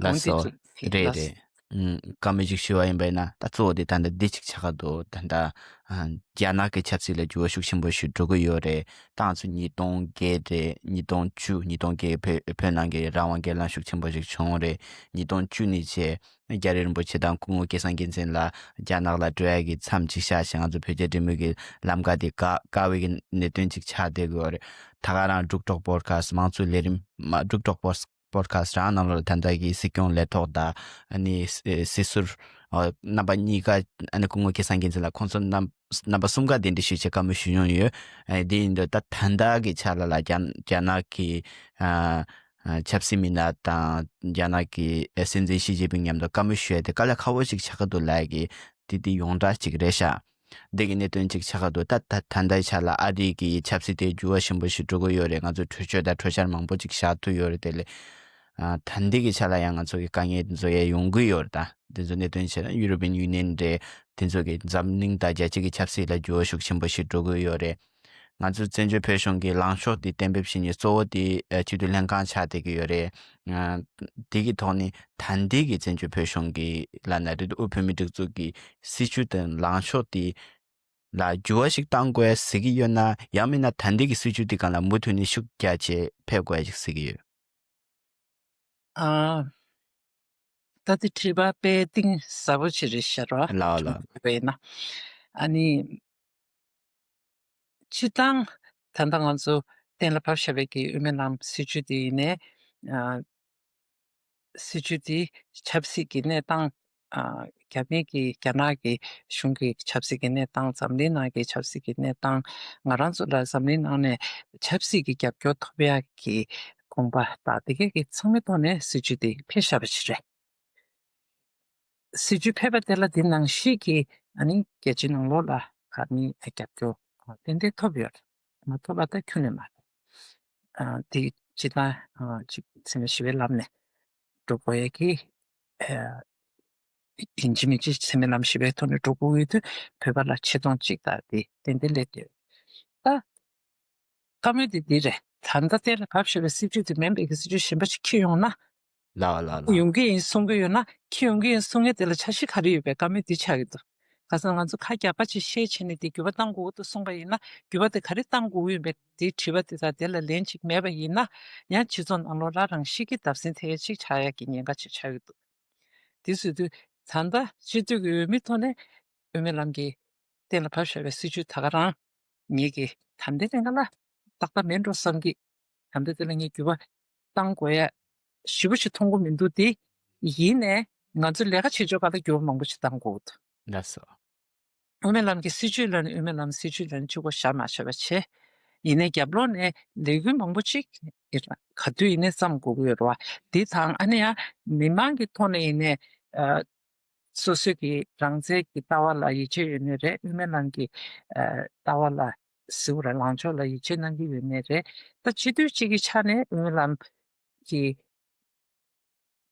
ལགས་འོན་ཏེ་སོ། ཅིག་རེད་ལགས། རེད། ཨུམ། བཀའ་མོལ་ཅིག་ཞུ་བ་ཡིན་པ་ཡིན་ན་ད་གཙོ་བོ་དེ་ད་ལྟ་འདི་ཅིག་ཆགས་ཀྱི་འདུག་ད་ལྟ་ཨ་རྒྱ་ནག་གི་ཆབ་སྲིད་ལ་འགྱུར་བ་ཤུགས་ཆེན་པོ་ཞིག་འགྲོ་གི་ཡོད་རེད། ཏང་ཚོ་ཉིས་སྟོང་བརྒྱད་རེད། ཉིས་སྟོང་བཅུ་ཉིས་སྟོང་བརྒྱད་བོད་བོད་ནང་གི་རང་དབང་སྒེར་ལངས་ཤུགས་ཆེན་པོ་ཞིག་བྱུང་རེད། ཉིས་སྟོང་བཅུ་ནས་བྱས་རྒྱ་རི་རིན་པོ་ཆེ་དང་སྐུ་ངོ་སྐལ་བཟང་རྒྱལ་མཚན་ལ་རྒྱ་ནག་ལ་འགྲོ་ཡ་གི་མཚམས་ཅིག་བཞག་བྱས་ང་ཚོ་བོད་རྒྱ་འབྲེལ་མོལ་གྱི་ལམ་ཁ་དེ་བཀག་བཀག་པའི་གི་གནད་དོན་ཅིག་ཆགས་བསྡད་ཀྱི་ཡོད་རེད། ད་ག་རང་འབྲུག་གྲོགས་པོ་ཌི་ཁ་སི་མང་གཙོའི་ལས་རིམ་མ་འབྲུག་གྲོགས་པོ་ཌི་ཁ་སི་རང་ནང་ལོགས་ལ་ད་ལྟ་གི་སྲིད་སྐྱོང་ལས་ཐོག་དང་ཨ་ནི་སྲིད་ཟུར་རྣམ་པ་གཉིས་ཀ་ཨ་ནི་སྐུ་ངོ་སྐལ་བཟང་རྒྱལ་མཚན་ལ་ཁོང་ཚོ་རྣམ་རྣམ་པ་གསུམ་ཀ་གདན་འདྲེན་ཞུས་བྱས་བཀའ་མོལ་ཞུས་མྱོང་ཡོད། ཨ་དེ་ཡིན་དུས་ད་ད་ལྟ་གི་ཆ་ལ་ལ་རྒྱ་རྒྱ་ནག་གི་ཨ་ཨ་ཆབ་སྲིད་མི་སྣ་དང་རྒྱ་ནག་གི་ཨ་སྲིད་འཛིན་ཞི་ཅིན་ཕིང་མཉམ་དུ་བཀའ་མོལ་ཞུ་ཡ་དེ་དཀའ་ལས་ཁག་པོ་ཞིག་ཆགས་ཀྱི་འདུག་ལབ་ཡ་གི་དེ་དེ་ཡོངས་གྲགས་ཅིག་རེད་ཤག་འདི་གི་གནད་དོན་ཅིག་ཆགས་ཀྱི་འདུག་ད་ད་ད་ལྟའི་ཆ་ལ་ཨ་རི་གི་ཆབ་སྲིད་དེ་འགྱུར་བ་ཆེན་པོ་ཞིག་འགྲོ་གི་ཡོད་རེད། ང་ཚོས་གྲོས་ཆོད་དང་གྲོས་འཆར་མང་པོ་ཅིག་བཞག་ཐུབ་ཡོད་རེད། དེ་ལས་ཨ་ད་འདི་གི་ཆ་ལ་ཡང་ང་ཚོ་གི་དཀའ་ངལ་འདི་ཚོ་ཡང་ཡོང་གི་ཡོད་རེད། ད་འདི་ཚོ་གནད་དོན་བྱས་ན་ཡུ་རོ་པིན་ཡུ་ནི་ཡན་རེད། དེ་ཚོ་གི་འཛམ་གླིང་དང་རྒྱལ་སྤྱི་གི་ཆབ་སྲིད་ལ་འགྱུར་བ་ཤུགས་ཆེན་པོ་ཞིག་འགྲོ་གི་ཡོད་རེད། ང་ཚོ་བཙན་བྱོལ་བོད་གཞུང་གི་ལངས་ཕྱོགས་འདི་གཏན་འབེབས་བྱེད་མཁན་གཙོ་བོ་དེ་ཨ་སྤྱི་འཐུས་ལྷན་ཁང་ཆགས་བསྡད་ཀྱི་ཡོད་རེད། ཨ་དེ་གི་ཐོག་ནས་ད་ལྟའི་གི་བཙན་བྱོལ་བོད་གཞུང་གི་ལབ་ན་རེད་དབུས་བོད་མིའི་སྒྲིག་འཛུགས་ཀྱི་སྲིད་བྱུས་དང་ལངས་ཕྱོགས་དེ་ལ་འགྱུར་བ་ཞིག་གཏང་དགོས་ཟེར་གྱི་ཡོད་ན། ཡང་མིན་ན་ད་ལྟའི་གི་སྲིད་བྱུས་དེ་སྒང་ལ་མུ་མཐུད་ནས་ཤུགས་རྒྱག་བྱས་ཕེབས་དགོས་ཞིག་ཟེར་གྱི་ཡོད། ཨ། ད་དེ་དྲི་བ་དཔེ་གཏིང་ཟབ་པོ་ཅིག་རེད་ཤག་རོ། ལགས་ལགས། བྱས་ན། ཨ་ནི། སྤྱིར་བཏང་ད་ལྟ་ང་ཚོ་གཏན་ལ་ཕབ་བཞག་པའི་གི་དབུ་མའི་ལམ་སྲིད་བྱུས་དེ་ཡིན་ནའི། ཨ། སྲིད་བྱུས་དེ་ཆབ་སྲིད་ཀྱི་གནས་སྟངས། ཨ། རྒྱ་མི་གི་རྒྱ་ནག་གི་གཞུང་གི་ཆབ་སྲིད་ཀྱི་གནས་སྟངས། འཛམ་གླིང་ནང་གི་ཆབ་སྲིད་ཀྱི་གནས་སྟངས། ང་རང་ཚོ་ལ་འཛམ་གླིང་ནང་ནས་ཆབ་སྲིད་ཀྱི་རྒྱབ་སྐྱོར་ཐོབ་ཡག་གི་དགོངས་པ་དང་དེ་གས་ཀྱི་ཚང་མའི་ཐོག་ནས་སྲིད་བྱུས་དེ་ཕེབས་བཞག་པ་ཞིག་རེད། སྲིད་བྱུས་ཕེབས་པ་དེ་ལ་དེ་ནང་བཞིན་གྱི་ཨ་ནི་རྒྱལ་སྤྱིའི་ནང་ལོགས་ལ་ཨ་ནི་རྒྱབ་སྐྱོར་ཏན་ཏན་ཐོབ་ཡོད་རེད། མ་ཐོབ་པ་ད་ཁྱོན་ནས་མ་རེད། ཨ་དེ་སྤྱིར་བཏང་ཨ་ཅིག་འཚེ་མེད་ཞི་བའི་ལམ་ནས་འགྲོ་དགོས་ཡ་གི་ཨ་ཡིན་གཅིག་མིན་གཅིག་འཚེ་མེད་ལམ་ཞི་བའི་ཐོག་ནས་འགྲོ་དགོས་ཡོད་དུས་བོད་པ་ལ་ཆེ་མཐོང་ཅིག་ད་དེ་ཏན་ཏན་སླེབས་ཡོད། ད། བཀའ་མོལ་དེ་འདི་རེད། ད་ལྟ་གཏན་ལ་ཕབ་བཞག་པའི་སྲིད་བྱུས་དེ་མིན་པའི་གི་སྲིད་བྱུས་གཞན་པ་ཞིག་འཁྱེར་ཡོང་ན། ལགས་ལགས་ལགས། ཡོང་གི་ཡིན་གསུང་གི་ཡོད་ན་འཁྱེར་ཡོང་གི་ཡིན་གསུང་མཁན་དེ་ལ་འཆར་གཞི་ག་རེ་ཡོད་པའི་བཀའ་མོལ་འདི་ཆགས་ཀྱི་འདུག་ག་ས་ང་ཚོ་ཁ་རྒྱག་པ་ཅིག་བཤད་བྱས་ནས་དེ་འགྱུར་བ་གཏང་དགོས་ཀྱི་འདུག་གསུངས་པ་ཡིན་ན་འགྱུར་བ་དེ་ག་རེ་གཏང་དགོས་ཀྱི་ཡོད་པའི་དེའི་དྲི་བ་དེ་དང་དེ་ལ་ལན་ཅིག་མེད་པ་ཡིན་ན་ཡང་སྤྱི་ཚོགས་ནང་ལོགས་ལ་རང་ཤེད་ཀྱི་བརྡབ་གསིག་ཐེབས་ཡ་ཅིག་ཆགས་ཡ་གི་ཉེན་ཁ་ཅིག་ཆགས་ཀྱི་འདུག་དེ་བཟོས་དུས་ད་ལྟ་སྤྱི་འཐུས་ཀྱི་འོས་མི་ཐོག་ནས་དབུ་མའི་ལམ་གྱི་གཏན་ལ་ཕབ་བཞག་པའི་སྲིད་བྱུས་ད་ག་རང་ངེད་ཀྱི་ད་ལྟའི་གནས་སྟངས་ལ་ཏག་ཏག་མེད་འགྲོ་བསམ་གྱི། ད་ལྟ་དེ་ལ་ངས་འགྱུར་བ་གཏང་དགོས་ཡ་ཞེ་པོ་ཞིག་མཐོང་གི་མི་འདུག་དེ་ཡིན་ནའི་ང་ཚོ་ལས་ཀ་བྱེད་ཕྱོགས་ཁག་ལ་འགྱུར་བ་མང་པོ་ཞིག་གཏང་དགོས་འདུག་ལགས་སོ། དབུ་མའི་ལམ་གྱི་སྲིད་བྱུས་ལ་ནི་དབུ་མའི་ལམ་སྲིད་བྱུས་ལ་ནི་གཅིག་པོ་བཞག་མ་བྱས་པ་བྱས། ཡིན་ནའི་རྒྱབ་ལོགས་ནས་ལས་འགུལ་མང་པོ་ཅིག་ག་དུས་ཡིན་ནའི་བརྩམ་དགོས་ཀྱི་ཡོད་རེད་བ། འདི་དང་ཨ་ནི་ཡང་མི་མང་གི་ཐོག་ནས་ཡིན་ནའི་ཨ། སོ་སོའི་གི་རང་བཙན་གྱི་ལྟ་བ་ལ་ཡིད་ཆེས་ཡོད་ནའི་རེད། དབུ་མའི་ལམ་གྱི་ཨ་ལྟ་བ་ལ་ཟེར་བ་རེད། ལངས་ཕྱོགས་ལ་ཡིད་ཆེས་གནང་གི་ཡོད་ནའི་རེད། ད་སྤྱི་འཐུས་གཅིག་གི་ཆ་ནས་དབུ་མའི་ལམ་གྱི་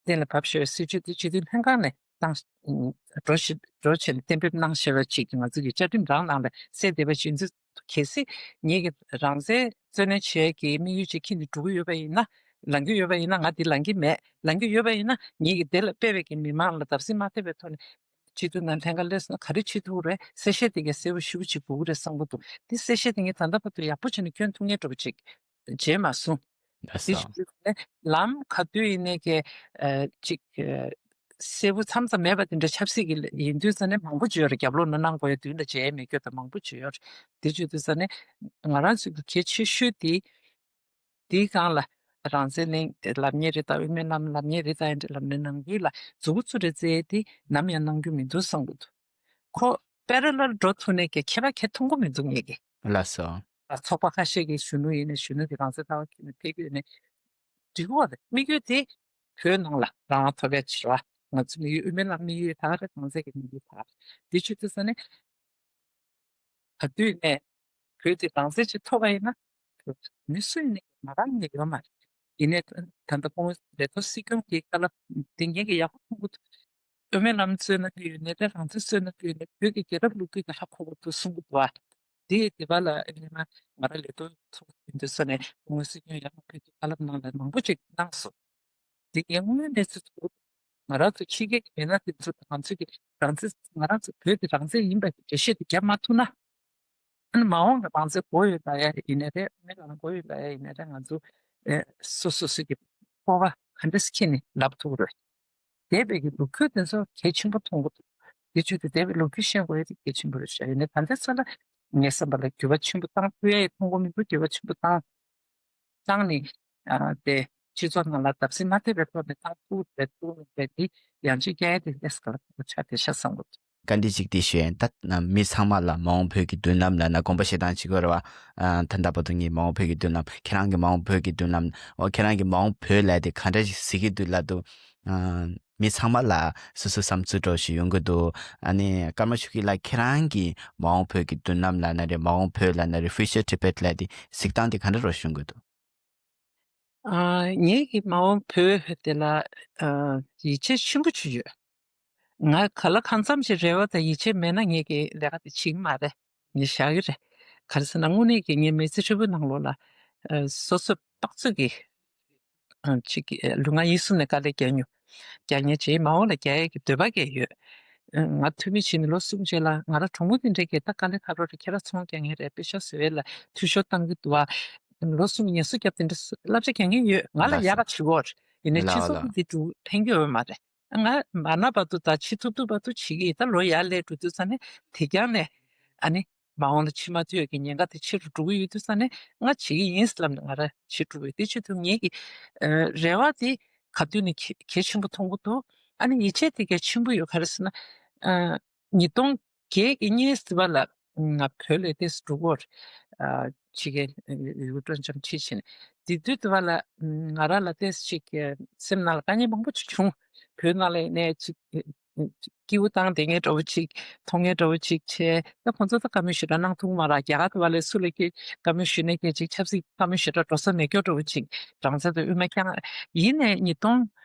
གཏན་ལ་ཕབ་བཞག་པའི་སྲིད་བྱུས་དེ་སྤྱི་འཐུས་ལྷན་ཁང་ནས་བཏང་འགྲོ་ཞིག་འགྲོ་བྱས་ནས་གཏན་འབེབས་གནང་བཞག་པ་ཅིག་ང་ཚོ་གི་བཅའ་ཁྲིམས་རང་ནང་ལ་གསལ་བསྡད་པ་ཅིག་ཡིན་ཚུལ། གལ་སྲིད་ངེད་ཀྱི་རང་བཙན་རྩོད་ལེན་བྱེད་ཀྱི་དམིགས་ཡུལ་ཅིག་འཁྱེར་ནས་འགྲོ་གི་ཡོད་པ་ཡིན་ན། ལངས་ཀྱི་ཡོད་པ་ཡིན་ན། ང་འདི་ལངས་ཀྱི་མེད། ལངས་ཀྱི་ཡོད་པ་ཡིན་ན་ངེད་ཀྱི་དེ་ལ་དཔེ་བའི་གི་མི་མང་ལ་བརྡབ་གསིག་མ་ཐེབས་པའི་ཐོག་ནས་སྤྱི་འཐུས་ནང་ལྷན་ཁང་སླེབས་སོང་ན་ག་རེ་བྱེད་ཐུབ་རེད། གསལ་བཤད་དེ་གའི་གསལ་པོ་ཞེ་པོ་ཅིག་དགོས་ཀྱི་རེད་བསམ་གྱི་འདུག་དེ་གསལ་བཤད་དེ་ངས་ད་ལྟ་བར་དུ་ཡག་པོ་བྱས་ནས་སྐྱོན་ཐུབ་མཁན་འདྲ་པོ་ཅིག་མཇལ་མ་སོང་། ལགས་དེ་སོ། བཞིན་དུ་ནས་ལམ་ག་དུས་ཡིན་ནའི་གི་ཨ་ཅིག་ཨ་གསལ་པོ་མཚམས་མཚམས་མེད་པ་དེ་འདྲ་ཆབ་སྲིད་ཀྱི་ཡིན་དུས་ཙ་ནས་མང་པོ་བརྗོད་རེད། རྒྱབ་ལོགས་ན་གནང་དགོས་ཡ་མདུན་ལ་མཇལ་མེད་སྐྱོ་དང་མང་པོ་བརྗོད་ཡོད་རེད། དེ་བརྗོད་དུས་ཙ་ནས་ང་རང་ཚོའི་གི་གལ་ཆེ་ཤོས་དེ་དེའི་སྒང་ལ་རང་བཙན་གླེང་ལབ་མཁན་རེད་ད། དབུ་མའི་ལམ་ལབ་མཁན་རེད་ད། ཡིན་འདྲ་ལབ་ནས་ནང་ཁུལ་ལ་མཛུབ་གུ་ཚུར་རེ་བཙལ་ཏེ་ནམ་ཡང་གནང་རྒྱུ་མི་འདུག་བསམ་གྱི་འདུག་ཁོ་པེ་ར་ལལ་འགྲོ་ཐུབ་ནས་ཀྱི་ཁྱད་པར་གལ་མཐོང་གི་མི་འདུག་ངེད་ཀྱི། ལགས་སོ། ཚོགས་པ་ཁ་ཤས་ཀྱི་གཞོན་ནུ་ཡིན་ནའི་གཞོན་ནུ་དེ་རང་བཙན་ལྟ་བ་ཁྱོན་ནས་ཕེབས་ཀྱི་ཡོད་ནའི་འགྲིག་གི་རེད། དམིགས་ཡུལ་དེ་བོད་ནང་ལ་རང་དབང་ཐོབ་ཡ་ཕྱིར་བ། ང་ཚོ་དམིགས་ཡུལ་དབུ་མའི་ལམ་དམིགས་ཡུལ་ད་རེད། རང་བཙན་གྱི་དམིགས་ཡུལ་ད་རེད། དེ་བྱེད་དུས་ཙ་ནས་ག་དུས་ནས་བོད་དེ་རང་བཙན་ཅིག་ཐོབ་པ་ཡིན་ན་བོད་མི་སུ་ཡིན་ནའི་ང་རང་ཉིད་ཡོད་མ་རེད། ཡིན་ནའི་ད་ལྟ་སྐུ་ངོ་ལས་ཐོག་སྲིད་སྐྱོང་གི་བཀའ་སློབ་དེ་ངེད་ཀྱི་ཡག་པོ་མཐོང་གི་འདུག་དབུ་མའི་ལམ་རྩོད་ན་ཀི་ཡོད་ནའི་རེད། རང་བཙན་རྩོད་ན་ཀི་ཡོད་ནའི་བོད་ཀྱི་རྒྱལ་རབས་ལོ་རྒྱུས་ཀྱི་ཧ་གོ་གི་འདུག་གསུང་གི་འདུག་ཨ། དེ་དེ་བ་ལ་ཨ་ནི་མ་ང་རང་ལས་དོན་ཚོགས་པ་ཡིན་དུས་ས་ནས་སྐུ་ངོ་སྲིད་སྐྱོང་ཡར་ལངས་ཕེབས་དུས་བཀའ་སློབ་གནང་ལ་མང་པོ་ཅིག་གནང་སོང་། དེ་ངས་དངོས་གནས་ཚོད་ཚོད་ང་རང་ཚོ་ཕྱི་རྒྱལ་གྱི་མི་སྣ་དེ་ཚོ་དང་ང་ཚོ་གི་རང་བཙན་ང་རང་ཚོ་བོད་ཀྱི་རང་བཙན་ཡིན་པ་གི་འགྲེལ་བཤད་དེ་བརྒྱབ་མ་ཐུབ་ན། ཨ་ནི་མ་འོངས་ལ་རང་བཙན་དགོས་ཡོད་ལབ་ཡ་ཡིན་ནའི་རེད། མི་ལ་རང་དགོས་ཡོད་ལབ་ཡ་ཡིན་ནའི་རེད། ང་ཚོ་ཨེ་སོ་སོ་སོ་གི་སྤོབས་པ་ག་འདྲ་སེ་འཁྱེར་ནས་ལབ་ཐུབ་རེད། འདས་པའི་གི་ལོ་རྒྱུས་དེ་ཚོ་གལ་ཆེན་པོ་མཐོང་གི་འདུག་དེ་བྱས་ཏེ་འདས་པའི་ལོ་རྒྱུས་ཤེས་དགོས་ཡ་དེ་གལ་ཆེན་པོ་རེད་ཤག་ཡིན་ནའི་ད་ལྟའི་ཆ་ལ་ངའི་བསམ་པ་ལ་འགྱུར་བ་ཆེན་པོ་བཏང་ཐུབ་ཡ་ཡི་མཐོང་གི་མི་འདུག་འགྱུར་བ་ཆེན་པོ་བཏང་བཏང་ནས་ཨ་དེ་སྤྱི་ཚོགས་ནང་ལ་བརྡབ་གསིག་མ་ཐེབས་པའི་ཐོག་ནས་བཏང་ཐུབ་རེད་ཐུབ་མེད་པའི་དེ་ཡང་ཅིག་རྒྱ་ཡ་དེ་ལས་ཀ་ལ་ཐུག་པ་ཆགས་བསྡད་ཤག་བསམ་གི་འདུག་བཀའ་འདྲི་གཅིག་དེ་ཞུ་ཡིན། ད་མི་ཚང་མ་ལ་མ་འོངས་བོད་ཀྱི་མདུན་ལམ་ལབ་ན་དགོངས་པ་བཞེས་སྟངས་གཅིག་པ་རེད་བ། ཨ་ད་ལྟ་བར་དུ་ངས་མ་འོངས་བོད་ཀྱི་མདུན་ལམ། ཁྱེད་རང་གི་མ་འོངས་བོད་ཀྱི་མདུན་ལམ། འོ་ཁྱེད་རང་གི་མ་འོངས་བོད་ལབ་དེ་ག་འདྲ་ཞིག་གཟིགས་ཀྱི་འདུག་ལབ་འདུག་ཨ་མི་ཚང་མ་ལ་སོ་སོའི་བསམ་ཚུལ་འདྲ་བོ་ཞིག་ཡོང་གི་འདུག་ཨ་ནི་ཀརྨ་ཆོས་སྐྱིད་ལགས་ཁྱེད་རང་གི་མ་འོངས་བོད་ཀྱི་མདུན་ལམ་ལབ་ན་རེད། མ་འོངས་བོད་ལབ་ན་རེད། Future Tibet ལབ་དེ་གཟིགས་སྟངས་དེ་ག་འདྲ་འདྲ་བོ་ཞིག་ཡོང་གི་འདུག་ཨ་ངེད་ཀྱི་མ་འོངས་བོད་དེ་ལ་ཨ་ཡིད་ཆེས་ཆེན་པོ་ཅིག་ཡོད། ང་ག་ལ་གང་འཚམ་ཞིག་རེ་བ་དང་ཡིད་ཆེས་མེད་ན་ངེད་ཀྱི་ལས་ཀ་དེ་བྱེད་ཀྱི་མ་རེད། ངས་བཞག་གི་རེད། ག་རེ་ཟེར་ན་དངོས་གནས་ཀྱི་ངའི་མི་ཚེ་ཧྲིལ་པོའི་ནང་ལོགས་ལ་ཨ་སོ་སོའི་དཔག་ཚོད་ཀྱི་ཨ་ཅིག་གི་ཨ་ལུས་ངག་ཡིད་གསུམ་ནས་དཀའ་ལས་རྒྱག་མྱོང་། རྒྱག་མཁན་བྱེད། མ་འོངས་ལ་རྒྱག་ཡས་ཀྱི་འདོད་པ་བསྐྱེད་ཡོད། ཨ་ང་འཐུས་མི་བྱས་ནས་ལོ་གསུམ་རྗེས་ལ་ང་རང་གྲོགས་མོ་དེ་འདྲས་ཀྱིས་ད་དཀའ་ལས་ཁག་པོ་རེད། ཁྱེད་རང་ཚོང་རྒྱག་མཁན་རེད། པེ་ཤག་བཟོ་ཡས་ལ་འཐུས་ཤོར་བཏང་གི་འདུག་ཨ། ལོ་གསུམ་ངལ་གསོ་བརྒྱབ་དེ་འདྲ་བསླབ་བྱ་རྒྱག་མཁན་ཡོད། ང་ལ་ཡག་ག་བྱེད་དགོས་རེད། ཡིན་ནའི་ལགས་སྤྱི་ལགས། ཚོགས་འདི་འགྲོ་ཕན་གྱི་ཡོད་མ་རེད། ང་མ་ན་བར་དུ་དང་འཆི་ཐུབ་ཐུབ་བར་དུ་བྱེད་ཀྱི་ཡིན། ད་ལོ་ཡར་སླེབས་འགྲོ་དུས་ཙ་ནས་དེ་རྐྱང་ནས་ཨ་ནི་མ་འོངས་ལ་འཆི་མ་ཐུབ་ཡག་གི་ཉེན་ཁ་དེ་ཆེ་རུ་འགྲོ་གི་ཡོད་དུས་ཙ་ནས་ང་བྱེད་ཀྱི་ཡིན་ལབ་ནས་ང་རང་བྱེད་འགྲོ་གི་ཡོད། དེ་བྱེད་དུས་ངེད་ཀྱི་ཨ་རེ་བ་དེ་ག་དུས་ནས་གལ་གལ་ཆེན་པོ་མཐོང་གི་འདུག་ཨ་ནི་ཡིད་ཆེས་དེ་གལ་ཆེན་པོ་ཡོད། ག་རེ་ཟེར་ན་ཨ་ཉིས་སྟོང་བརྒྱད་ཀྱི་གཉིས་ཟེར་བ་ལ་ང་བོད་ལ་ཏོག་ཙམ་འགྲོ་གི་ཡོད་རེད། ཨ་ཕྱི་རྒྱལ་ཡུལ་གྲུ་འཚམས་འདྲི་བྱས་ནས་དེ་དུས་དེ་བ་ལ་ང་རང་ལ་ཏོག་ཙམ་ཅིག་སེམས་ནང་ལ་དཀའ་ངལ་མང་པོ་ཅིག་བྱུང་། བོད་ནང་ལ་ཡིན་ནའི་ཅིག་སྐྱིད་པོ་བཏང་བསྡད་མཁན་འདྲ་བོ་ཅིག་མཐོང་མཁན་འདྲ་བོ་ཅིག་བྱས། ད་ཁོང་ཚོ་ད་བཀའ་མོལ་ཞེ་དྲག་གནང་ཐུབ་ཀྱི་མ་རེད། རྒྱ་གར་དེ་བ་ལ་སུ་ལ་ཀྱི་བཀའ་མོལ་ཞུས་ནའི་ཀྱི་ཅིག་ཆབ་སྲིད་བཀའ་མོལ་ཞེ་དྲག་འགྲོ་ས་མེད་སྐྱོ་འདྲ་བོ་ཅིག་རང་བཙན་དང་དབུ་མ་རྐྱང་། ཡིན་ནའི་ཉིས་སྟོང་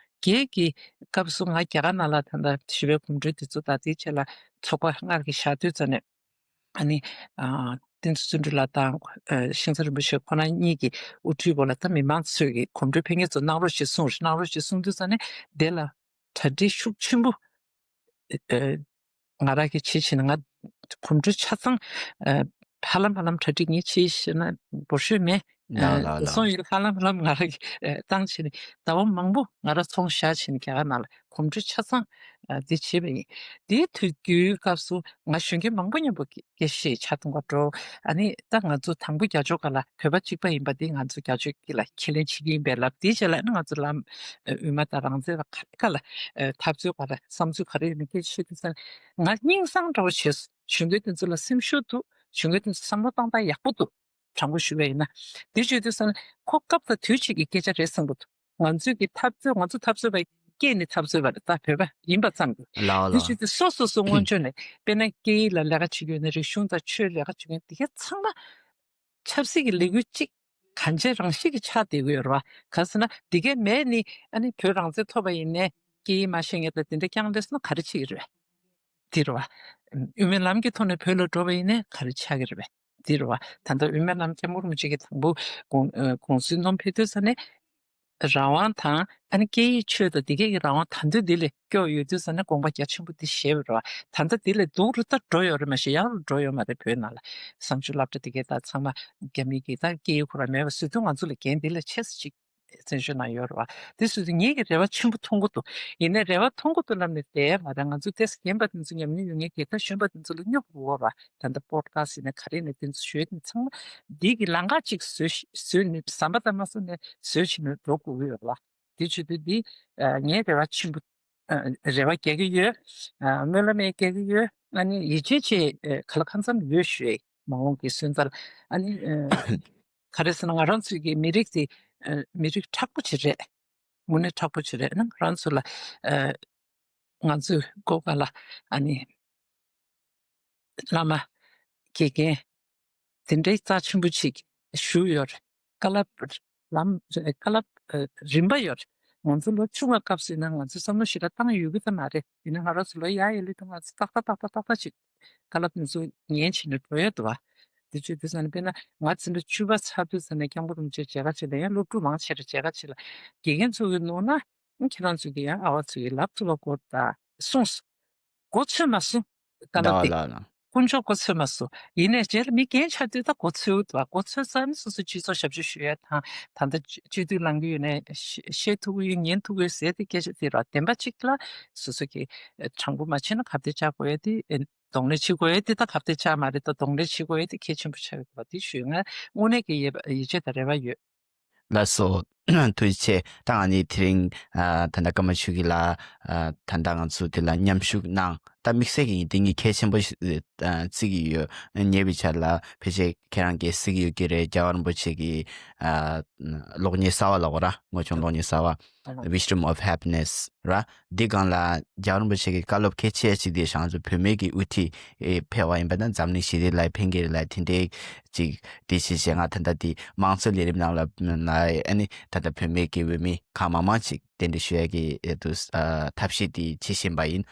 བརྒྱད་ཀྱི་སྐབས་སུ་ང་རྒྱ་གར་ནང་ལ་ད་ལྟ་ཞི་བའི་གོམ་བགྲོད་དེ་ཚོ་དང་དེའི་རྗེས་ལ་ཚོགས་པ་སྔར་གྱི་བཞག་དུས་ཙ་ནས་ཨ་ནི་ཨ་བསྟན་འཛིན་བརྩོན་འགྲུས་ལགས་དང་ཨ་ཤིང་བཟའ་རིན་པོ་ཆེ་ཁོ་རང་གཉིས་ཀྱི་དབུ་ཁྲིད་འོག་ལ་ད་མི་མང་ཚོས་ཀྱི་གོམ་བགྲོད་ཕེབས་མཁན་ཚོ་གནང་རོགས་ཞེས་གསུངས། གནང་རོགས་ཞེས་གསུངས་དུས་ཙ་ནས་དེ་ལ་གྲ་སྒྲིག་ཤུགས་ཆེན་པོ་ཨ་ང་རང་གིས་བྱེད་བཞིན་ང་གོམ་བགྲོད་ཆ་ཚང་ཨ་ཧ་ལམ་ཧ་ལམ་གྲ་སྒྲིག་ངས་བྱེད་ཞེ་ན་འབོར་ཤོས་མེད། ལགས་ལགས་ལགས། སོང་ཡིན་ཧ་ལམ་ཧ་ལམ་ང་རང་གིས་ཨ་བཏང་བྱས་ནས་ཟླ་བ་མང་པོ་ང་རང་ཚོང་བཞག་བྱས་ནས་རྒྱ་གར་ནང་ལ་གོམ་བགྲོད་ཆ་ཚང་ཨ་འདི་བྱས་པ་ཡིན། དེའི་དུས་རྒྱུན་སྐབས་སུ་ང་གཞོན་སྐྱེས་མང་པོ་མཉམ་པོ་སྐད་ཆ་བཤད་ཆ་མཐུན་པ་འགྲོ། ཨ་ནི་ད་ང་ཚོ་དང་པོ་རྒྱ་ཕྱོགས་སྒང་ལ་བོད་པ་གཅིག་པ་ཡིན་པ་འདི་ང་ཚོ་རྒྱ་ཕྱོགས་ཀྱི་ལ་ཁས་ལེན་བྱེད་ཀྱི་ཡིན་པའི་ལབ། དེའི་རྗེས་ལ་ཨ་ནི་ང་ཚོ་ལམ་ཨ་དབུ་མ་དང་རང་བཙན་ལ་ག་རེ་ག་ལ་ཨ་འཐབ་རྩོད་ག་རེ་བསམ་ཚུལ་ག་རེ་ཡོད་ན་སྐད་ཆ་བཤད་དུས་ཙང་ང་སྙིང་བཟང་འདྲ་བོ་བྱས་སོང་། གཞོན་སྐྱེས་དེ་ཚོ་ལ་སེམས་ཤུགས་འདུག་གཞོན་སྐྱེས་དེ་ཚོ་བསམ་བློ་བཏང་སྟངས་ཡག་པོ་འདུག་དྲང་པོ་ཞུ་བ་ཡིན་ན། དེ་བརྗོད་དུས་ཙང་ཁོ་སྐབས་དང་དུས་གཅིག་གི་སྐད་ཆ་རེད་བསམ་གྱི་འདུག་ང་ཚོས་ཀྱི་འཐབ་རྩོད་ང་ཚོ་འཐབ་རྩོད་པ་སྐྱེས་ནས་འཐབ་རྩོད་པ་རེད། ད་བོད་པ་ཡིན་པ་ཙམ་གྱིས། ལགས་དེ་ལགས། བརྗོད་དུས་སོ་སོ་སོ་སྔོན་བྱོན་ནས་དཔེར་ན་སྐད་ཡིག་ལ་ལས་ཀ་བྱེད་ཀྱི་ཡོད་ན་རིག་གཞུང་དང་ཆོས་ལས་ཀ་བྱེད་ཀྱི་ཡོད་ན་དེ་ག་ཚང་མ་ཆབ་སྲིད་ཀྱི་ལས་འགུལ་གཅིག་གང་བྱས་རང་བཞིན་གྱི་ཆགས་བསྡད་ཀྱི་ཡོད་རེད་བ། གང་ཟེར་ན་འདི་གའི་མེད་ནི་ཨ་ནི་བོད་རང་བཙན་ཐོབ་པ་ཡིན་ནའི་སྐད་ཡིག་མ་ཤེས་མཁན་དང་དེ་འདྲ་རྐྱང་སླེབས་སོང་ན་ག་རེ་བྱེད་ཀྱི་རེད། འདི་རེད་བ། དབུ་མའི་ལམ་གྱི་ཐོག་ནས་བོད་ལ་འགྲོ་བ་ཡིན་ནའི་ག་རེ་ཆགས་ཀྱི་རེད་བས། འདི་རེད་བ། ད་ལྟ་དབུ་མའི་ལམ་སྐྱབས་མགོན་རིན་པོ་ཆེ་གིས་དང་པོ་གོང་ཨ་གོང་ས་སྲིད་འཛིན་ཕེབས་དུས་ཙ་ནས་རང་དབང་དང་ཨ་ནི་སྐད་ཡིག་ཆོས་དང་འདི་གའི་གི་རང་དབང་ད་དུང་འདི་ལས་སྐྱོ་ཡོད་དུས་ཙ་ནས་དགོངས་པ་རྒྱ་ཆེན་པོ་འདི་བཞེས་པ་རེད་བ། ད་ལྟ་འདི་ལས་སྡུག་རུ་ད་འགྲོ་ཡོད་རེད་མ་གཞི་ཡག་རུ་འགྲོ་ཡོད་མ་རེད། བོད་ནང་ལ་གསར་འགྱུར་སློབ་གྲྭ་འདི་གའི་ད་ཚང་མ་རྒྱ་མི་གི་ད་སྐད་ཡིག་ཁོ་རང་མེད་པ་བཟོས་དུས་ང་ཚོ་ལ་འགན་འདི་ལས་ཆེ་ས་ཅིག་བཙན་བྱོལ་ནང་ཡོད་རེད་བ། དེ་སོང་ཙང་ངེད་ཀྱིས་རེ་བ་ཆེན་པོ་མཐོང་གི་འདུག་ཡིན་ནའི་རེ་བ་མཐོང་གི་འདུག་ལབ་ནས་བསྡད་མ་རེད། ང་ཚོ་ཏོག་ཙམ་རྒན་པ་དེ་ཚོ་ཉམས་མྱོང་ཡོད་མཁན་གྱི་ད་གཞོན་པ་དེ་ཚོ་ལ་སྙོབ་དགོས་པ། ད་ལྟ་པོ་ཌི་ཁ་སི་ཡིན་ནའི་ག་རེ་ཡིན་ནའི་དེ་ཚོ་ཞུས་ནས་ཚང་མ་འདི་གི་ལམ་ཁ་གཅིག་བཟོས་ཤ- བཟོས་ནས་ཟམ་པ་ལྟར་མ་བཟོས་ནས་བཟོས་བྱས་ནས་འགྲོ་དགོས་ཀྱི་ཡོད་རེད་བ། དེ་བྱེད་དུས་འདི་ཨ་ངས་རེ་བ་ཆེན་པོ་ཨ་རེ་བ་རྒྱག་གི་ཡོད། ཨ་སྨོན་ལམ་ཡང་རྒྱག་གི་ཡོད། ཨ་ནི་ཡིད་ཆེས་བྱེད་ཨ་ག་ལ་གང་འཚམ་ཡོད་ཞུ་ཡས་མ་འོངས་ཀྱི་སོན་རྩ་ལ་ཨ་ནི་ཨ་ག་རེ་ཟེར་ན་ང་རང་ཚོའི་གི་མི་རིགས་དེ་ཨ་མི་རིགས་མཁྲེགས་པོ་ཅིག་རེད། དངོས་གནས་མཁྲེགས་པོ་ཅིག་རེད། ཨ་ནི་ང་རང་ཚོ་ལ་ཨ་ང་ཚོའི་སྒོ་ཁ་ལ་ཨ་ནི་བླ་མ་དགེ་རྒན་དེ་འདྲའི་རྩ་ཆེན་པོ་ཅིག་བཞུགས་ཡོད་རེད། བཀའ་སློབ་ལམ་བཀའ་སློབ་ཨ་རིམ་པ་ཡོད་རེད། ང་ཚོ་ལོ་ཆུང་བ་སྐབས་སུ་ཡིན་ན་ང་ཚོས་བསམ་བློ་ཞེ་དྲག་བཏང་ཡོད་ཀྱི་ད་མ་རེད། ཡིན་ན་ང་རང་ཚོ་ལོ་ཡར་ཡར་སླེབས་དུས་ང་ཚོ་ཏག་ཏག་ཏག་ཏག་ཏག་ཏག་ཅིག་བཀའ་སློབ་དེ་ཚོ་ཉན་བྱས་ནས་འགྲོ་ཡ་འདུག་བ། དེ་བྱས་དུས་ཙ་ནས་དཔེར་ན་ང་ཚོ་འདྲ་བཅུ་པ་ཚར་དུས་ཙ་ནས་སྐྱབས་མགོན་རིན་པོ་ཆེ་མཇལ་ཁ་བྱས་ནས་ཡང་སློབ་ཕྲུག་མང་ཆེ་རེ་མཇལ་ཁ་བྱས་ལ་དགེ་རྒན་ཚོ་གིས་ནོར་ན་ཁྱེད་རང་ཚོ་གིས་ཡང་ཨ་བ་ཚོ་གིས་ལབ་ཐུབ་པ་སྐོར་ད་གསུངས་སོང་། མགོ་ཚོས་མ་སོང་། བཀའ་སློབ་དེ། ལགས་ལགས་ལགས། དཀོན་མཆོག་མགོ་ཚོས་མ་སོང་། ཡིན་ནའི་རྗེས་ལ་མི་རྒན་ཆགས་དུས་ད་མགོ་ཚོས་འདུག་མགོ་ཚོས་ཙང་ནི་སོ་སོའི་སྤྱི་ཚོགས་ཞབས་ཞུ་ཞུ་ཡ་དང་ད་ལྟ་སྤྱི་སྤྱི་འཐུས་ལངས་ཀྱི་ཡོད་ནའི་ཤེས་ཤེས་ཐུབ་ཀྱི་ཡོད་ཉན་ཐུབ་ཀྱི་ཡོད་ཟེར་དེ་སྐད་ཆ་དེ་ར་བདེན་པ་གཅིག་ལ་སོ་སོ་གི་དྲང་པོ་མ་བྱས་ན་ཁ་གཏད་བཅག་དགོས་ཡ་དེ་གདོང་ལེན་བྱེད་དགོས་ཡ་དེ་ད་ཁ་གཏད་བཅག་མ་རེད། ད་གདོང་ལེན་བྱེད་དགོས་ཡ་དེ་གལ་ཆེན་པོ་ཆགས་ཡོད་པ་དེ་ཞུ་ཡ་ང་དངོས་གནས་ཀྱི་ཡིད་ཡིད་ཆེས་དང་རེ་བ་ཡོད། ལགས་སོ། ཐུགས་རྗེ་ཆེ། ད་ང་ནི་དེ་རིང་ཨ་ད་ལྟ་ཀརྨ་ཆོས་སྐྱིད་ལགས་ཨ་ད་ལྟ་ང་ཚོ་འདི་ལ་མཉམ་ཞུགས་གནང་། ད་དམིགས་བསལ་གྱི་ཡིན་དེ་ངས་གལ་ཆེན་པོ་ཞིག་ཨ་བརྩི་གི་ཡོད། ཉེ་བའི་ཆར་ལ་ཕལ་ཆེར་ཁྱེད་རང་གིས་གཟིགས་ཡོད་ཀྱི་རེད། རྒྱལ་བ་རིན་པོ་ཆེ་གི་ཨ་གློག་བརྙན་གསར་བ་ལབ་དགོས་ར། དངོས་བྱུང་གློག་བརྙན་གསར་བ། Wisdom of Happiness ར། འདི་སྒང་ལ་རྒྱལ་བ་རིན་པོ་ཆེ་གི་བཀའ་སློབ་གལ་ཆེ་ཞིག་དེ་ང་ཚོ་བོད་མི་གི་དབུ་ཁྲིད་ཨེ་ཕེབས་པ་ཡིན་པ་ན་འཛམ་གླིང་ཞི་བདེ་ལ་ཕན་གྱི་རེད་ལ་དེ་འདྲའི་ཅིག་དེ་བྱས་བྱས་ང་ད་ལྟ་དེ་དམངས་གཙོ་ལས་རིམ་ནང་ལ་ལ་ཨ་ནི་ད་ལྟ་བོད་མི་གི་འོས་མི་གང་མང་མང་ཅིག་གདན་འདྲེན་ཞུ་ཡ་གི་ཨེ་དུ་ཨ་ཐབས་ཤེས་དེ་བྱེད་བཞིན་པ་ཡིན།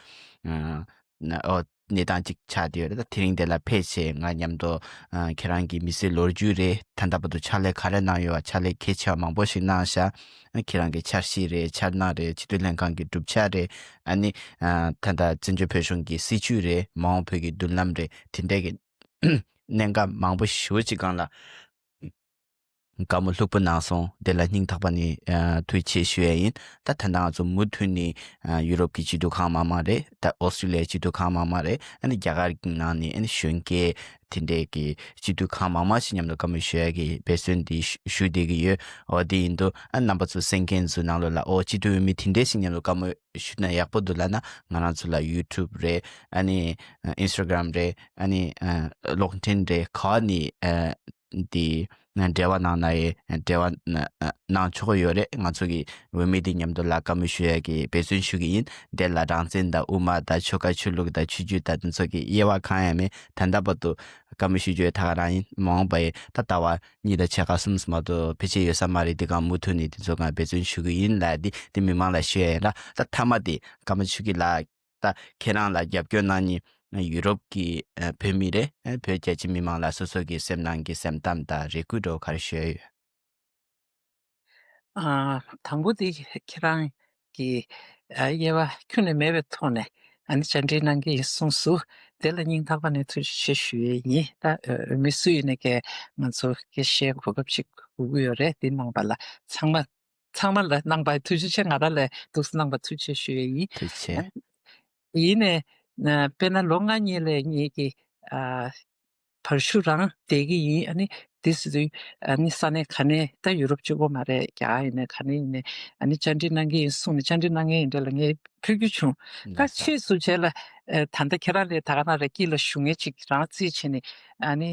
ཨ་ཨོ་གནས་སྟངས་ཅིག་ཆགས་བསྡད་ཡོད་རེད། ད་དེ་རིང་དེ་ལ་ཕེབས་བྱས་ང་མཉམ་དུ་ཨ་ཁྱེད་རང་གི་མི་ཚེའི་ལོ་རྒྱུས་རེད། ད་ལྟ་བར་དུ་ཕྱག་ལས་ག་རེ་གནང་ཡོད་པ། ཕྱག་ལས་གལ་ཆེ་བ་མང་པོ་ཞིག་གནང་ཤག་ཨ་ཁྱེད་རང་གི་འཆར་གཞི་རེད། འཆར་སྣང་རེད། སྤྱི་འཐུས་ལྷན་ཁང་གི་གྲུབ་ཆ་རེད། ཨ་ནི་ཨ་ད་ལྟ་བཙན་བྱོལ་བོད་གཞུང་གི་སྲིད་བྱུས་རེད། མ་འོངས་བོད་ཀྱི་མདུན་ལམ་རེད། དེ་འདྲའི་གི་གནད་འགག་མང་པོ་ཞེ་པོ་ཅིག་སྒང་ལ་བཀའ་མོལ་ལྷུག་པོ་གནང་སོང་། དེ་ལ་སྙིང་ཐག་པ་ནས་ཨ་ཐུགས་རྗེ་ཆེ་ཞུ་ཡ་ཡིན། ད་ད་ལྟ་ང་ཚོ་མུ་མཐུད་ནས་ཨ་ཡུ་རོབ་ཀྱི་སྤྱི་འཐུས་ཁག་མང་མང་རེད། ད་ཨོ་སི་ཀྲི་ལི་ཡའི་སྤྱི་འཐུས་ཁག་མང་མང་རེད། ཨ་ནི་རྒྱ་གར་གྱི་ནང་ནས་ཨ་ནི་གཞོན་སྐྱེས་དེ་འདྲའི་གི་སྤྱི་འཐུས་ཁག་མང་མང་ཞིག་མཉམ་དུ་བཀའ་མོལ་ཞུ་ཡ་གི་འབད་བརྩོན་འདི་ཞུ་ཞུ་བསྡད་ཀྱི་ཡོད། འོ་དེ་ཡིན་དུས་ཨ་རྣམ་པ་ཚོ་གསན་མཁན་ཚོའི་ནང་ལོགས་ལ་ཨོ་སྤྱི་འཐུས་འོས་མི་དེ་འདྲས་ཤིག་མཉམ་དུ་བཀའ་མོལ་ཞུས་ན་ཡག་པོ་འདུག་ལབ་ན། ང་རང་ཚོ་ལ་ཡུ་ཊུབ་རེད། ཨ་ནི་ཨིན་སི་ཊ་གྷི་རམ་རེད། ཨ་ནི་གློག་འཕྲིན་རེད། ག་ནས་དེ་འབྲེལ་བ་གནང་ན་ཡང་འབྲེལ་བ་གནང་ཆོག་གི་ཡོད་རེད། ང་ཚོ་གི་འོས་མི་དེ་མཉམ་དུ་ལ་བཀའ་མོལ་ཞུ་ཡ་གི་འབད་བརྩོན་ཞུ་གི་ཡིན། དེ་ལ་རང་བཙན་དང་དབུ་མ་དང་ཆོལ་ཁ་ཆོས་ལུགས་དང་ཆོས་བརྒྱུད་དང་དེ་ཚོ་གི་དབྱེ་བ་གང་ཡང་མེད། ད་ལྟ་བར་དུ་བཀའ་མོལ་ཞུ་རྒྱུ་ཡོད་ད་ག་རང་ཡིན། མ་འོངས་པ་ཡི་ད་ལྟ་བ་གཉིས་དང་ཕྱེད་ཀ་གསུམ་མ་གཏོགས་ཕལ་ཆེར་ཡོད་ས་མ་རེད། དེ་གང་མུ་མཐུད་ནས་དེ་ཚོ་གང་འབད་བརྩོན་ཞུ་གི་ཡིན་ལབ་དེ་དེ་མི་མང་ལ་ཞུ་ཡ་ཡིན་ལ། ད་མཐའ་མ་དེ་ཀརྨ་ཆོས་སྐྱིད་ལགས་ད་ཁྱེད་རང་ལ་རྒྱབ་སྐྱོར་གནང་མཁན་ཡུ་རོབ་ཀྱི་ཨ་བོད་མི་རེད། ཨ་བོད་རྒྱ་ཆེ་མི་མང་ལ་སོ་སོ་གི་སེམས་ནང་གི་སེམས་གཏམ་དང་རེ་སྐུལ་འདྲ་བོ་ག་རེ་ཞུ་ཡ་ཡོད། ཨ་དང་པོ་དེ་ཁྱེད་རང་གི་ཨ་དབྱེ་བ་ཁྱོན་ནས་མེད་པའི་ཐོག་ནས་ཨ་ནི་བཅར་འདྲི་གནང་གི་ཡིན་གསུངས་སོང་། དེ་ལ་སྙིང་ཐག་པ་ནས་ཐུགས་རྗེ་ཆེ་ཞུ་ཡས་ཡིན། ད་ཨ་མི་སུ་ཡིན་ནའི་ཀྱང་ང་ཚོ་སྐད་བཤད་གོ་སྐབས་ཅིག་དགོས་ཀྱི་ཡོད་རེད། དེ་གནང་བ་ལ་ཚང་མ་ཚང་མ་ལ་གནང་བ་ཐུགས་རྗེ་ཆེ། ང་རང་ལ་འདུག་སེ་གནང་བ་ཐུགས་རྗེ་ཆེ་ཞུ་ཡས་ཡིན། ཐུགས་རྗེ་ཆེ། ཡིན་ནའི་ཨ་དཔེར་ན་ལོ་ལྔ་གཉིས་ལ་ངེད་ཀྱི་ཨ་བར་ཞུ་རང་བསྡད་ཀྱི་ཡིན། ཨ་ནི་དེ་སྲིད་དུ་ཨ་ནི་ས་གནས་ག་ནས་ད་ཡུ་རོབ་གཅིག་པོ་མ་རེད། རྒྱ་གར་ཡིན་ནའི་ག་ནས་ཡིན་ནའི་ཨ་ནི་བཅར་འདྲི་གནང་གི་ཡིན་གསུངས་ནས་བཅར་འདྲི་གནང་མཁན་ཡིན་འདྲ་ལ་ངས་ཕུལ་རྒྱུ་བྱུང་། ད་ཕྱིས་སུ་བྱས་ལ་ཨ་ད་ལྟ་ཁྱེད་རང་ལས་ད་ག་ན་རེ་དཀྱིལ་ལ་ཞུ་མཁན་ཅིག་རང་རྩིས་བྱས་ནས་ཨ་ནི་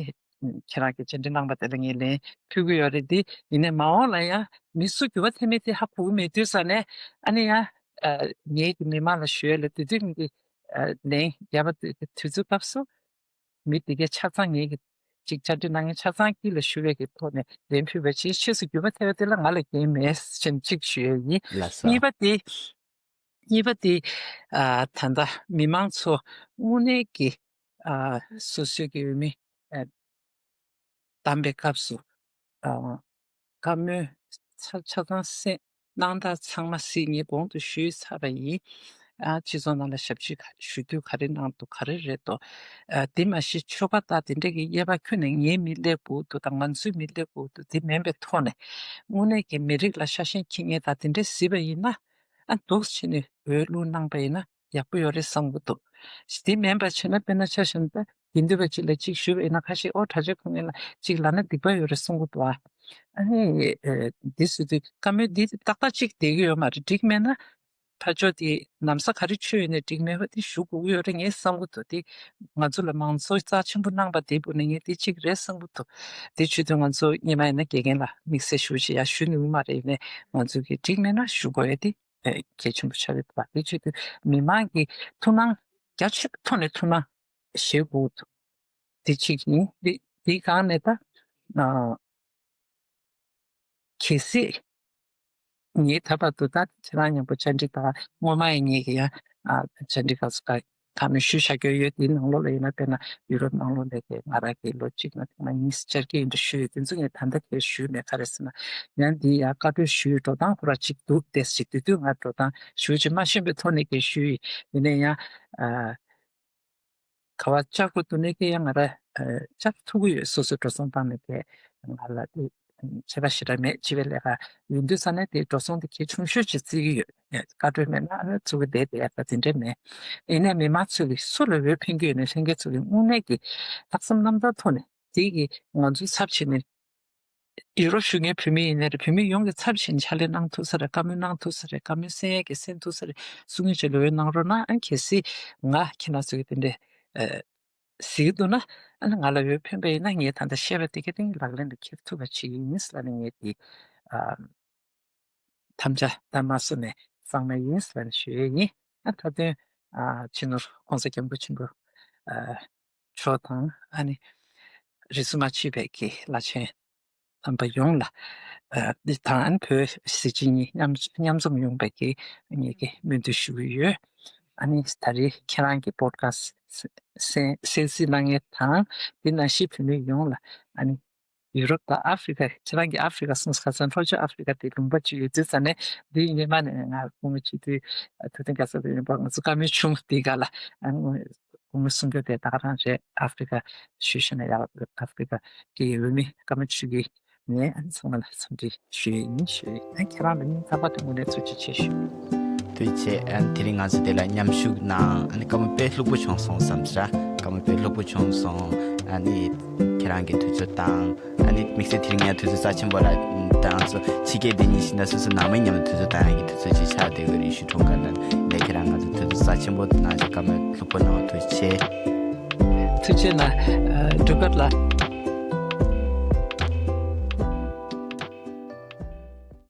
ཁྱེད་རང་གི་བཅར་འདྲི་གནང་བ་དེ་ལ་ངས་ལན་ཕུལ་གྱི་ཡོད་རེད། དེ་ཡིན་ནའི་མ་འོངས་ལ་ཡང་མི་སུ་འགྱུར་བ་ཐེབས་མེད་དེ་ཧ་གོ་གི་མེད་དུས་ཙ་ནས་ཨ་ནི་ཡང་ཨ་ངེད་ཀྱི་མི་མང་ལ་ཞུ་ཡ་ལ་དེ་དུས་ངེད་ཀྱི་ཨ་ལན་རྒྱབ་པ་དེ་དུས་ཚོད་སྐབས་སུ། མི་དེ་གའི་ཆ་ཚང་ངེད་ཀྱི་ ཅིག་བཅར་འདྲི་གནང་མཁན་ཆ་ཚང་དཀྱིལ་ལ་ཞུ་བའི་གི་ཐོག་ནས་ལན་ཕུལ་བ་ཅིག་ཕྱིས་སུ་འགྱུར་བ་ཐེབས་པ་དེ་ལ་ང་ལ་འགན་མེད་ཟེར་ནས་གཅིག་ཞུ་ཡས་ཡིན། ལགས་སོ། གཉིས་པ་དེ། གཉིས་པ་དེ། ཨ་ད་ལྟ་མི་མང་ཚོ་དངོས་གནས་ཀྱི་ཨ་སོ་སོའི་གི་འོས་མི་ཨ་བདམས་པའི་སྐབས་སུ་ཨ་བཀའ་མོལ་ཚ་ཆ་ཚང་སེ་གནང་སྟངས་ཚང་མ་གཟིགས་ངས་གོང་དུ་ཞུས་ཚར་བ་ཡིན། ཨ་སྤྱི་ཚོགས་ནང་ལ་ཞབས་ཕྱི་ག་ཞུ་དུས་ག་རེ་གནང་འདུག་ག་རེ་རེད་འདུག་ཨ་དེ་མ་གཞི་ཆོལ་ཁ་དང་དེ་འདྲ་གི་དབྱེ་བ་ཁྱོན་ནས་ངའི་མི་སླེབས་དགོས་འདུག་དང་ང་ཚོའི་མི་སླེབས་དགོས་འདུག་དེ་མིན་པའི་ཐོག་ནས་དངོས་གནས་ཀྱི་མི་རིགས་ལ་ཤ་ཞེན་འཁྱེར་མཁན་དང་དེ་འདྲ་གཟིགས་པ་ཡིན་ན། ཨ་འདུག་བྱས་ནས་འོས་བླུགས་གནང་པ་ཡིན་ན་ཡག་པོ་ཡོད་རེད་བསམ་གྱི་འདུག་དེ་མིན་པ་བྱས་ན་དཔེར་ན་ཆ་བཞག་ན་ད་དགེ་འདུན་པ་གཅིག་ལ་གཅིག་ཞུས་པ་ཡིན་ན་ཁ་ཤས་ཨོ་གྲྭ་ཆས་གོན་མཁན་ལ་གཅིག་ལབ་ན་སྡིག་པ་ཡོད་རེད་བསམ་གྱི་འདུག་ཨ་ཨ་ནི་ཨེ་འདི་ཟེར་དུས་བཀའ་མོལ་འདི་ཏག་ཏག་གཅིག་བསྡད་ཀྱི་ཡོད་མ་རེད། འགྲིག་མེད་ན་ཕར་ཕྱོགས་དེ་ན་བཟའ་ག་རེ་མཆོད་ཡོད་ནའི་འགྲིག་མེད་པ་དེ་ཞུ་དགོས་ཀྱི་ཡོད་རེད་ངས་བསམ་གྱི་འདུག་དེ་ང་ཚོ་ལ་མང་གཙོ་རྩ་ཆེན་པོ་གནང་པ་དེ་བུ་ནས་ངས་དེ་གཅིག་རེད་བསམ་གྱི་འདུག་དེ་བྱེད་དུས་ང་ཚོ་སྔོན་མ་ཡིན་ན་དགེ་རྒན་ལ་དམིགས་བསལ་ཞུ་ཞེས་ཡ་ཞུ་ནུས་མ་རེད། ཡིན་ནའི་ང་ཚོ་གི་འགྲིག་མེད་ན་ཞུ་དགོས་ཡ་དེ། ཨེ་གལ་ཆེན་པོ་ཆགས་ཡོད་པ་དེ་བྱེད་དུས་མི་མང་གི་ཐུགས་སྣང་རྒྱ་ཆེ་བའི་ཐོག་ནས་ཐུགས་སྣང་བཞེས་དགོས་འདུག་དེ་གཅིག་ཡིན། དེ་དེའི་སྒང་ནས་ད་ཨ་གལ་སྲིད་ངས་ད་བར་དུ་ད་ཁྱེད་རང་མཉམ་པོ་བཅར་འདྲི་དང་སྔོན་མ་ཡི་ངས་ཀྱི་ཡང་ཨ་བཅར་འདྲི་ག་ཚོད་ག་གང་མིན་ཞུས་བཞག་རྒྱུ་ཡོད། དེའི་ནང་ལོགས་ལ་ཡིན་ན་དཔེར་ན་ཡུ་རོབ་ནང་ལོགས་ནས་ཀྱི་ང་རང་གི་ལོ་གཅིག་ན་ཐེངས་མ་གཉིས་བཅར་གྱི་ཡིན་འདྲ་ཞུས་ཡོད། དེ་ཚོ་ངས་ད་ལྟ་གས་ཞུས་མེད། ག་རེ་ཟེར་ན་ཡང་འདི་ཡང་བཀའ་འཁྲོལ་ཞུས་འགྲོ་སྟངས་ཁོ་ར་གཅིག་འདུག་དེ་ཞིག་དེ་དུས་ང་འགྲོ་སྟངས་ཞུ་ཅིག་མ་ཤེས་པའི་ཐོག་ནས་གས་ཞུས་ཡིན། ཡིན་ན་ཡང་ཨ། ག་བ་བཅར་དགོས་འདུག་ནས་ཀྱི་ཡང་ང་ར་ཨ་བཅར་ཐུབ་ཀྱི་ཡོད། སོ་སོའི་འགྲོ་སོང་བཏང་ནས་ཀྱི་ང་ལ་དེ་ཁྱད་པར་ཞེ་དྲག་མེད། སྤྱི་པའི་ལས་ཀ་ཡིན་དུས་ཙ་ནས་དེ་འགྲོ་སོང་དེ་གལ་ཆུང་ཤོས་ཅིག་བརྩི་གི་ཡོད། བཀའ་འཁྲོལ་མེད་ན་ཨ་ནི་ཚུགས་ཀྱི་བསྡད་བསྡད་ཡག་ད་དེ་འདྲས་མེད། ཡིན་ནའི་མི་མང་ཚོས་ཀྱི་སུ་ལ་འོས་འཕེན་གྱི་ཡོད་ནའི་ལྷན་རྒྱས་ཚོ་གི་དངོས་གནས་ཀྱི་ལྷག་བསམ་རྣམ་དག་ཐོག་ནས་དེ་གི་ང་ཚོའི་ཚབ་བྱས་ནས་ཡུ་རོབ་བཞུགས་མཁན་བོད་མི་ཡིན་ནའི་རེད། བོད་མི་ཡོངས་ཀྱི་ཚབ་བྱས་ནས་ཕྱག་ལས་གནང་ཐུབ་ས་རེད། བཀའ་མོལ་གནང་ཐུབ་ས་རེད། བཀའ་མོལ་གསན་ཡས་ཀྱི་གསན་ཐུབ་ས་རེད། སུ་ངོས་ཅིག་ལ་འོས་གནང་རོགས་གནང་། ཨ་གལ་སྲིད་ང་ཁྱེད་རང་ཚོ་གི་དེ་འདྲས་ཨ་གཟིགས་འདུག་ན་ཨ་ནི་ང་ལ་འོས་འཕེན་པ་ཡིན་ན་ངས་ད་ལྟ་བཤད་པ་དེ་ག་དེ་ལག་ལེན་དུ་འཁྱེར་ཐུབ་པ་ཅིག་ཡིན་ཟེར་ལབ་ནས་ངས་དེ་ཨ་དམ་བཅའ་བཏང་མ་སོང་ནས་གཙང་མ་ཡིན་ཟེར་ནས་ཞུ་ཡས་ཡིན། ཨ་ད་དོན་ཨ་སྤྱི་ནོར་༸གོང་ས་༸སྐྱབས་མགོན་ཆེན་པོ་ཨ་མཆོག་དང་ཨ་ནི་རིས་སུ་མ་ཆད་པའི་གི་བླ་ཆེན་རྣམ་པ་ཡོངས་ལ་ཨ་འདི་དང་ཨ་ནི་བོད་གཟི་བརྗིད་གཉིས་མཉམ་མཉམ་འཛོམས་ཡོང་བའི་གི་ངེད་ཀྱི་སྨོན་འདུན་ཞུ་གི་ཡོད། ཨ་ནི་ད་རེས་ཁྱེད་རང་གི་པོ་ཌི་ཁ་སི་ཊི་གསན་གསན་གཟིགས་གནང་མཁན་དང་དེ་ནང་བཞིན་བོད་མི་ཡོངས་ལ་ཨ་ནི་ཡུ་རོབ་དང་ཨ་ཧྥི་རི་ཀ་ཁྱེད་རང་གི་ཨ་ཧྥི་རི་ཀ་གསུངས་ཁ་སང་ལྷོ་ཕྱོགས་ཨ་ཧྥི་རི་ཀ་དེ་ལུང་པ་ཅིག་ཡོད་དུས་ཙ་ནས་འདི་ཉི་མ་ནས་ང་སྐུ་ངོ་བྱེད་དུས་ཐུབ་བསྟན་དགའ་ཚོར་ཡོད་པ་ང་ཚོ་བཀའ་མོལ་བྱུང་དེ་ག་ལ་ཨ་ནི་སྐུ་ངོ་གསུང་རྒྱུ་དེ་ད་ག་རང་རེད། ཨ་ཧྥི་རི་ཀ་ཞུས་ཤེ་ན་ཡག་ཨ་ཧྥི་རི་ཀ་གི་འོས་མི་བཀའ་མོལ་ཞུ་གི་ངས་ཨ་ནི་ཚང་མ་ལ་འཚམས་འདྲི་ཞུ་ཡི་ཡིན་ཞུ་ཡི། ཨ་ཁྱེད་རང་ལ་སྙིང་ཐག་པ་ནས་དངོས་གནས་ཐུགས་རྗེ་ཆེ་ཞུ། ཐུགས་རྗེ་ཆེ། ཨ་ནི་དེ་རིང་ང་ཚོ་དེ་ལ་མཉམ་ཞུགས་གནང་། ཨ་ནི་བཀའ་མོལ་དཔེ་ལྷུག་པོ་བྱུང་སོང་བསམ་ཤག་བཀའ་མོལ་དཔེ་ལྷུག་པོ་བྱུང་སོང་། ཨ་ནི་ཁྱེད་རང་གི་དུས་ཚོད་དང་ཨ་ནི་དམིགས་བསལ་དེ་རིང་ངས་དུས་ཚོད་རྩ་ཆེན་པོ་ལ་དང་ཚོ་ཕྱི་རྒྱལ་འདི་ཉིད་ཤི་ན་སོ་སོ་ནང་མི་མཉམ་དུ་དུས་ཚོད་བཏང་ཡག་གི་དུས་ཚོད་ཅིག་ཆགས་བསྡད་ཡོད་རེད། ཞུ་གྲོང་ཁ་ལ་ལས་ཁྱེད་རང་ང་ཚོ་དུས་ཚོད་རྩ་ཆེན་པོ་གནང་ཞིག་བཀའ་མོལ་ལྷུག་པོ་གནང་བ་ཐུགས་རྗེ་ཆེ། ཐུགས་རྗེ་ཆེ་ན་འགྲུལ་སྐར་ལ།